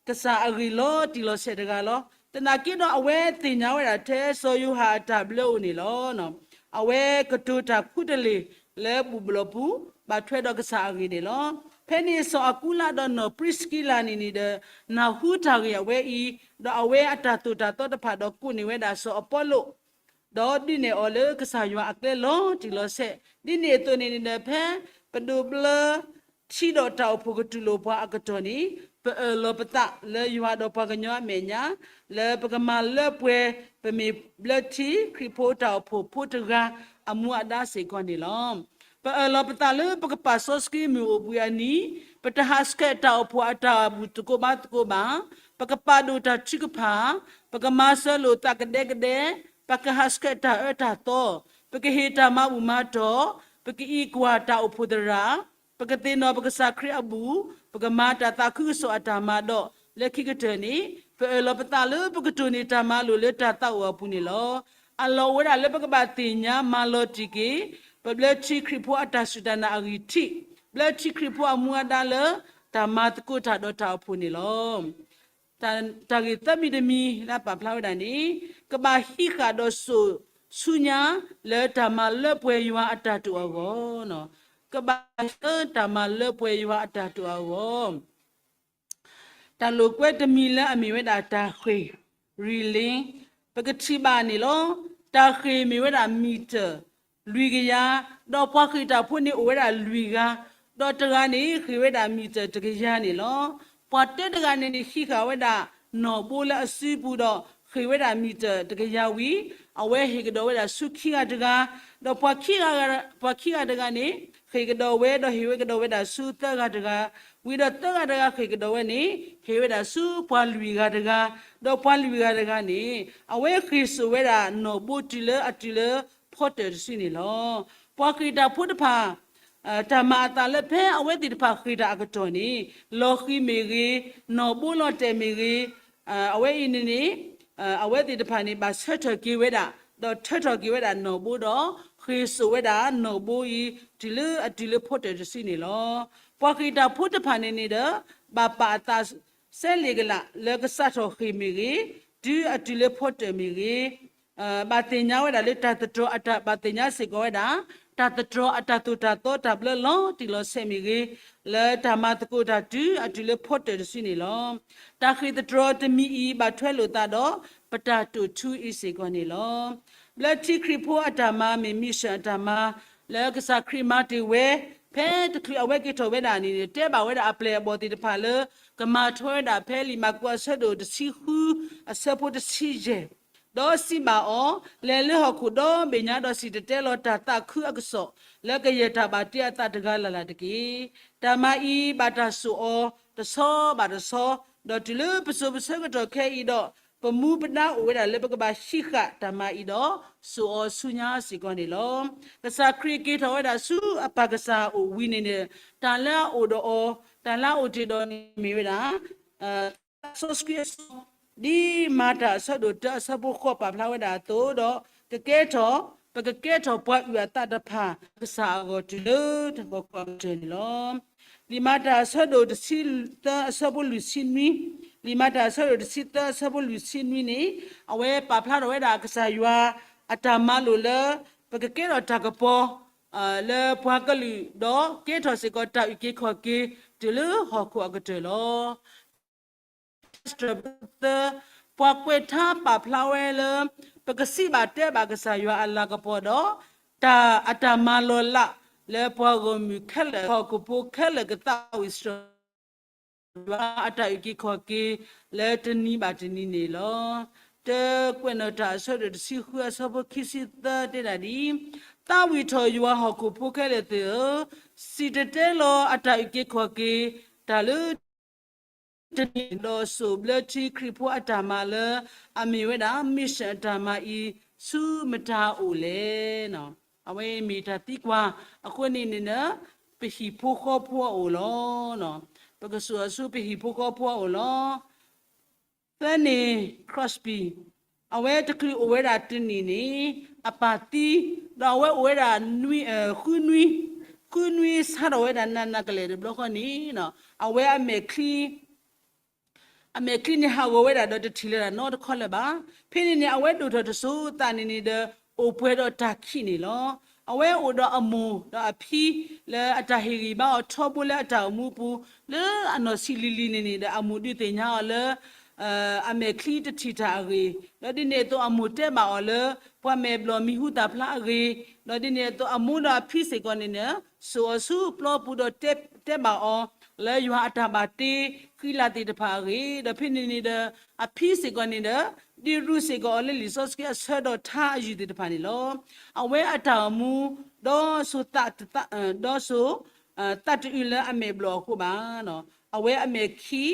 ကစၢ်အဂ့ၢ်လီၤတံၢ်လီၤဆဲးတဂၤလီၤ. သနာ်က့ဒီးအဝဲသ့ၣ်ညါဝဲဒၣ်ထဲစီၤယိၤဟၣ်အတၢ်ဘျၢအိၣ်န့ၣ်လီၤ. အဝဲကတိၤတၢ်ခူတလ့ၢ်လၢဘူၣ်ဘျီၣ်ပူၤ ဘၣ်ထွဲဒီးကစၢ်အဂ့ၢ်န့ၣ်လီၤ. ဖဲန့ၣ်စီၤအကူလးဒီးနီၢ်ပြံးစကံလးန့ၣ်န့ၣ်ဒီး နၢ်ဟူတၢ်ဂ့ၢ်အဝဲအံၤ, ဒီးအဝဲအတၢ်သိၣ်တၢ်သီတဖၣ်ဒီးကိးန့ၢ်ဝဲဒၣ်စီၤအပီလိၣ် ဒီးဒုးနဲၣ်အီၤလၢကစၢ်ယွၤအကျဲလီၤတံၢ်လီၤဆဲး, ဒ်န့ၣ်အသိးန့ၣ်န့ၣ်ဒီး ဖဲပဒိးဘျၢထံဒီးတၢ်အိၣ်ဖှိၣ်ကတူၢ်လိာ်ပှၤအကတီၢ်န့ၣ် ပအၢၣ်လီၤပသးလၢယွၤဒီးပှၤကညီအမဲာ်ညါ လၢပကမၤလၢပှဲၤ ပမ့ၢ်ဘျၢထံခရံာ်ဖိတၢ်အိၣ်ဖှိၣ်ဖိတဂၤအမူအဒါစ့ၢ်ကီးန့ၣ်လီၤ. ပအၢၣ်လီၤပသးလၢပကပာ်စီဆှံမုၢ်အိၣ်ဘှံးအနံၤ, ပတဟးဆှဲးတၢ်အိၣ်ဖှိၣ်အတၢ်ဘူၣ်သကိးဘါသကိးဘၣ်, ပကပာ်ဒိၣ်တၢ်ထုကဖၣ်, ပကမၤစၢၤလိာ်သးကဒဲကဒဲ, ပကဟးဆှဲးတၢ်အၢတၢ်သီ, ပကဟ့ၣ်တၢ်မၤဘူၣ်မၤတီၢ်, ပကအံးကွၢ်တၢ်အိၣ်ဖှိၣ်သရၣ်, ပကသ့ၣ်နီၣ်ပကစၢ်ခရံာ်အဘူၣ်, ပကမၤတၢ်သးခုကစီၣ်အတၢ်မၤဒီး လၢခံကတၢၢ်န့ၣ် ပအၢၣ်လီၤပသးလၢပကတိၢ်န့ၢ်တၢ်မၤလိာ်လၢတၢ်သးအိၣ်အပူၤန့ၣ်လီၤ. အလီၢ်အိၣ်ဝဲဒၣ်လၢပကဘၣ်သ့ၣ်ညါမၤလီၤတံၢ်က့ၤ ပဘျၢထံခရံာ်ဖိအတၢ်စူၢ်တၢ်နာ်အဂံၢ်ထံး, ဘျၢထံခရံာ်ဖိအမူအဒါလၢ တၢ်မၤသကိးတၢ်ဒီးတၢ်အိၣ်ဖှိၣ်န့ၣ်လီၤ. တၢ်ဂ့ၢ်သၢမံၤတမံၤလၢအပာ်ဖျါဝဲဒၣ်န့ၣ် ကဘၣ်ဟံးဃာ်ဒီးစိာ်ဆူညါလၢတၢ်မၤလၢပှဲၤယွၤအတၢ်တိာ်အဂီၢ်, ကဘၣ်ဟံးလၢတၢ်မၤလၢပှဲၤယွၤအတၢ်တိာ်အဂီၢ် တၢ်လိာ်ကွဲတမံၤလၢအမ့ၢ်ဝဲဒၣ်တၢ်ဃ့ၢ် relay ပကထံၣ်ဘၣ်န့ၣ်လီၤ. တၢ်ဃ့ၢ်မ့ၢ်ဝဲဒၣ် meter လွံၢ်ကယၤ, ဒီးပှၤဃ့ၢ်တၢ်ဖိန့ၣ်အိၣ်ဝဲဒၣ်လွံၢ်ဂၤ, ဒီးတဂၤန့ၣ်ဃ့ၢ်ဝဲဒၣ်မံၣ်တၢၢ်တကယၤန့ၣ်လီၤ. ပှၤတၢတဂၤန့ၣ်န့ၣ် ဟံးဃာ်ဝဲဒၣ်နီၣ်ဘိလၢအစုပူၤဒီး ဃ့ၢ်ဝဲဒၣ်မံၣ်တၢၢ်တကယၤဝံၤ, အဝဲဟ့ၣ်ကဒီးဝဲဒၣ်ဆူခံဂၤတဂၤ, ဒီးပှၤခံဂၤတဂၤန့ၣ် ဃ့ၢ်ကဒီးဝဲ ဒီးဟ့ၣ်ဝဲကဒီးဝဲဒၣ်ဆူသၢဂၤတဂၤ, ဝံၤဒီးသၢဂၤတဂၤဃ့ၢ်ကဒီးဝဲန့ၣ် ဟ့ၣ်ဝဲဒၣ်ဆူပှၤလွံၢ်ဂၤတဂၤ, ဒီးပှၤလွံၢ်ဂၤတဂၤန့ၣ် အဝဲဃ့ၢ်စိာ်ဝဲဒၣ်နီၣ်ဘိတုၤလၢအတုၤလၢဖီတၢၢ်တစုန့ၣ်လီၤ. ပှၤဃ့ၢ်တၢ်ဖိတဖၣ် တၢ်မၤအသးလၢဖဲအဝဲသ့ၣ်တဖၣ်ဃ့ၢ်တၢ်အကတီၢ်န့ၣ် လီၤဃံၤမ့ၢ်ဂ့ၤ, နီၣ်ဘိလီၤတဲာ်မ့ၢ်ဂ့ၤ, အဝဲအံၤန့ၣ်န့ၣ် အဝဲသ့ၣ်တဖၣ်န့ၣ် ဘၣ်ဆၢထၢၣ်က့ၤဝဲဒၣ်, ဒီးထၢထီၣ်က့ၤဝဲဒၣ်နီၣ်ဘိဒီး ဃ့ၢ်စိာ်ဝဲဒၣ်နီၣ်ဘိအံၤ တုၤလၢအတုၤလၢဖီတၢၢ်တစုန့ၣ်လီၤ. ပှၤဃ့ၢ်တၢ်ဖိတဖၣ်န့ၣ်န့ၣ်ဒီး ဘၣ်ပာ်အသးစဲလ့ၣ်ကလာ်လၢကစးထီၣ်ဃ့ၢ်မ့ၢ်ဂ့ၤ, တုၤအတုၤလၢဖီတၢၢ်မ့ၢ်ဂ့ၤ, ဘၣ်သ့ၣ်ညါဝဲဒၣ်လၢတၢ်သတြီၤအတၢ် ဘၣ်သ့ၣ်ညါစ့ၢ်ကီးဝဲဒၣ် တၢ်သတြီၤအတၢ်သိၣ်တၢ်သီတၢ်ဘျၢလီၤတံၢ်လီၤဆဲးမ့ၢ်ဂ့ၤ, လၢတၢ်မၤသကိးတၢ်တုၤအတုၤလၢဖီတၢၢ်တစုန့ၣ်လီၤ. တၢ်ဃ့ၢ်သတြီၤတမံၤအံၤ ဘၣ်ထွဲလိာ်သးဒီး ပတၢ်တိာ်ထူအံၤစ့ၢ်ကီးန့ၣ်လီၤ. ဘျၢထံခရံာ်ဖိအတၢ်မၤမ့ၢ် mission အတၢ်မၤ လၢကစၢ်ခရံာ်မၤတ့ၢ်ဝဲ ဖဲတချုးအဝဲက့ၤထီၣ်ဝဲဒၣ်န့ၣ် တဲဘၣ်ဝဲဒၣ်အပျဲၢ်အဘီၣ်သ့ၣ်တဖၣ်လၢ ကမၤထွဲဝဲဒၣ်ဖဲလံာ်မၢ်ကူးအဆၢဒိၣ်တဆံဃု အဆၢဖိတဆံယဲၢ်, ဒီးစံးဘၣ်အီၤ, လဲၤလၢဟီၣ်ခိၣ်ဒီဘ့ၣ်ညါဒီး စံၣ်တဲၤတဲလီၤတၢ်သးခုအကစီၣ် လၢကယဲၢ်တၢ်ဘၣ်တ့အသးတဂၤလၢ်လၢ်တက့ၢ်. တၢ်မၤအံၤဘၣ်တၢ်စိာ်အီၤတဆီဘၣ်တဆီ, ဒီးတုၤလၢပစိၤပဆၢကတီၢ်ခဲအံၤဒီး ပမူပဒါအိၣ်ဝဲဒၣ်လၢပကဘၣ်ဟံးဃာ်တၢ်မၤအံၤဒီး စိာ်အီၤဆူညါစ့ၢ်ကီးန့ၣ်လီၤ. ကစၢ်ခရံာ်က့ၤထီၣ်ဝဲဒၣ်ဆူအပၢ်ကစၢ်အအိၣ်ဝံၤန့ၣ်န့ၣ် တၢ်လၢအအိၣ်ဒီးအီၤ, တၢ်လၢအအိၣ်တ့ၢ်ဒီးန့ၣ်မ့ၢ်ဝဲဒၣ် စီဆှံအစီ, ဒ်မၤတၢ်အဆၢဒိၣ်တၢအဆၢဖိဃိးပာ်ဖျါဝဲဒၣ်အသိးဒီး ကကဲထီၣ်, ပကကဲထီၣ်ပှၤအုၣ်အသးတဖၣ် ကစၢ်အဂီၢ်တုၤလၢတၢ်ဟီၣ်ခိၣ်အကတၢၢ်န့ၣ်လီၤ. လံာ်မၤတၢ်အဆၢဒိၣ်တဆံသၢအဆၢဖိလွံၢ်ဆံနွံ, လံာ်မၤတၢ်အဆၢဒိၣ်တဆံသၢအဆၢဖိလွံၢ်ဆံနွံန့ၣ် အဝဲပာ်ဖျါထီၣ်ဝဲဒၣ်ကစၢ်ယွၤအတၢ်မၤလိာ်လၢ ပကကဲထီၣ်တၢ်ကပီၤ လၢပှၤကလုာ်ဒီးကဲထီၣ်စ့ၢ်ကီးတၢ်အုၣ်က့ၤခီၣ်က့ၤ တုၤလၢဟီၣ်ခိၣ်အကတၢၢ်လီၤ. သၢ, ပှၤကွဲးထါပာ်ဖျါဝဲလၢ ပကစံးဘၣ်တဲဘၣ်ကစၢ်ယွၤအလၤကပီၤဒီး တၢ်အတၢ်မၤလီၤလး လၢပှၤဂီၢ်မုၢ်ခဲလၢာ် ဟီၣ်ခိၣ်ဖိခဲလၢာ်ကသးဝံၣ်စ့ၢ်ကီး ယွၤအတၢ်အုၣ်က့ၤခီၣ်က့ၤ လၢတနံၤဘၣ်တနံၤန့ၣ်လီၤ. တၢကွဲးနီၣ်တၢ်အဆၢဒိၣ်တဆံဃုအဆၢဖိခံဆံသၢတဲဒၣ်ဒ်, သးဝံၣ်ထီၣ်ယွၤဟီၣ်ခိၣ်ဖိခဲလၢာ်သ့ၣ်ဧၢ, စံၣ်တဲၤတဲလီၤအတၢ်အုၣ်က့ၤခီၣ်က့ၤ တၢ်လၢ တနံၤဒီးစိာ်ဘျၢထံခရံာ်ဖိအတၢ်မၤလၢ အမ့ၢ်ဝဲဒၣ် mission အတၢ်မၤအံၤ ဆူမတၤအိၣ်လဲၣ်. အဝဲမ့ၢ်တၢ်သံကွၢ်အဃိန့ၣ်န့ၣ် ပဟံၣ်ဖိဃီဖိအအိၣ်လီၤ. ပကစိာ်အီၤဆူပဟံၣ်ဖိဃီဖိအအိၣ်လီၤ. Fanny Crosby အဝဲတချုးအိၣ်ဝဲဒၣ်တနံၣ်န့ၣ် အပၢ်သံ, ဒီးအဝဲအိၣ်ဝဲဒၣ် ဃုနွံ, ဃုနွံဆါထီၣ်ဝဲဒၣ်နးနးကလဲာ်တဘျီဃီန့ၣ် အဝဲအမဲာ်ချံ အမဲာ်ချံန့ၣ်ဟးဂီၤဝဲဒၣ်ဒီးတထံၣ်လၢၤဒၣ်နီတခီလၢၤဘၣ်. ဖဲန့ၣ်န့ၣ် အဝဲဒိၣ်ထီၣ်တစိၤသးန့ၣ်န့ၣ်ဒီး အိၣ်ပှဲၤဒီးတၢ်ခံးန့ၣ်လီၤ. အဝဲအိၣ်ဒီးအမိၢ်ဒီးအဖံ လၢအတၢ်ဟ့ၣ်ဂံၢ်ဘါအီၤထီဘိလၢအတၢ်အိၣ်မူအပူၤ လၢအနီၢ်ဆံးလံၤလံၤန့ၣ်န့ၣ်ဒီး အမိၢ်ဒုးသ့ၣ်ညါအီၤလၢ အမဲာ်ချံတထံၣ်တၢ်အဂ့ၢ်, ဒီးဒ်န့ၣ်အသိးအမိၢ်တဲဘၣ်အီၤလၢ ပှၤမဲာ်ဘျီၣ်မံၤဟူသၣ်ဖျါအဂ့ၢ်, ဒီးဒ်န့ၣ်အသိးအမိၢ်ဒီးအဖံစ့ၢ်ကီးန့ၣ်န့ၣ် စိာ်အီၤဆူပျီပူၤဒီးတဲဘၣ်အီၤ လၢယွၤအတၢ်ဘၣ်တ့ဃံလၤသ့ၣ်တဖၣ်အဂ့ၢ်, ဒီးဖဲန့ၣ်န့ၣ်ဒီး အဖံစ့ၢ်ကီးန့ၣ်ဒီး ဒ့ရူၢ်စ့ၢ်ကီးအီၤလၢလံာ်စီဆှံအဆၢဒီးထါအယုၢ်သ့ၣ်တဖၣ်န့ၣ်လီၤ. အဝဲအတၢ်အိၣ်မူ ဒီးစိၤသးတသး ဒီးစိၤ သးတအုးလၢအမဲာ်ဘျီၣ်အဃိဘၣ်. အဝဲအမဲာ်ခံး ဒီး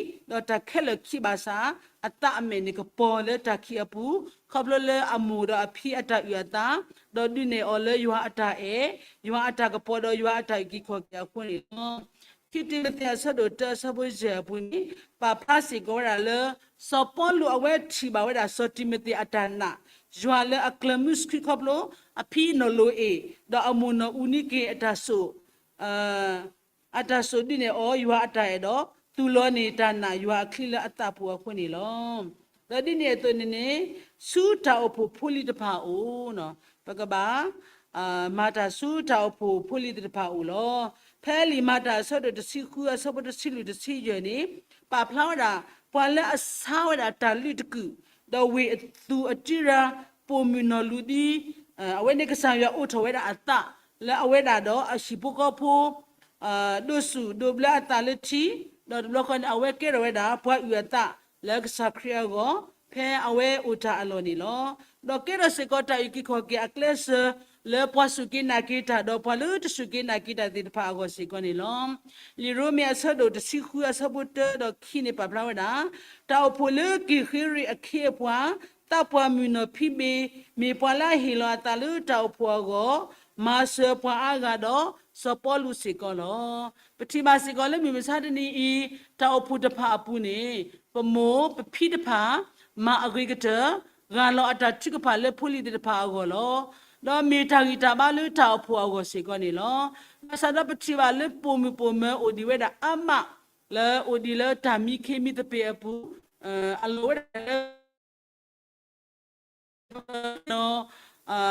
တၢ်ခဲလၢာ်ခံးဘၣ်ဆၣ် အသးအမဲာ်န့ၣ်ကပီၤလၢတၢ်ခံးအပူၤ ခီဖျိလၢအမိၢ်ဒီးအဖံအတၢ်အုၣ်အသး ဒီးဒုးနဲၣ်အီၤလၢယွၤအတၢ်အဲၣ် ယွၤအတၢ်ကပီၤဒီးယွၤအတၢ်အုၣ်က့ၤခီၣ်က့ၤအဃိန့ၣ်လီၤ. ခံတံၤမသ့းအဆၢဒိၣ်တၢအဆၢဖိယဲၢ်အပူၤန့ၣ် ပာ်ဖျါစ့ၢ်ကီးဝဲဒၣ်လၢ စီၤပီလူးအဝဲထံၣ်ဘၣ်ဝဲဒၣ်စီၤတံၤမသ့းအတၢ်နာ် ယွၤလၢအကျၢၤမုၢ်ဆှံခီဖျိ အဖံနီၢ်လိၤအ့ၣ် ဒီးအမိၢ်နီၢ်အူနံက့ၤအတၢ်စိာ် အတၢ်စိာ်ဒုးနဲၣ်အီၤယွၤအတၢ်အဲၣ်ဒီး သူၣ်လီၤန့ၢ်တၢ်နာ်ယွၤအချံလၢအသးပူၤအဃိန့ၣ်လီၤ. ဒီးဒ်န့ၣ်အသိးန့ၣ်န့ၣ် ဆူတၢ်အိၣ်ဖှိၣ်ဖိလံၤတဖၣ်အအိၣ် ပကဘၣ် မၤတၢ်ဆူတၢ်အိၣ်ဖှိၣ်ဖိလံၤသ့ၣ်တဖၣ်အအိၣ်လီၤ. ဖဲလံာ်မၤတၢ်အဆၢဒိၣ်တဆံဃုအဆၢဖိတဆံလွံၢ်တဆံယဲၢ်န့ၣ် ပာ်ဖျါဝဲဒၣ် ပှၤလၢအဆါဝဲဒၣ်တၢ်လုၢ်တကုာ် ဒီးဝ့ၢ်အသူၣ်အတံရၤ ပိာ်မုၣ်နီၢ်လူၤဒ် အဝဲန့ၣ်ကစၢ်ယွၤအိးထီၣ်ဝဲဒၣ်အသး လၢအဝဲဒၣ်ဒီးအဟံၣ်ဖိဃီဖိ ဒိးစူၣ်ဒိးဘျၢအသးလၢထံ, ဒီးတဘျီဃီန့ၣ် အဝဲကဲထီၣ်ဝဲဒၣ်ပှၤအုၣ်အသးလၢကစၢ်ခရံာ်အဂီၢ် ဖဲအဝဲအိၣ်တၢ်အလီၢ်န့ၣ်လီၤ. ဒီးကဲထီၣ်စ့ၢ်ကီးတၢ်အုၣ်က့ၤခီၣ်က့ၤအကျဲစၢၤ လၢပှၤစူၢ်က့ၤနာ်က့ၤတၢ်ဒီးပှၤလၢတစူၢ်က့ၤနာ်က့ၤတၢ်သ့ၣ်တဖၣ်အဂီၢ်စ့ၢ်ကီးန့ၣ်လီၤ. လံာ်ရိမ့ၤအဆၢဒိၣ်တဆံဃုအဆၢဖိတၢဒီးခံန့ၣ်ပာ်ဖျါဝဲဒၣ်, တၢ်အိၣ်ဖှိၣ်လၢက့ၤဃ့ရ့ၣ်အခ့အပှၤ, သးပှၢ်မုၢ်နီၢ်ဖံးဘ့ၣ်, မ့ၢ်ပှၤလၢအဟ့ၣ်လီၤအသးလၢတၢ်အိၣ်ဖှိၣ်အဂီၢ်, မၤစၢၤပှၤအါဂၤဒီးစီၤပီလူးစ့ၢ်ကီးလီၤ. ပထံၣ်ဘၣ်စ့ၢ်ကီးလၢမုၢ်မဆါတနံၤအံၤ တၢ်အိၣ်ဖှိၣ်တဖၣ်အပူၤန့ၣ် ပမိၢ်ပဖံတဖၣ် မၤအဂ့ၤကတၢၢ် ဂၢ်လီၤအတၢ်ထုကဖၣ်လၢဖိလံၤသ့ၣ်တဖၣ်အဂီၢ်လီၤ. ဒီးမ့ၢ်တၢ်ဂံၢ်တၢ်ဘါလၢတၢ်အိၣ်ဖှိၣ်အဂီၢ်စ့ၢ်ကီးန့ၣ်လီၤ. ဘၣ်ဆၣ်ဒီးပထံၣ်ဘၣ်လၢပိာ်မုၣ်ပိာ်မၢၤအိၣ်ဒံးဝဲဒၣ်အါမး လၢအိၣ်ဒံးလၢတၢ်မံခ့မံသပ့ၤအပူၤ, အလီၤဝဲဒၣ်လၢ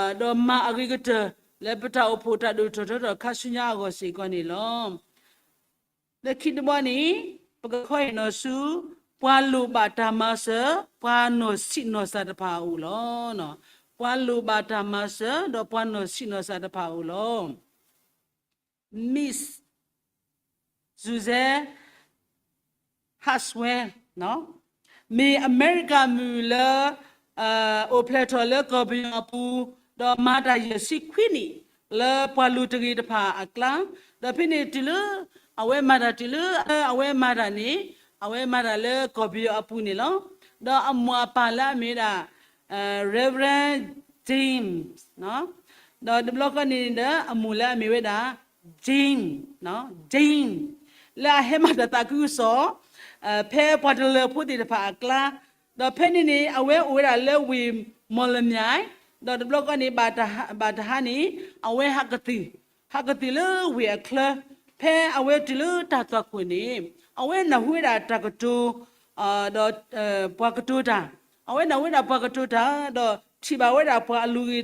ဒီးမၤအဂ့ၤကတၢၢ် လၢပတၢ်အိၣ်ဖှိၣ်တၢ်ဒိၣ်ထီၣ်ထီထီၣ်ခါဆူညါအဂီၢ်စ့ၢ်ကီးန့ၣ်လီၤ. လၢခံတဘီန့ၣ် ပကခီအံၤနီၤဆူ ပှၤလိၣ်ဘၣ်တၢ်မၤစၢၤ ပှၤနီၢ်ဆံးနီၢ်စၢ်တဖၣ်အအိၣ်လီၤ. ပှၤလိၣ်ဘၣ်တၢ်မၤစၢၤ ဒီးပှၤနီၢ်ဆံးနီၢ်စၢ်တဖၣ်အအိၣ်လီၤ. Miss Susan Haxwell မ့ၢ်အမဲရကၤမုၣ်လၢ အိၣ်ဖျဲၣ်ထီၣ်လၢကီၢ်ပယီၤအပူၤ, ဒီးမၤတၢ်ယဲၢ်ဆံခွံနံၣ် လၢပှၤလိၤတဂ့ၤတဖၣ်အကျါ, ဒီးဖဲန့ၣ်တုၤလၢ အဝဲမၤတၢ်တုၤလၢ အဝဲမၤတၢ်န့ၣ် အဝဲမၤတၢ်လၢကီၢ်ပယီၤအပူၤန့ၣ်လီၤ. ဒီးအမိၢ်အပၢ်လၢအမ့ၢ်ဝဲဒၣ် Reverend James ဒီးတဘျီဃီန့ၣ်ဒီး အမိၢ်လၢအမ့ၢ်ဝဲဒၣ် Jane, Jane လၢအဟဲမၤတၢ်သးခုကစီၣ် ဖဲပှၤတလၢၤဖိသ့ၣ်တဖၣ်အကျါ, ဒီးဖဲန့ၣ်န့ၣ် အဝဲအိၣ်ဝဲဒၣ်လၢဝ့ၢ်မီၢ်လမၠဲၣ်, ဒီးတဘျီဃီန့ၣ် ဘၣ်တဟါန့ၣ် အဝဲဟးကသုၣ် ဟးကသုၣ်လၢဝ့ၢ်အချၢ, ဖဲအဝဲတုၤလၢတၢ်သွၣ်ခိၣ်န့ၣ် အဝဲနၢ်ဟူဝဲဒၣ်တၢ်ကတိၤ ဒီး ပှၤကတိၤတၢ်, အဝဲနၢ်ဟူဝဲဒၣ်ပှၤကတိၤတၢ် ဒီးထံၣ်ဘၣ်ဝဲဒၣ်ပှၤအလိၤ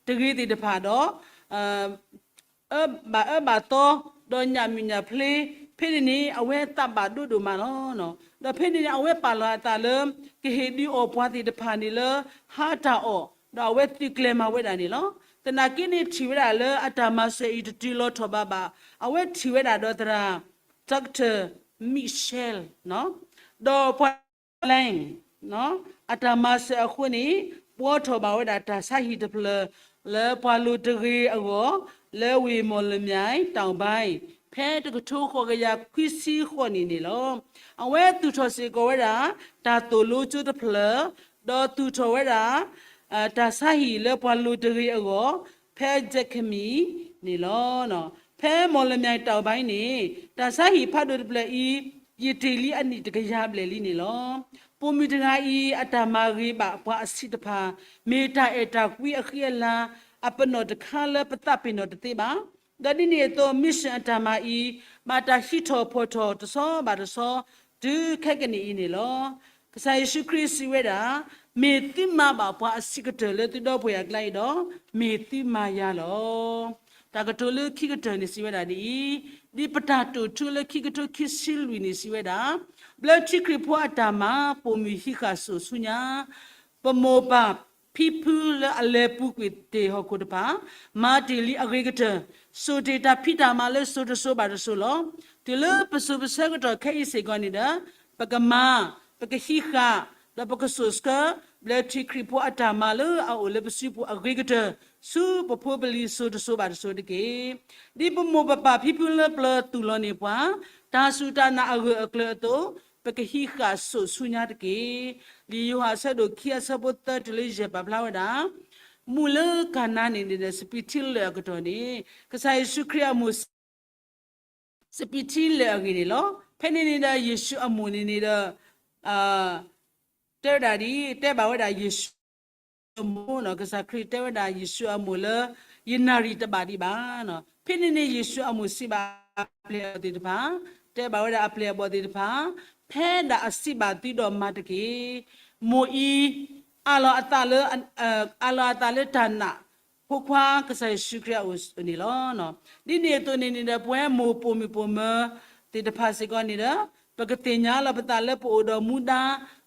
တဂ့ၤသ့ၣ်တဖၣ်ဒီး ဘၣ်အၢဘၣ်သီ ဒီးညၣ်မုၣ်ညၣ်ဖျ့, ဖဲန့ၣ်န့ၣ် အဝဲသးဘၣ်ဒိဒိၣ်မးလီၤ. ဒီးဖဲန့ၣ်န့ၣ် အဝဲပာ်လီၤအသးလၢ ကဟ့ၣ်ဒုးအီၣ်ပှၤသ့ၣ်တဖၣ်န့ၣ်လၢ ဟါတၢ်အီၣ်, ဒီးအဝဲသုးကျဲၤမၤဝဲဒၣ်န့ၣ်လီၤ. သနာ်က့န့ၣ်ထံၣ်ဝဲဒၣ်လၢအတၢ်မၤစၢၤအံၤတတုၤလီၤထီၣ်ဘးဘၣ်, အဝဲထံၣ်ဝဲဒၣ်ဒီးသရၣ် Doctor Mitchell ဒီးပှၤ Lane အတၢ်မၤစၢၤအဃိန့ၣ် ပှီၢ်ထီၣ်ဘၣ်ဝဲဒၣ်တၢ်ဆါဟံၣ်တဖျၢၣ် လၢပှၤလိၤတဂ့ၤအဂီၢ် လၢဝ့ၢ်မီၢ်လမၠဲၣ် တောင်ပိုင်း ဖဲတကထိဃိးကယၤခွံဆံဃိးနံၣ်န့ၣ်လီၤ. အဝဲသူၣ်ထီၣ်စ့ၢ်ကီးဝဲဒၣ် တၢ်သိၣ်လိကၠိတဖျၢၣ်, ဒီးသူၣ်ထီၣ်ဝဲဒၣ် တၢ်ဆါဟံၣ်လၢပှၤလိၤတဂ့ၤအဂီၢ် ဖဲ Jackson န့ၣ်လီၤ. ဖဲမီၢ်လမၠဲၣ် တောင်ပိုင်း န့ၣ် တၢ်ဆါဟံၣ်ဖးဒိၣ်တဖျၢၣ်အံၤ ယတ့ၢ်လံအနံၣ်တကယၤဘျဲၣ်လံန့ၣ်လီၤ. ပိာ်မုၣ်တဂၤအံၤ အတၢ်မၤဂ့ၤဘၣ်ပှၤအဆံးတဖၣ် မ့ၢ်တၢ်အဲၣ်တၢ်ကွံအဃံအလၤ အပနီၣ်တခါလၢပသးပ့ၤနီၣ်တသ့ဘၣ်. ဒီးဒ်န့ၣ်အသိး mission အတၢ်မၤအံၤ ဘၣ်တၢ်ဟံးထီၣ်ဖီၣ်ထီၣ်တဆီဘၣ်တဆီ တုၤခဲကနံၣ်အံၤန့ၣ်လီၤ. ကစၢ်ယ့ၣ်ၡူးခရံာ်စံးဝဲဒၣ်, မ့ၢ်သုမၤဘၣ်ပှၤအဆံးကတၢၢ်လၢသုဒီပုၢ်ဝဲၢ်အကျါအံၤဒီး မ့ၢ်သုမၤယၤလီၤ. တၢ်ကတိၤလၢခံကတၢၢ်န့ၣ်စံးဝဲဒၣ်ဒ်အံၤ, ဒ်ပတၢ်တိာ်ထူလၢခံကထိခံဆံလွံၢ်န့ၣ်စံးဝဲဒၣ်, ဘျၢထံခရံာ်ဖိအတၢ်မၤ ပိာ်မုၣ်ဟံးဃာ်စိာ်ဆူညါ ပမိၢ်ပၢ်ဖံဖုလၢအလဲၤပူၤကွံာ်တ့ၢ်ဟီၣ်ခိၣ်တဖၣ် မၤတ့ၢ်လံအဂ့ၤကတၢၢ်, စိာ်တ့ၢ်တၢ်ဖံးတၢ်မၤလၢစိၤတစိၤဘၣ်တစိၤလီၤ. တုၤလၢပစိၤပဆၢကတီၢ်ခဲအံၤစ့ၢ်ကီးန့ၣ်ဒီး ပကမၤ, ပကဟံးဃာ်, ဒီးပကစိာ်ဆှၢ ဘျၢထံခရံာ်ဖိအတၢ်မၤလၢအအိၣ်လၢပစုပူၤအဂ့ၤကတၢၢ် ဆူပဖိပလံၤစိၤတစိၤဘၣ်တစိၤတက့ၢ်. ဒ်ပမိၢ်ပပၢ်ဖံဖုလၢပျၢၤသူၣ်လီၤန့ၢ်ပှၤ တၢ်စူၢ်တၢ်နာ်အဂၢၢ်အကျၢၤအသိး ပကဟံးဃာ်စိာ်ဆူညါတက့ၢ်. လံာ်ယိၤဟၣ်အဆၢဒိၣ်ခံအဆၢဖိသၢတုၤလၢယဲၢ်ပာ်ဖျါဝဲဒၣ်, မူးလၢကၤနါန့ၣ်န့ၣ်ဒီး စပံးထံလၢာ်အကတီၢ်န့ၣ် ကစၢ်ယ့ၣ်ၡူးခရံာ်အမိၢ် စပံးထံလၢာ်အဂ့ၢ်န့ၣ်လီၤ. ဖဲန့ၣ်န့ၣ်ဒီး ယ့ၣ်ၡူးအမိၢ်န့ၣ်န့ၣ်ဒီး တဲဝဲဒၣ်ဒ် တဲဘၣ်ဝဲဒၣ်ယ့ၣ်ၡူးအမိၢ်နီၤ, ကစၢ်ခရံာ်တဲဝဲဒၣ်ယ့ၣ်ၡူးအမိၢ်လၢ ယနၣ်ရံၣ်တဘၣ်ဒံးဘၣ်နီၤ. ဖဲန့ၣ်န့ၣ် ယ့ၣ်ၡူးအမိၢ်စံးဘၣ်အပျဲၢ်အဘီၣ်သ့ၣ်တဖၣ်, တဲဘၣ်ဝဲဒၣ်အပျဲၢ်အဘီၣ်သ့ၣ်တဖၣ်, ဖဲဒၣ်အစံးဘၣ်သုဒီးမၤတက့ၢ်. မိၢ်အံၤ အးလီၤအသးလၢ အးလီၤအသးလၢတၢ်နာ် ဖိခွါကစၢ်ယ့ၣ်ၡူးခရံာ်အအိၣ်န့ၣ်လီၤ. ဒ်န့ၣ်အသိးန့ၣ်န့ၣ်ဒီး ပဝဲမိၢ်ပိာ်မုၣ်ပိာ်မၢၤသ့ၣ်တဖၣ်စ့ၢ်ကီးန့ၣ်ဒီး ပကသ့ၣ်ညါလီၤပသးလၢပအိၣ်ဒီးမူဒါ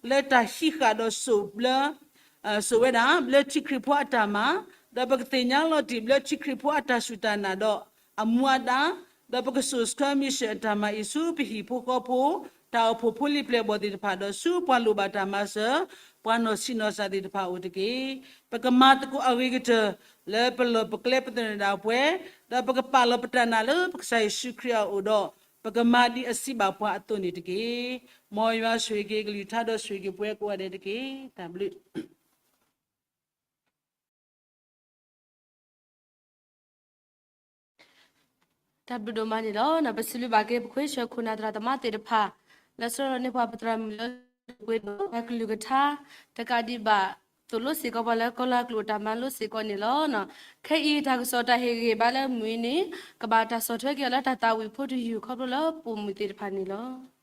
လၢတၢ်ဟံးဃာ်ဒီးစိာ်ဘျၢ စိာ်ဝဲဒၣ် ဘျၢထံခရံာ်ဖိအတၢ်မၤ, ဒီးပကသ့ၣ်ညါလီၤတံၢ်ဘျၢထံခရံာ်ဖိအတၢ်စူၢ်တၢ်နာ်ဒီးအမူအဒါ, ဒီးပကစိာ်ဆှၢမံၤစၢၤအတၢ်မၤအံၤဆူ ပဟံၣ်ဖိဃီဖိ, တၢ်အိၣ်ဖှိၣ်ဖိလံၤပျဲၢ်ဘီၣ်သ့ၣ်တဖၣ်ဒီးဆူပှၤလိၣ်ဘၣ်တၢ်မၤစၢၤ, ပှၤနီၢ်ဆံးနီၢ်စၢ်သ့ၣ်တဖၣ်အအိၣ်တက့ၢ်. ပကမၤသကိးအဂ့ၤကတၢၢ် လၢပလီၢ်ပကျဲပသနၢၣ်ဒၣ်ပှဲၤ, ဒီးပကပာ်လီၤပတၢ်နာ်လၢပကစၢ်ယ့ၣ်ၡူးခရံာ်အအိၣ်ဒီး, ပကမၤဒ်အစံးဘၣ်ပှၤအသိးန့ၣ်တက့ၢ်. မ်ယွၤဆိၣ်ဂ့ၤက့ၤကလုၢ်ကထါဒီးဆိၣ်ဂ့ၤက့ၤပဝဲကိးဂၤဒဲးတက့ၢ်. တၢ်ဘျုး တၢ်ဘျုးဒိၣ်မးန့ၣ်လီၤ. ပစံးဘျုးဘၣ်က့ၤပခွ့ဆၢခိၣ်နၢ်သရၣ်သမါသ့ၣ်တဖၣ် လၢဆှၢလီၤန့ၢ်ပှၤပသရၣ်မုၣ်လၢပှဲၤဒီးပှၤကလုာ်ကထါ တကးဒံးဘၣ် သိၣ်လိစ့ၢ်ကီးပှၤလၢကီၤလၤကျိာ်တၢ်မၤလိစ့ၢ်ကီးန့ၣ်လီၤ. ခဲအံၤတၢ်ကစီၣ်တၢ်ဟ့ၣ်ဂံၢ်ဘါလၢမုၢ်အံၤန့ၣ် ကဘၣ်တၢ်ဆီၣ်ထွဲက့ၤအီၤလၢတၢ်သးဝံၣ်ဖိတယုၢ်ခီဖျိလၢပိာ်မုၣ်သ့ၣ်တဖၣ်န့ၣ်လီၤ.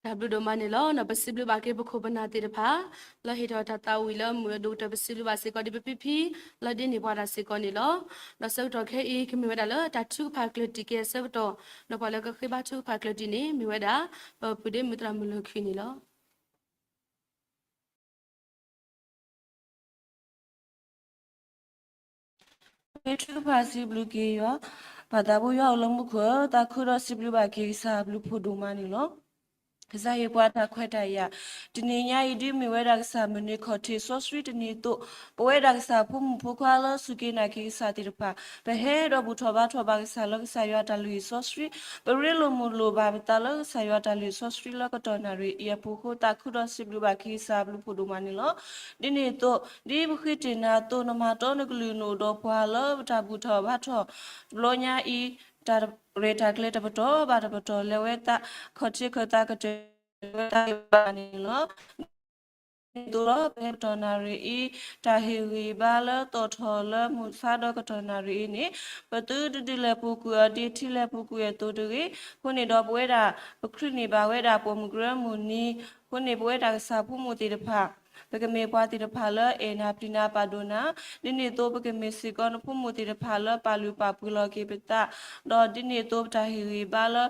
တၢ်ဘျုးဒိၣ်မးန့ၣ်လီၤ. ပစံးဘျုးဘၣ်က့ၤပခိၣ်ပနၢ်သ့ၣ်တဖၣ် လၢဟ့ၣ်ထီၣ်တၢ်သးဝံၣ်လၢမုၢ်အဒိၣ်ကတၢၢ် ပစံးဘျုးဘၣ်စ့ၢ်ကီးဒ်ပဖံဖံ လၢဒ်န့ၣ်ပှၤတၢ်စ့ၢ်ကီးန့ၣ်လီၤ. ဒီးဆၢကတီၢ်ခဲအံၤ ကမ့ၢ်ဝဲဒၣ်လၢတၢ်ထုကဖၣ်ကျၢၢ်တံၢ်က့ၤအဆၢကတီၢ်, ဒီးပှၤလၢကဃ့ဘါထုကဖၣ်ကျၢၢ်တံၢ်န့ၣ် မ့ၢ်ဝဲဒၣ် ပပုၢ်ဒ့မုၣ်သရၣ်မုၣ်လၢၢ်ခံန့ၣ်လီၤ. ပထုကဖၣ်စံးဘျုးက့ၤယွၤ, ပၢ်သးဘိယွၤအိၣ်လၢမူခိၣ်ဧၢ, သးခုဒီးစံးဘျုးဘၣ်က့ၤကစၢ်အဘျုးဖှိၣ်ဒိၣ်မးန့ၣ်လီၤ. ကစၢ်ဟ့ၣ်ပှၤတၢ်ခွဲးတၢ်ယာ်, တနံၤညါအံၤဒ်မ့ၢ်ဝဲဒၣ်ကစၢ်မုၢ်နံၤခီၣ်ထံးစီဆှံတနံၤအသိး, ပဝဲဒၣ်ကစၢ်ဖိမုၣ်ဖိခွါလၢစူၢ်က့ၤနာ်က့ၤကစၢ်သ့ၣ်တဖၣ်, ပဟဲဒီးဘူၣ်ထီၣ်ဘါထီၣ်ဘၣ်ကစၢ်လၢကစၢ်ယွၤတၢ်လုၢ်ဟံၣ်စီဆှံ, ပရ့လိာ်မုာ်လိာ်ဘၣ်ပသးလၢကစၢ်ယွၤတၢ်လုၢ်ဟံၣ်စီဆှံလၢကတီၢ်နၣ်ရံၣ်အံၤအပူၤအဃိ သးခုဒီးစံးဘျုးဘၣ်က့ၤကစၢ်အဘျုးဖှိၣ်ဒိၣ်မးန့ၣ်လီၤ. ဒ်န့ၣ်အသိး, ဒ်ပဃ့တ့ၢ်နၤအသိး နမၤတီနကလုၢ်နအိၣ်ဒီးပှၤလၢပတၢ်ဘူၣ်ထီၣ်ဘါထီၣ်တဘျီညါအံၤ, တၢ်ရဲၣ်တၢ်ကျဲၤတပတီၢ်ဘၣ်တပတီၢ် လဲၤဝဲသး ခီၣ်ထံးခၢၣ်သးကတၢၢ်ဝဲသးဂ့ၤဘၣ်န့ၣ်လီၤ. ဒ်န့ၣ်အသိးလီၤ ပဟဲကတီၢ်နၣ်ရံၣ်အံၤ, တၢ်ဟ့ၣ်ဂံၢ်ဘါလၢသီၣ်ထီၣ်လၢမုၢ်ဆါဒီးကတီၢ်နၣ်ရံၣ်အံၤန့ၣ်, ပသုတဒုးလဲၤပူၤကွံာ်အီၤဒ်ထံလဲၤပူၤကွံာ်အသိးတဂ့ၤ. အဃိန့ၣ်ဒီးပဝဲဒၣ် ပချုးန့ၢ်ဘၣ်ဝဲဒၣ်ပိာ်မုၣ်ကရၢမိၢ်နံၤ, အဃိန့ၣ်ပဝဲဒၣ်ကစၢ်ဖိမုၣ်သ့ၣ်တဖၣ် ပကမ့ၢ်ပှၤသ့ၣ်တဖၣ်လၢအဲၣ်နၤပျံၤနၤပာ်ဒိၣ်နၤ, ဒ်န့ၣ်အသိးပကမ့ၢ်စ့ၢ်ကီးနဖိမုၣ်သ့ၣ်တဖၣ်လၢပာ်လုၢ်ပာ်ပှ့ၤလီၤက့ၤပသး, ဒီးဒ်န့ၣ်အသိးပတၢ်ဟ့ၣ်ဂံၢ်ဘါလၢ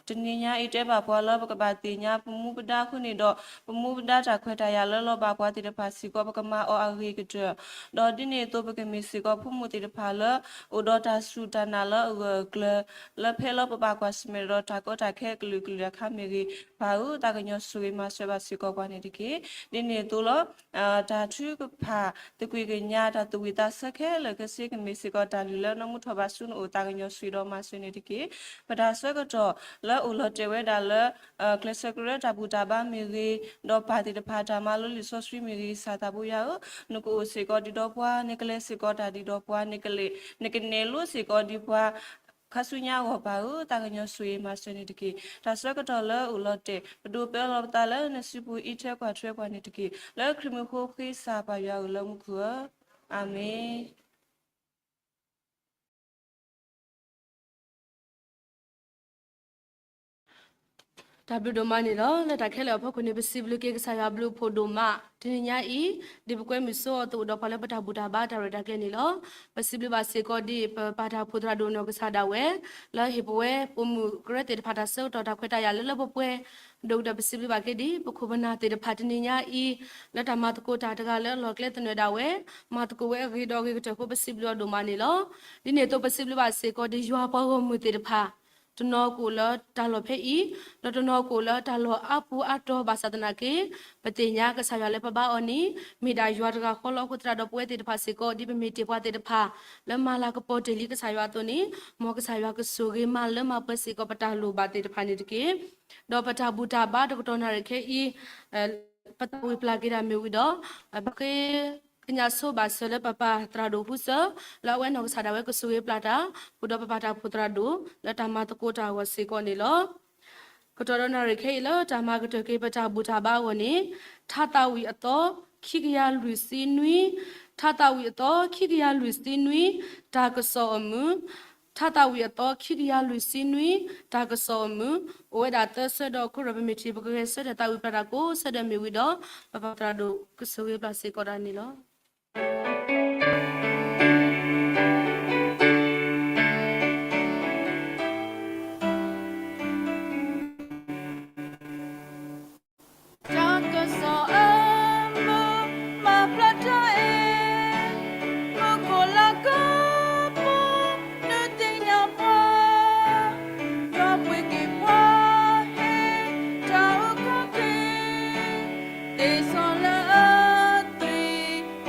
တနံၤညါအံၤတဲဘၣ်ပှၤလၢပကဘၣ်သ့ၣ်ညါပမူပဒါအဃိန့ၣ်ဒီး ပမူပဒါတၢ်ခွဲးတၢ်ယာ်လၢလီၤဘၣ်ပှၤသ့ၣ်တဖၣ်စ့ၢ်ကီး ပကမၤအီၤအဂ့ၤကတၢၢ်, ဒီးဒ်န့ၣ်အသိးပကမ့ၢ်စ့ၢ်ကီးဖိမုၣ်သ့ၣ်တဖၣ်လၢ အိၣ်ဒီးတၢ်စူၢ်တၢ်နာ်လၢအဂၢၢ်အကျၢၤ လၢဖဲလၢပဘၣ်ကွၢ်ဆၢၣ်မဲာ်ဒီးတၢ်ကီတၢ်ခဲအကလုာ်ကလုာ်အခါမ့ၢ်ဂ့ၤ, ပၢ်ဧၢ သးကညီၤဆိၣ်ဂ့ၤမၤစၢၤဘၣ်စ့ၢ်ကီးပှၤန့ၣ်တက့ၢ်. ဒ်န့ၣ်အသိးလီၤ တၢ်ထုကဖၣ်သကွံာ်ကညး တၢ်သူၣ်ဝံၣ်သးဆၢခဲလၢာ်ခဲဆ့ ကမ့ၢ်စ့ၢ်ကီးတၢ်လုၢ်လၢနမူထီၣ်ဘၣ်ဆူနအိၣ် သးကညီၤဆိၣ်ဂ့ၤဒီးမၤစၢၤန့ၣ်တက့ၢ်. ပတၢ်ဆၢကတီၢ်လၢအိၣ်လီၤတဲာ်ဝဲဒၣ်လၢ ကျဲးစၢးကရၢတၢ်ဘူၣ်တၢ်ဘါမ့ၢ်ဂ့ၤ, ဒီးပၢ်သ့ၣ်တဖၣ်တၢ်မၤလိလံာ်စီဆှံမ့ၢ်ဂ့ၤ, ကစၢ်သးဘိယွၤဧၢ, နကအိၣ်စ့ၢ်ကီးဒ်ဒီးပှၤ, နကလဲၤစ့ၢ်ကီးတၢ်ဒ်ဒီးပှၤ, နကလဲၤ, နကနဲၣ်လိစ့ၢ်ကီးဒ်ပှၤ ခါဆူညါအဂီၢ် ပၢ်ဧၢ, သးကညီၤဆိၣ်ဂ့ၤမၤစၢၤန့ၣ်တက့ၢ်. တၢ်ဆၢကတီၢ်လၢအိၣ်လီၤတဲာ် ပဒိးပၢလီၤပသးလၢနစုပူၤ အံးထွဲကွၢ်ထွဲပှၤန့ၣ်တက့ၢ်. လၢခရံာ်မုၣ်ဃိဃ့ ကစၢ်ပၢ်ယွၤဧၢ လၢမူခိၣ်ဧၢ, အၤမ့ၣ်. တၢ်ဘျုးဒိၣ်မးန့ၣ်လီၤ. လၢတၢ်ခဲလၢာ်အဖီခိၣ်န့ၣ် ပစံးဘျုးက့ၤကစၢ်ယွၤဘျုးဖှိၣ်ဒိၣ်မး, တနံၤညါအံၤ ဒ်ပကွဲမုာ်စိအသိး အိၣ်ဒီးပှၤလၢပတၢ်ဘူၣ်တၢ်ဘါတၢ်ရဲၣ်တၢ်ကျဲၤန့ၣ်လီၤ. ပစံးဘျုးဘၣ်စ့ၢ်ကီးဒ်ပပၢ်တၢ်အိၣ်ဖှိၣ်သရၣ်ဒိၣ်နီၢ်ကစၢ်ဒၣ်ဝဲ လၢဟ့ၣ်ပဝဲပိာ်မုၣ်ကရၢသ့ၣ်တဖၣ်တၢ်ဆၢကတီၢ်တၢ်ခွဲးတၢ်ယာ်လၢလၢပှဲၤပှဲၤ ဒိၣ်ကတၢၢ် ပစံးဘျုးဘၣ်က့ၤဒ်ပခိၣ်ပနၢ်သ့ၣ်တဖၣ်တနံၤညါအံၤ လၢတၢ်မၤသကိးတၢ်တဂၤလၢအလီၢ်ကျဲသနၢၣ်ဒၣ်ဝဲ, မၤသကိးဝဲအဂ့ၤဒီးအဂ့ၤကတၢၢ်အဃိ ပစံးဘျုးအီၤဒိၣ်မးန့ၣ်လီၤ. ဒ်န့ၣ်အသိး ပစံးဘျုးဘၣ်စ့ၢ်ကီးဒ်ယွၤပှၤဂီၢ်မုၢ်သ့ၣ်တဖၣ် တနီၤကအိၣ်လၢတၢ်လီၢ်ဖဲအံၤ, ဒီးတနီၤကအိၣ်လၢတၢ်လီၢ်အါပူၤအါတီၤဘၣ်ဆၣ်သနာ်က့ ပသ့ၣ်ညါကစၢ်ယွၤလၢပဘါအီၤန့ၣ် မ့ၢ်ဒၣ်ယွၤတဂၤဃီလီၤ. အဃိသတးဒီးပဝဲသ့ၣ်တဖၣ်စ့ၢ်ကီး ဒ်ပမ့ၢ်တ့ၢ်ပှၤသ့ၣ်တဖၣ် လၢမၤလၤကပီၤတ့ၢ်လံကစၢ်ယွၤအသိးန့ၣ် မ်ကစၢ်ယွၤကဆိၣ်ဂ့ၤမၤလၢမၤပှဲၤစ့ၢ်ကီးပတၢ်လိၣ်ဘၣ်သ့ၣ်တဖၣ်န့ၣ်တက့ၢ်. ဒီးပတၢ်ဘူၣ်တၢ်ဘါတကတီၢ်နၣ်ရံၣ်ခဲအံၤ ပသးဝံၣ်ပျၢ်က့ၤဒၣ်မ့ၢ်ဝံၤဒီး ပဃ့ကညးဆိဘၣ်စၢၤလၢပပၢ်သရၣ်ဒိၣ်ဟူစၢၤ လၢအဝဲနီၢ်ကစၢ်ဒၣ်ဝဲကဆိၣ်ဂ့ၤပျၢ်တၢ် ဃုာ်ဒီးပပၢ်တၢ်အိၣ်ဖှိၣ်သရၣ်ဒိၣ် လၢတၢ်မၤသကိးတၢ်အဂီၢ်စ့ၢ်ကီးန့ၣ်လီၤ. ကတီၢ်ဒီးနၣ်ရံၣ်ခဲအံၤလၢတၢ်မၤကတၢၢ်က့ၤပတၢ်ဘူၣ်တၢ်ဘါအဂီၢ်န့ၣ် ထါသးဝံၣ်အသီ ခံကယၤလွံၢ်ဆံနွံ, ထါသးဝံၣ်အသီ ခံကယၤလွံၢ်ဆံနွံ တၢ်ကစီၣ်အမုၢ် ထါသးဝံၣ်အသီ ခံကယၤလွံၢ်ဆံနွံ တၢ်ကစီၣ်အမုၢ် အိၣ်ဝဲဒၣ်သၢဆၢဒီး ခိၣ်ရၢၣ်ပမ့ၢ်ထံၣ် ပကဂဲၤဆၢထၢၣ်သးဝံၣ်ပျၢ်တၢ်ကိးဆၢဒၢးမ့ၢ်ဝံၤဒီး ပပၢ်သရၣ်ဒိၣ်ကဆိၣ်ဂ့ၤပျၢ်စ့ၢ်ကီးဒၣ်န့ၣ်လီၤ. တၢ်ကစီၣ်အမုၢ် မၤဖျါထီၣ်အံၤ မူခိၣ်လၤကပီၤ နုၢ်သ့ၣ်ညါပှၤ ယွၤပှ့ၤက့ၤပှၤ ဟ့ၣ်တၢ်အုၣ်က့ၤ သ့စီလၢအသွံၣ်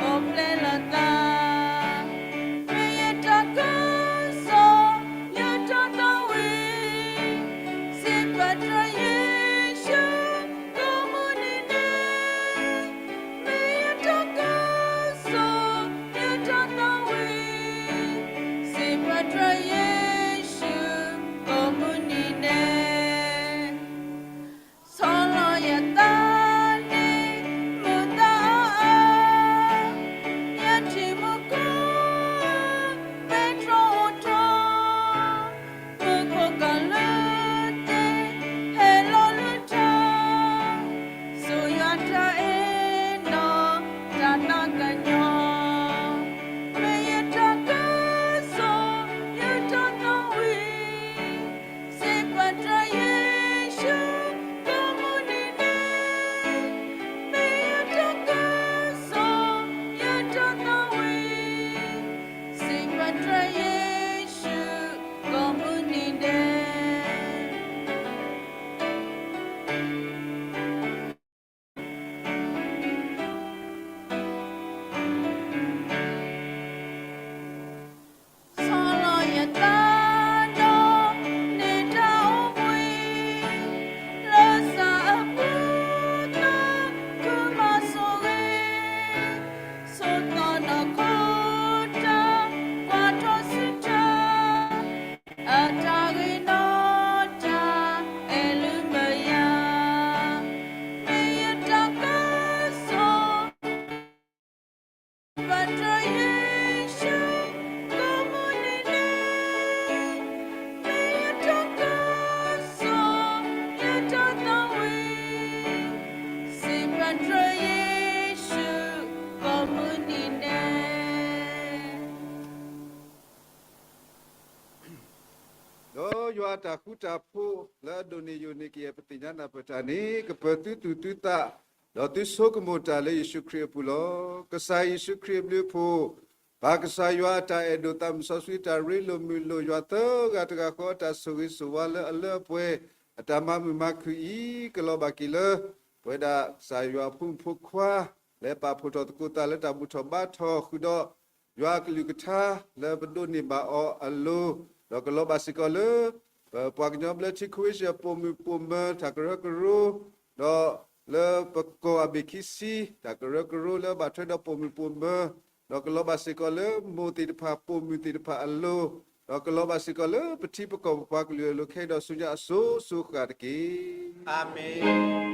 တၢ်ဃူတၢ်ဖိးလၢအဒိၣ်န့ၢ်ယိာ်န့ၢ်ကယဲၢ် ပသ့ၣ်ညါနၢ်ပၢၢ်တၢ်န့ၣ် ကပၢၤသုသူၣ်သုသး ဒီးသုဆိကမိၣ်တၢ်လၢယ့ၣ်ၡူးခရံာ်အပူၤလီၤ. ကစၢ်ယ့ၣ်ၡူးခရံာ်အဘျုးအဖှိၣ်, ပၢ်ကစၢ်ယွၤအတၢ်အဲၣ်ဒိၣ်သးမုၢ်စီဆှံ တၢ်ရ့လိာ်မုာ်လိာ်ယွၤသၢဂၤတဂၤဃီ အတၢ်ဆိၣ်ဂ့ၤဆိၣ်ဝါလၢအလၢအပှဲၤ အတၢ်မၤမုာ်မၤခုၣ်အံၤ ကလီၤဘၣ်က့ၤလၢ ပဝဲဒၣ်ကစၢ်ယွၤအဖိမုၣ်ဖိခွါ လၢပာ်ဖှိၣ်ထီၣ်သကိးသးလၢတၢ်ဘူၣ်ထီၣ်ဘါထီၣ်ဃုာ်ဒီး ယွၤအကလုၢ်ကထါလၢပဒိးန့ၢ်ဘၣ်အီၤအလိၤ, ဒီးကလီၤဘၣ်စ့ၢ်ကီးလၢ ပပှၤကညီဘျၢထံခဝ့ၡၢၣ်ပိာ်မုၣ်ပိာ်မၢၤတၢ်ကရၢကရိ, ဒီးလၢပကီၢ်အဘ့ၣ်ခံဆံ တၢ်ကရၢကရိလၢအဘၣ်ထွဲဒီးပိာ်မုၣ်ပိာ်မၢၤ, ဒီးကလီၤဘၣ်စ့ၢ်ကီးလၢမိၢ်သ့ၣ်တဖၣ်ပိာ်မုၣ်သ့ၣ်တဖၣ်အလိၤ, ဒီးကလီၤဘၣ်စ့ၢ်ကီးလၢပထံပကီၢ်ပပှၤကလုာ်အလိၤခဲအံၤဒီးဆူညါအစိၤစိၤအဃၣ်တက့ၢ်. အၤမ့ၣ်.